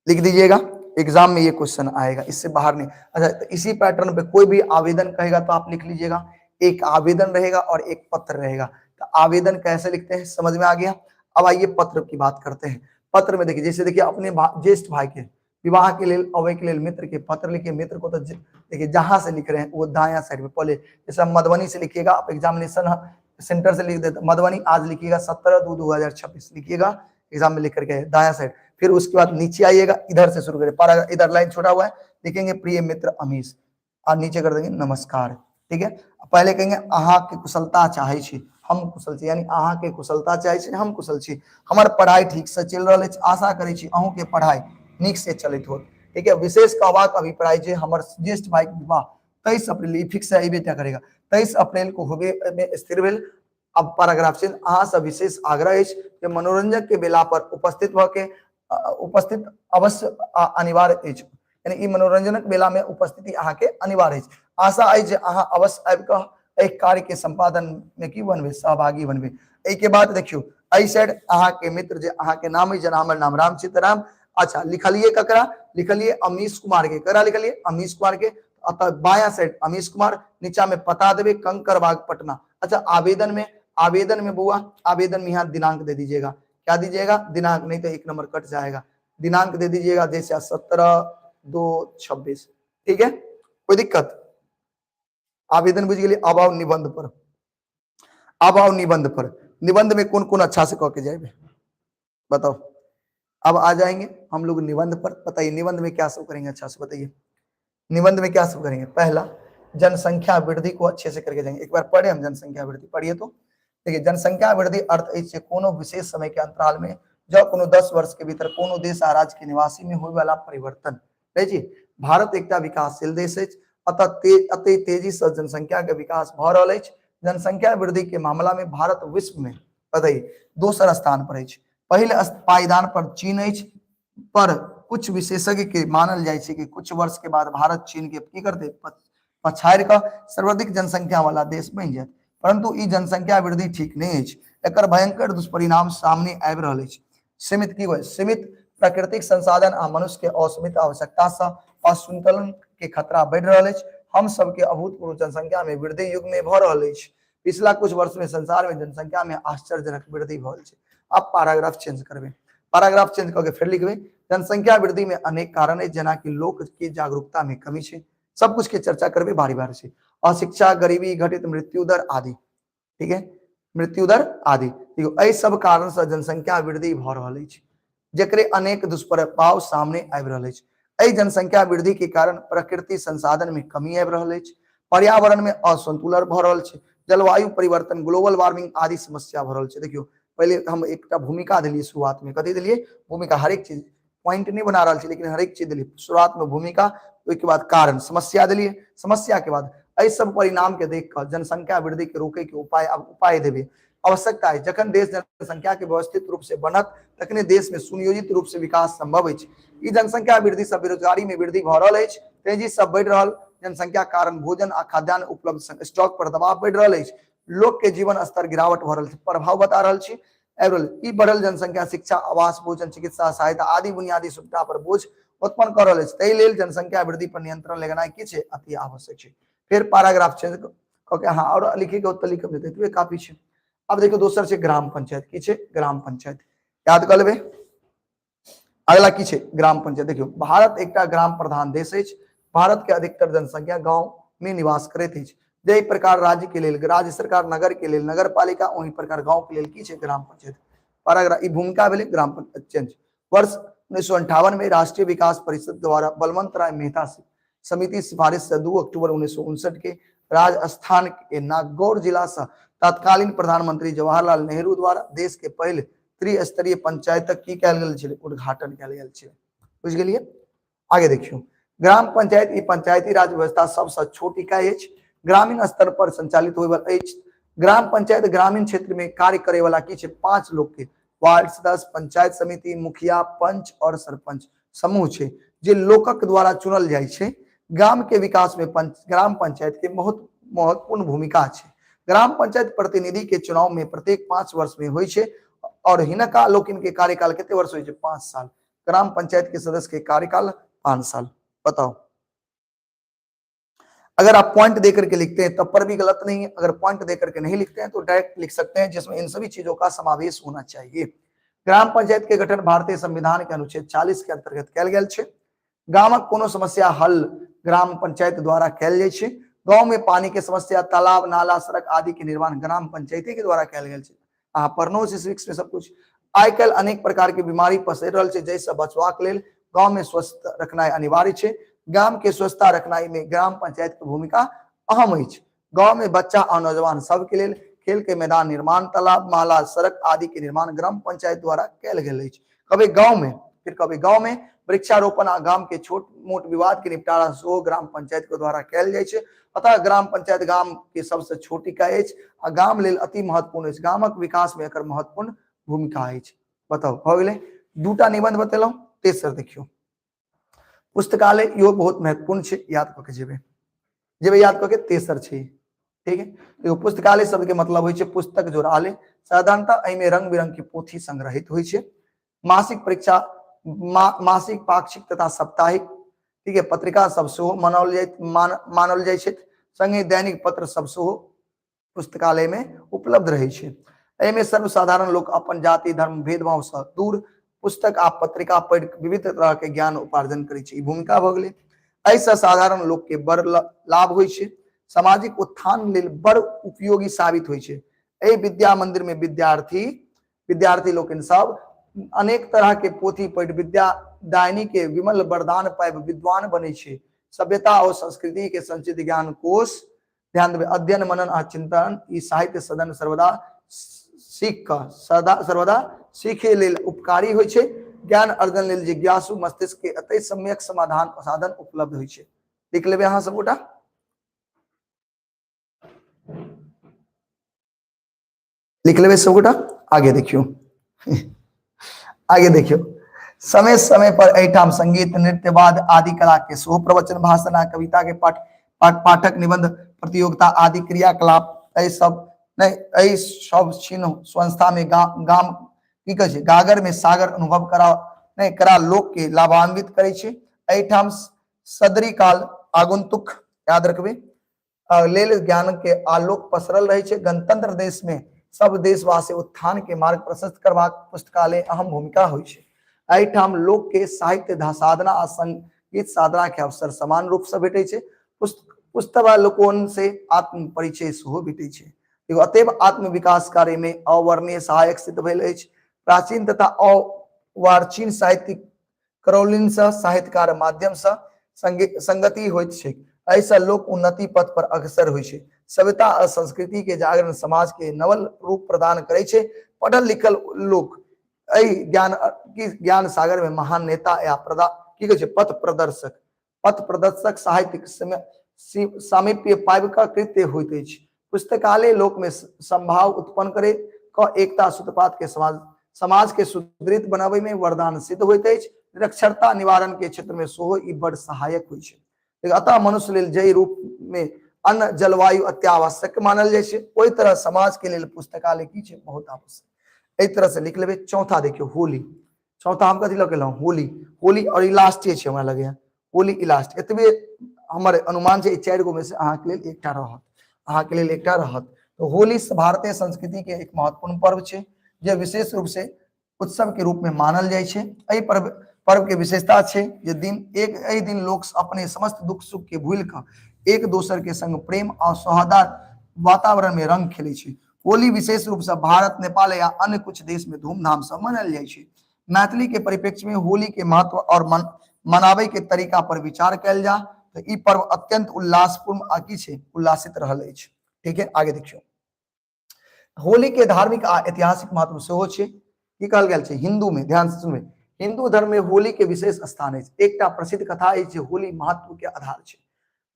[SPEAKER 1] लिख दीजिएगा, एग्जाम में ये क्वेश्चन आएगा, इससे बाहर नहीं। अच्छा तो इसी पैटर्न पे कोई भी आवेदन कहेगा तो आप लिख लीजिएगा, एक आवेदन रहेगा और एक पत्र रहेगा। तो आवेदन कैसे लिखते हैं समझ में आ गया। अब आइए पत्र की बात करते हैं। पत्र में देखिए, जैसे देखिए अपने ज्येष्ठ भाई के विवाह के लिए अवय के लिए मित्र के पत्र लिखिए। मित्र को तो देखिए जहां से लिख रहे हैं वो दाया साइड में पहले, जैसे हम मधुबनी से लिखिएगा, आप एग्जामिनेशन सेंटर से लिख देते मधुबनी आज लिखिएगा 17/2/2026 लिखिएगा एग्जाम में लिख करके दाया साइड। फिर उसके बाद नीचे आइएगा, इधर से शुरू करें, पर इधर लाइन छोड़ा हुआ है, लिखेंगे प्रिय मित्र अमीश और नीचे कर देंगे नमस्कार। ठीक है, पहले कहेंगे अहाँ के कुशलता चाहे छी, हम कुशल छी, यानी अहाँके कुशलता चाहै छी, हम कुशल छी। हमर पढ़ाइ ठीकसँ चलि रहल अछि, आशा करै छी अहूँके पढ़ाइ नीकसँ चलैत होत। ठीक है, विशेष कहबाक अभिप्राय जे हमर ज्येष्ठ भाईके विवाह 23 अप्रैल, ई फिक्स है, अबे करेगा, 23 अप्रैल को होबे में स्थिर भेल। अब पैराग्राफ से अहाँ से विशेष आग्रह अछि जे मनोरंजक के बेला पर उपस्थित भऽ के उपस्थित अवश्य अनिवार्य अछि, यानी ई मनोरंजनक बेला में उपस्थिति अहाँ के अनिवार्य अछि। आशा अछि जे अहाँ अवश्य आबि कऽ एहि कार्य के संपादन में की बनबे, सहभागी बनबे। एहि के बाद देखियौ एहि साइड अहाँ के मित्र जे अहाँ के नाम अछि, जेना हमर नाम रामचित्र राम। अच्छा, लिखलिए ककरा? लिखलिए अमीश कुमार के। ककरा लिखलिए? अमीश कुमार के। अतः बायां साइड अमीश कुमार, नीचा में पता देबे कंकड़बाग पटना। अच्छा, आवेदन में बुआ, आवेदन में यहाँ दिनांक दे दीजिएगा। क्या दीजिएगा? दिनांक, नहीं तो एक नंबर कट जाएगा। दिनांक दे दीजिएगा जैसे 17/2/26। ठीक है, कोई दिक्कत? आवेदन बुझ गेलिए। अब आओ निबंध पर, अब आओ निबंध पर। निबंध में कौन कौन अच्छा से कह के जाएंगे बताओ। अब आ जाएंगे हम लोग निबंध पर। बताइए निबंध में क्या सब करेंगे, अच्छा से बताइए निबंध में क्या सब करेंगे। पहला, जनसंख्या वृद्धि को अच्छे से करके जाएंगे। एक बार पढ़े हम जनसंख्या वृद्धि, पढ़िए तो देखिए। जनसंख्या वृद्धि अर्थ अछि कोनो विशेष समय के अंतराल में जब कोनो 10 वर्ष के भीतर कोनो देश आ राज्य के निवासी में होय वाला परिवर्तन। नहीं जी, भारत एकटा विकासशील देश अछि, अतः अति तेजी से जनसंख्या के विकास भ रहल अछि। जनसंख्या वृद्धि के मामला में भारत विश्व में बताइए दोसर स्थान पर अछि। पहिल पायदान पर चीन अछि, पर कुछ विशेषज्ञ के मानल जाइ छै कि कुछ वर्ष के बाद भारत चीन के की करते, पछाड़ि कऽ सर्वाधिक जनसंख्या वाला देश बनि जायत। परंतु ई जनसंख्या वृद्धि ठीक नहीं अछि, एकर भयंकर दुष्परिणाम सामने आबि रहल अछि। सीमित की होय, सीमित प्राकृतिक संसाधन आ मनुष्य के असीमित आवश्यकता से असंतुलन के खतरा बढ़ि रहल अछि। हम सबके अभूतपूर्व जनसंख्या में वृद्धि युग में भऽ रहल अछि। पिछला कुछ वर्ष में संसार में जनसंख्या में आश्चर्यजनक वृद्धि भऽ रहल छै। अब पैराग्राफ चेंज करबे, पैराग्राफ चेंज करके फिर लिखबे। जनसंख्या वृद्धि में अनेक कारण है, जेना कि लोक के जागरूकता में कमी छै, सब कुछ के चर्चा करबे बारी बारी से, अशिक्षा, गरीबी, घटित मृत्यु दर आदि। ठीक है, मृत्यु दर आदि। देखियौ एहि सब कारण से जनसंख्या वृद्धि भऽ रहल अछि, जकरे अनेक दुष्प्रभाव सामने आबि रहल अछि। एहि जनसंख्या वृद्धि के कारण प्रकृति संसाधन में कमी आबि रहल अछि, पर्यावरण में असंतुलन भऽ रहल छै, जलवायु परिवर्तन, ग्लोबल वार्मिंग आदि समस्या भऽ रहल छै। देखियौ पहिले हम एकटा भूमिका देलियै शुरुआत में, कथी देलियै? भूमिका। हरेक चीज पॉइंट नहीं बना रहल छी, लेकिन हरेक चीज देलियै। शुरुआत में भूमिका, ओहिके बाद कारण, समस्या देलियै, समस्या के बाद एहि सब परिणाम के देख कऽ जनसंख्या वृद्धि के रोके के उपाय, अब उपाय देबै आवश्यकता है। जखन देश जनसंख्या के व्यवस्थित रूप से बनत तखने देश में सुनियोजित रूप से विकास संभव अछि। ई जनसंख्या वृद्धि से बेरोजगारी में वृद्धि भऽ रहल अछि, तेजी से बढ़ि रहल जनसंख्या कारण भोजन आ खाद्यान्न उपलब्ध स्टॉक पर दबाव बढ़ि रहल अछि, लोक के जीवन स्तर गिरावट भऽ रहल छै, प्रभाव बता रहल छी आबि रहल। ई बढ़ल जनसंख्या शिक्षा, आवास, भोजन, चिकित्सा सहायता आदि बुनियादी सुविधा पर बोझ उत्पन्न कऽ रहल अछि। ताहि लेल जनसंख्या वृद्धि पर नियंत्रण लगेनाइ की छै, अति आवश्यक छै। फेर पैराग्राफ चेंज कऽ के अहाँ आओर लिखैके ओतऽ लिखब तऽ एतबे काफी छै। अब देखियौ दोसर छै ग्राम पंचायत। की छै? ग्राम पंचायत। याद कऽ लेबै। अगला की छै? ग्राम पंचायत। देखियौ भारत एकटा ग्राम प्रधान देश अछि। भारत के अधिकतर जनसंख्या गांव में निवास करैत अछि। जाहि प्रकार राज्य के लेल राज्य सरकार, नगर के लेल नगर पालिका, ओहि प्रकार गांव के लेल की छै? ग्राम पंचायत। पैराग्राफ ई भूमिका भेलै ग्राम पंचायत चेंज। वर्ष 1958 में राष्ट्रीय विकास परिषद द्वारा बलवंत राय मेहता समिति सिफारिश से 2 अक्टूबर 1959 के राजस्थान के नागौर जिला से तत्कालीन प्रधानमंत्री जवाहरलाल नेहरू द्वारा देश के पहिल त्रिस्तरीय पंचायतक की कयल गेल छलै? उद्घाटन कयल गेल छलै। बुझि गेलियै? आगे देखियौ ग्राम पंचायत ई पंचायती राज व्यवस्था सबसँ छोट इकाई अछि, ग्रामीण स्तर पर संचालित होय वाला अछि। ग्राम पंचायत ग्रामीण क्षेत्र में कार्य करे वाला की छै? 5 लोग के वार्ड सदस्य, पंचायत समिति, मुखिया, पंच और सरपंच समूह छै जे लोकक द्वारा चुनल जाइ छै। गाम के विकास में ग्राम पंचायत के बहुत महत्वपूर्ण भूमिका छै। ग्राम पंचायत प्रतिनिधि के चुनाव में प्रत्येक 5 वर्ष में होइ छै और हिनका लोकिन के कार्यकाल कते वर्ष होइ छै? 5 साल। ग्राम पंचायत के सदस्य के कार्यकाल 5 साल। बताओ, अगर आप पॉइंट देकर के लिखते हैं तब पर भी गलत नहीं है, अगर पॉइंट देकर के नहीं लिखते हैं तो डायरेक्ट लिख सकते हैं, जिसमें इन सभी चीजों का समावेश होना चाहिए। ग्राम पंचायत के गठन भारतीय संविधान के अनुच्छेद 40 के अंतर्गत कयल गेल छै। गामक कोनो समस्या हल ग्राम पंचायत द्वारा कयल जाइ छै। गांव में पानी के समस्या, तालाब, नाला, सड़क आदि के निर्माण ग्राम पंचायते के द्वारा कयल गेल छै। अहाँ पढ़नो छै सिविक्स में सब कुछ। आइ काल्हि अनेक प्रकार के बीमारी पसरि रहल छै, जाहिसँ बचबाक लेल गांव में स्वस्थ रखनाइ अनिवार्य छै। गाम के स्वच्छता रखनाइ में ग्राम पंचायत के भूमिका अहम अछि। गांव में बच्चा आ नौजवान सबके लेल खेल के मैदान निर्माण, तालाब, माला, सड़क आदि के निर्माण ग्राम पंचायत द्वारा कयल गेल अछि। कभी गांव में, फिर कभी गांव में वृक्षारोपण आ गाम के छोट मोट विवाद के निपटारा सेहो ग्राम पंचायत के द्वारा कयल जाइ छै। अतः ग्राम पंचायत गाम के सबसे छोट इकाई अछि आ गाम लेल अति महत्वपूर्ण अछि। गामक विकास में एकर महत्वपूर्ण भूमिका अछि। बताउ, भऽ गेलै? दूटा निबंध बतेलहुँ। तेसर देखियौ, पुस्तकालय, इहो बहुत महत्वपूर्ण छै, याद कऽ के जेबै, जेबै याद कऽ के। तेसर छै, ठीक है। देखो, पुस्तकालय शब्द के मतलब होइ छै पुस्तक जोड़ालय। साधारणतः एहिमे रंग बिरंग के पोथी संग्रहित होइ छै। मासिक परीक्षा, मासिक, पाक्षिक तथा साप्ताहिक, ठीक है, पत्रिका सब सेहो मनाओल जाइत मानल जाइ छै। संगे दैनिक पत्र सब सेहो पुस्तकालय में उपलब्ध रहै छै। एहिमे सर्वसाधारण लोक अपन जाति, धर्म, भेदभाव से दूर पुस्तक आ पत्रिका पढ़ि विविध तरह के ज्ञान उपार्जन करै छै। ई भूमिका भऽ गेलै। एहिसँ साधारण लोक के बड़ लाभ होइ छै, सामाजिक उत्थान लेल बड़ उपयोगी साबित होइ छै। एहि विद्या मंदिर में विद्यार्थी विद्यार्थी लोकनि सब अनेक तरह के पोथी पढ़ि विद्या दायनी के विमल वरदान पाबि विद्वान बनै छै। सभ्यता और संस्कृति के संचित ज्ञान कोश, ध्यान देबै, अध्ययन, मनन आ चिंतन ई साहित्य सदन सर्वदा सीख कऽ सदा सर्वदा सीखे लेल उपकारी होइ छै। ज्ञान अर्जन लेल जिज्ञासु मस्तिष्क के एतय सम्यक समाधान साधन उपलब्ध होइ छै। लिख लेबै अहाँ सब गोटा, लिख लेबै सब गोटा। आगे देखियौ, आगे देखियौ। समय समय पर एहिठाम संगीत, नृत्य, वाद आदि कला के सेहो प्रवचन, भाषण आ कविता के पाठ, पाठक निबंध प्रतियोगिता आदि क्रियाकलाप एहि सब नहि, एहि सब क्षीण संस्था में गाम की कहै छै, गागर में सागर अनुभव करा नहि करा लोक के लाभान्वित करै छै। एहिठाम सदरी काल आगंतुक, याद रखबै, लेल ज्ञान के आलोक पसरल रहै छै। गणतंत्र देश में सब देशवासी उत्थान के मार्ग प्रशस्त करबाक पुस्तकालय अहम भूमिका होइ छै। एहिठाम लोक के साहित्य साधना आ संगीत साधना के अवसर समान रूप से भेटै छै। पुस्तकालोकन से आत्म परिचय सेहो भेटै छै। अतएव आत्म विकास कार्य में अवर्णीय सहायक सिद्ध भेल अछि। प्राचीन तथा अवार्चीन साहित्यिक करौलिन से साहित्यकार माध्यम से संगति होइत छै। एहिसँ लोक उन्नति पथ पर अग्रसर होइ छै। सभ्यता आ संस्कृति के जागरण समाज के नवल रूप प्रदान करै छै। पढ़ल लिखल लोक एहि ज्ञान की ज्ञान सागर में महान नेता या प्रदा की कहै छै, पथ प्रदर्शक, पथ प्रदर्शक साहित्यिक सामीप्य पाबि कऽ कृत्य होइत अछि। पुस्तकालय लोक में संभाव उत्पन्न करे क एकता सूत्रपात के समाज समाज के सुदृढ़ बनाबै में वरदान सिद्ध होइत अछि। निरक्षरता निवारण के क्षेत्र में सेहो ई बड़ सहायक होइ छै। अतः मनुष्य लेल जाहि रूप में अन्न, जलवायु अत्यावश्यक मानल जाइ छै, ओहि तरह समाज के लेल पुस्तकालय की छै, बहुत आवश्यक। एहि तरह से लिख लेबै। चौथा देखियौ, होली। चौथा हम कथी लऽ के एलहुँ? होली। होली और ई लास्टे छै हमरा लगैया, होली ई लास्ट। एतबे हमर अनुमान छै, ई चारि गो में से अहाँके लेल एकटा रहत, अहाँके लेल एकटा रहत। तो होली भारतीय संस्कृति के एक महत्वपूर्ण पर्व छै, जे विशेष रूप से उत्सव के रूप में मानल जाइ छै। एहि पर्व पर्व के विशेषता छै जे दिन एक एहि दिन लोक अपने समस्त दुख सुख के भूलि कऽ एक दोसर के संग प्रेम आ सौहार्द वातावरण में रंग खेलै छै। होली विशेष रूप से भारत, नेपाल या अन्य कुछ देश में धूमधाम से मनायल जाइ छै। मैथिली के परिप्रेक्ष्य में होली के महत्व और मनाबै के तरीका पर विचार कयल जा तऽ ई पर्व अत्यंत उल्लासपूर्ण आ की छै, उल्लासित रहल अछि। ठीक है, आगे देखियौ। होली के धार्मिक आ ऐतिहासिक महत्व सेहो छै। की कहल गेल छै? हिंदू में, ध्यान से सुनबै, हिंदू धर्म में होली के विशेष स्थान अछि। एकटा प्रसिद्ध कथा अछि जे होली महत्व के आधार छै,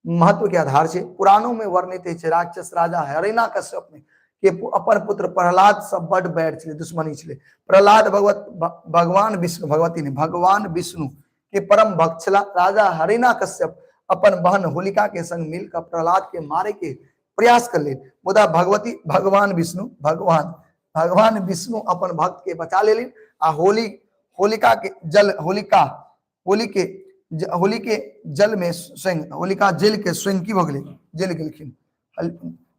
[SPEAKER 1] महत्व के आधार छै। पुराणों में वर्णित अछि, राक्षस राजा हरिणा कश्यप ने के अपन पुत्र प्रहलाद से बड बैर छलै, दुश्मनी छलै। प्रहलाद भगवत भगवान विष्णु, भगवती ने, भगवान विष्णु के परम भक्त छला। राजा हरिणा कश्यप अपन बहन होलिका के संग मिलकर प्रहलाद के मारे के प्रयास कर ले, मुदा भगवती भगवान विष्णु भगवान भगवान विष्णु अपन भक्त के बचा लेलिन आ होली होलिका के जल होलिका होली के होली के जल में स्वयं होलिका जल के स्वयं की भऽ गेलै, जल गेलखिन।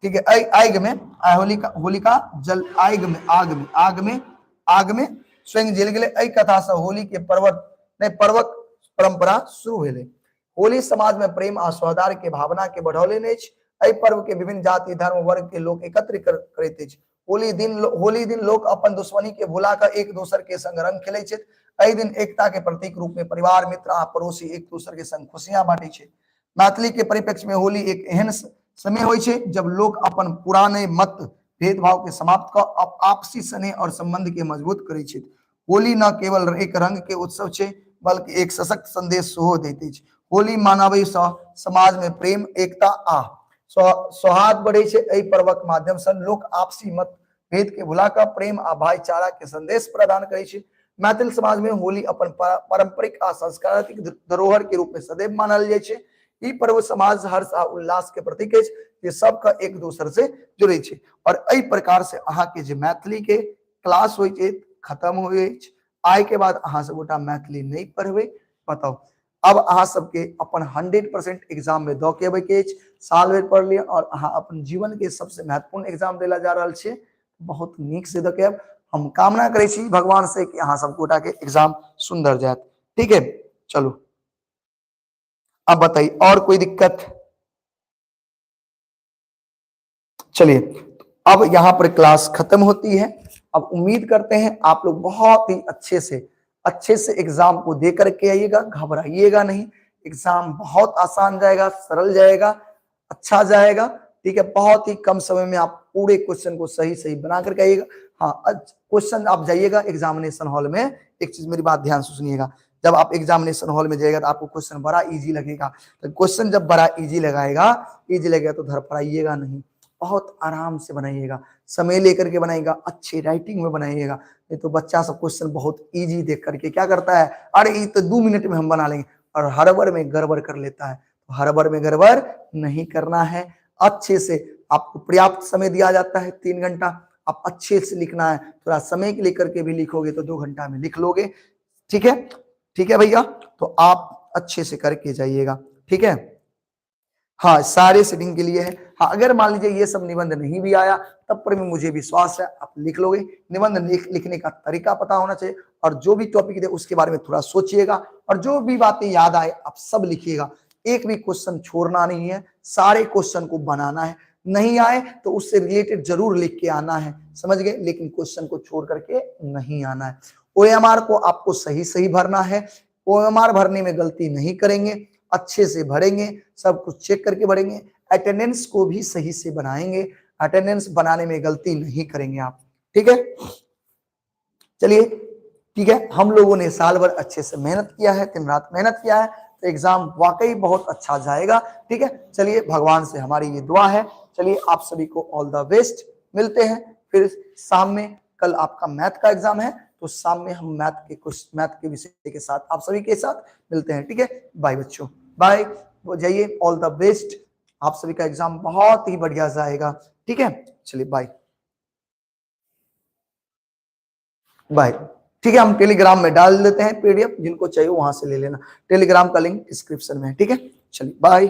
[SPEAKER 1] ठीक है, एहि आगि में आ होलिका होलिका जल आगि में आग में आग में आग में स्वयं जल गेलै। एहि कथा से होली के पर्वत नहि पर्वक परंपरा शुरू भेलै। होली समाज में प्रेम आ सौहार्द के भावना के बढ़ौलनि अछि। एहि पर्व के विभिन्न जाति, धर्म, वर्ग के लोक एकत्र करैत अछि। होली दिन लोक अपन दुश्मनी के भुला कऽ एक दोसर के संग रंग खेलै छथि। एहि दिन एकता के प्रतीक रूप में परिवार, मित्र आ पड़ोसी एक दोसर के संग खुशियां बांटै छै। मैथिली के परिप्रेक्ष्य में होली एक एहन समय होइ छै जब लोक अपन पुराने मत भेदभाव के समाप्त कऽ आपसी स्नेह और संबंध के मजबूत करै छै। होली न केवल एक रंग के उत्सव छै, बल्कि एक सशक्त संदेश सेहो दैत अछि। होली मनाबै सँ समाज में प्रेम, एकता आ सौहार्द बढ़ै छै। एहि पर्वक माध्यम सँ लोक आपसी मतभेद के भुला कऽ प्रेम आ भाईचारा के संदेश प्रदान करै छै। मैथिल समाज में होली अपन पारंपरिक आ सांस्कृतिक धरोहर के रूप में सदैव मानल जाइ छै। ई पर्व समाज हर्ष आ उल्लास के प्रतीक अछि, जे सबके एक दोसर से जुड़ै छै। और एहि प्रकार से अहाँ के जे मैथिली के क्लास होइ छै खत्म होइ अछि। आइ के बाद अहाँ सब गोटा मैथिली नहि पढ़बै। बताउ, अब अहाँ सबके अपन 100% एग्जाम में दऽ के अबै के अछि। साल भरि पढ़ लिअ और अहाँ अपन जीवन के सबसे महत्वपूर्ण एग्जाम देला जा रहल छियै, बहुत नीक से दऽ के आयब। हम कामना करै छी भगवान से कि अहाँ सब गोटा के एग्जाम सुंदर जायत। ठीक है, चलू अब बताइए और कोई दिक्कत? चलिए अब यहाँ पर क्लास खत्म होती है। अब उम्मीद करते हैं आप लोग बहुत ही अच्छे से एग्जाम को दे करके आइएगा, घबराइएगा नहीं। एग्जाम बहुत आसान जाएगा, सरल जाएगा, अच्छा जाएगा। ठीक है, बहुत ही कम समय में आप पूरे क्वेश्चन को सही सही बना करके आइएगा। हाँ, क्वेश्चन आप जाइएगा एग्जामिनेशन हॉल में, एक चीज मेरी बात ध्यान से सुनिएगा, जब आप एग्जामिनेशन हॉल में जाइएगा तो आपको क्वेश्चन बड़ा इजी लगेगा। तो क्वेश्चन जब बड़ा इजी लगाएगा, इजी लगेगा तो धड़फड़ाइएगा नहीं, बहुत आराम से बनाइएगा, समय लेकर के बनाइएगा, अच्छे राइटिंग में बनाइएगा। नहीं तो बच्चा सब क्वेश्चन बहुत इजी देख करके क्या करता है, अरे ये तो 2 मिनट में हम बना लेंगे, और हड़बड़ में गड़बड़ कर लेता है। तो हड़बड़ में गड़बड़ नहीं करना है। अच्छे से आपको पर्याप्त समय दिया जाता है, 3 घंटा, आप अच्छे से लिखना है। थोड़ा समय के लेकर के भी लिखोगे तो 2 घंटा में लिख लोगे। ठीक है, ठीक है भैया, तो आप अच्छे से करके जाइएगा। ठीक है, हाँ सारे सेटिंग के लिए है। हाँ, अगर मान लीजिए ये सब निबंध नहीं भी आया तब पर भी मुझे विश्वास है आप लिख लोगे। निबंध लिखने का तरीका पता होना चाहिए, और जो भी टॉपिक दे उसके बारे में थोड़ा सोचिएगा, और जो भी बातें याद आए आप सब लिखिएगा। एक भी क्वेश्चन छोड़ना नहीं है, सारे क्वेश्चन को बनाना है। नहीं आए तो उससे रिलेटेड जरूर लिख के आना है, समझ गए, लेकिन क्वेश्चन को छोड़ करके नहीं आना है। OMR को आपको सही सही भरना है, OMR भरने में गलती नहीं करेंगे, अच्छे से भरेंगे, सब कुछ चेक करके भरेंगे। अटेंडेंस को भी सही से बनाएंगे, अटेंडेंस बनाने में गलती नहीं करेंगे आप। ठीक है, चलिए ठीक है, हम लोगों ने साल भर अच्छे से मेहनत किया है, दिन रात मेहनत किया है, तो एग्जाम वाकई बहुत अच्छा जाएगा। ठीक है, चलिए भगवान से हमारी ये दुआ है। चलिए आप सभी को ऑल the best, मिलते हैं फिर शाम में। कल आपका मैथ का एग्जाम है, तो शाम में हम मैथ के विषय के साथ आप सभी के साथ मिलते हैं। ठीक है, बाय बच्चों, बाय, जाइए, ऑल the best, आप सभी का एग्जाम बहुत ही बढ़िया जाएगा। ठीक है, चलिए बाय बाय। ठीक है, हम टेलीग्राम में डाल देते हैं पीडीएफ, जिनको चाहिए वहां से ले लेना। टेलीग्राम का लिंक डिस्क्रिप्शन में है। ठीक है, चलिए बाय।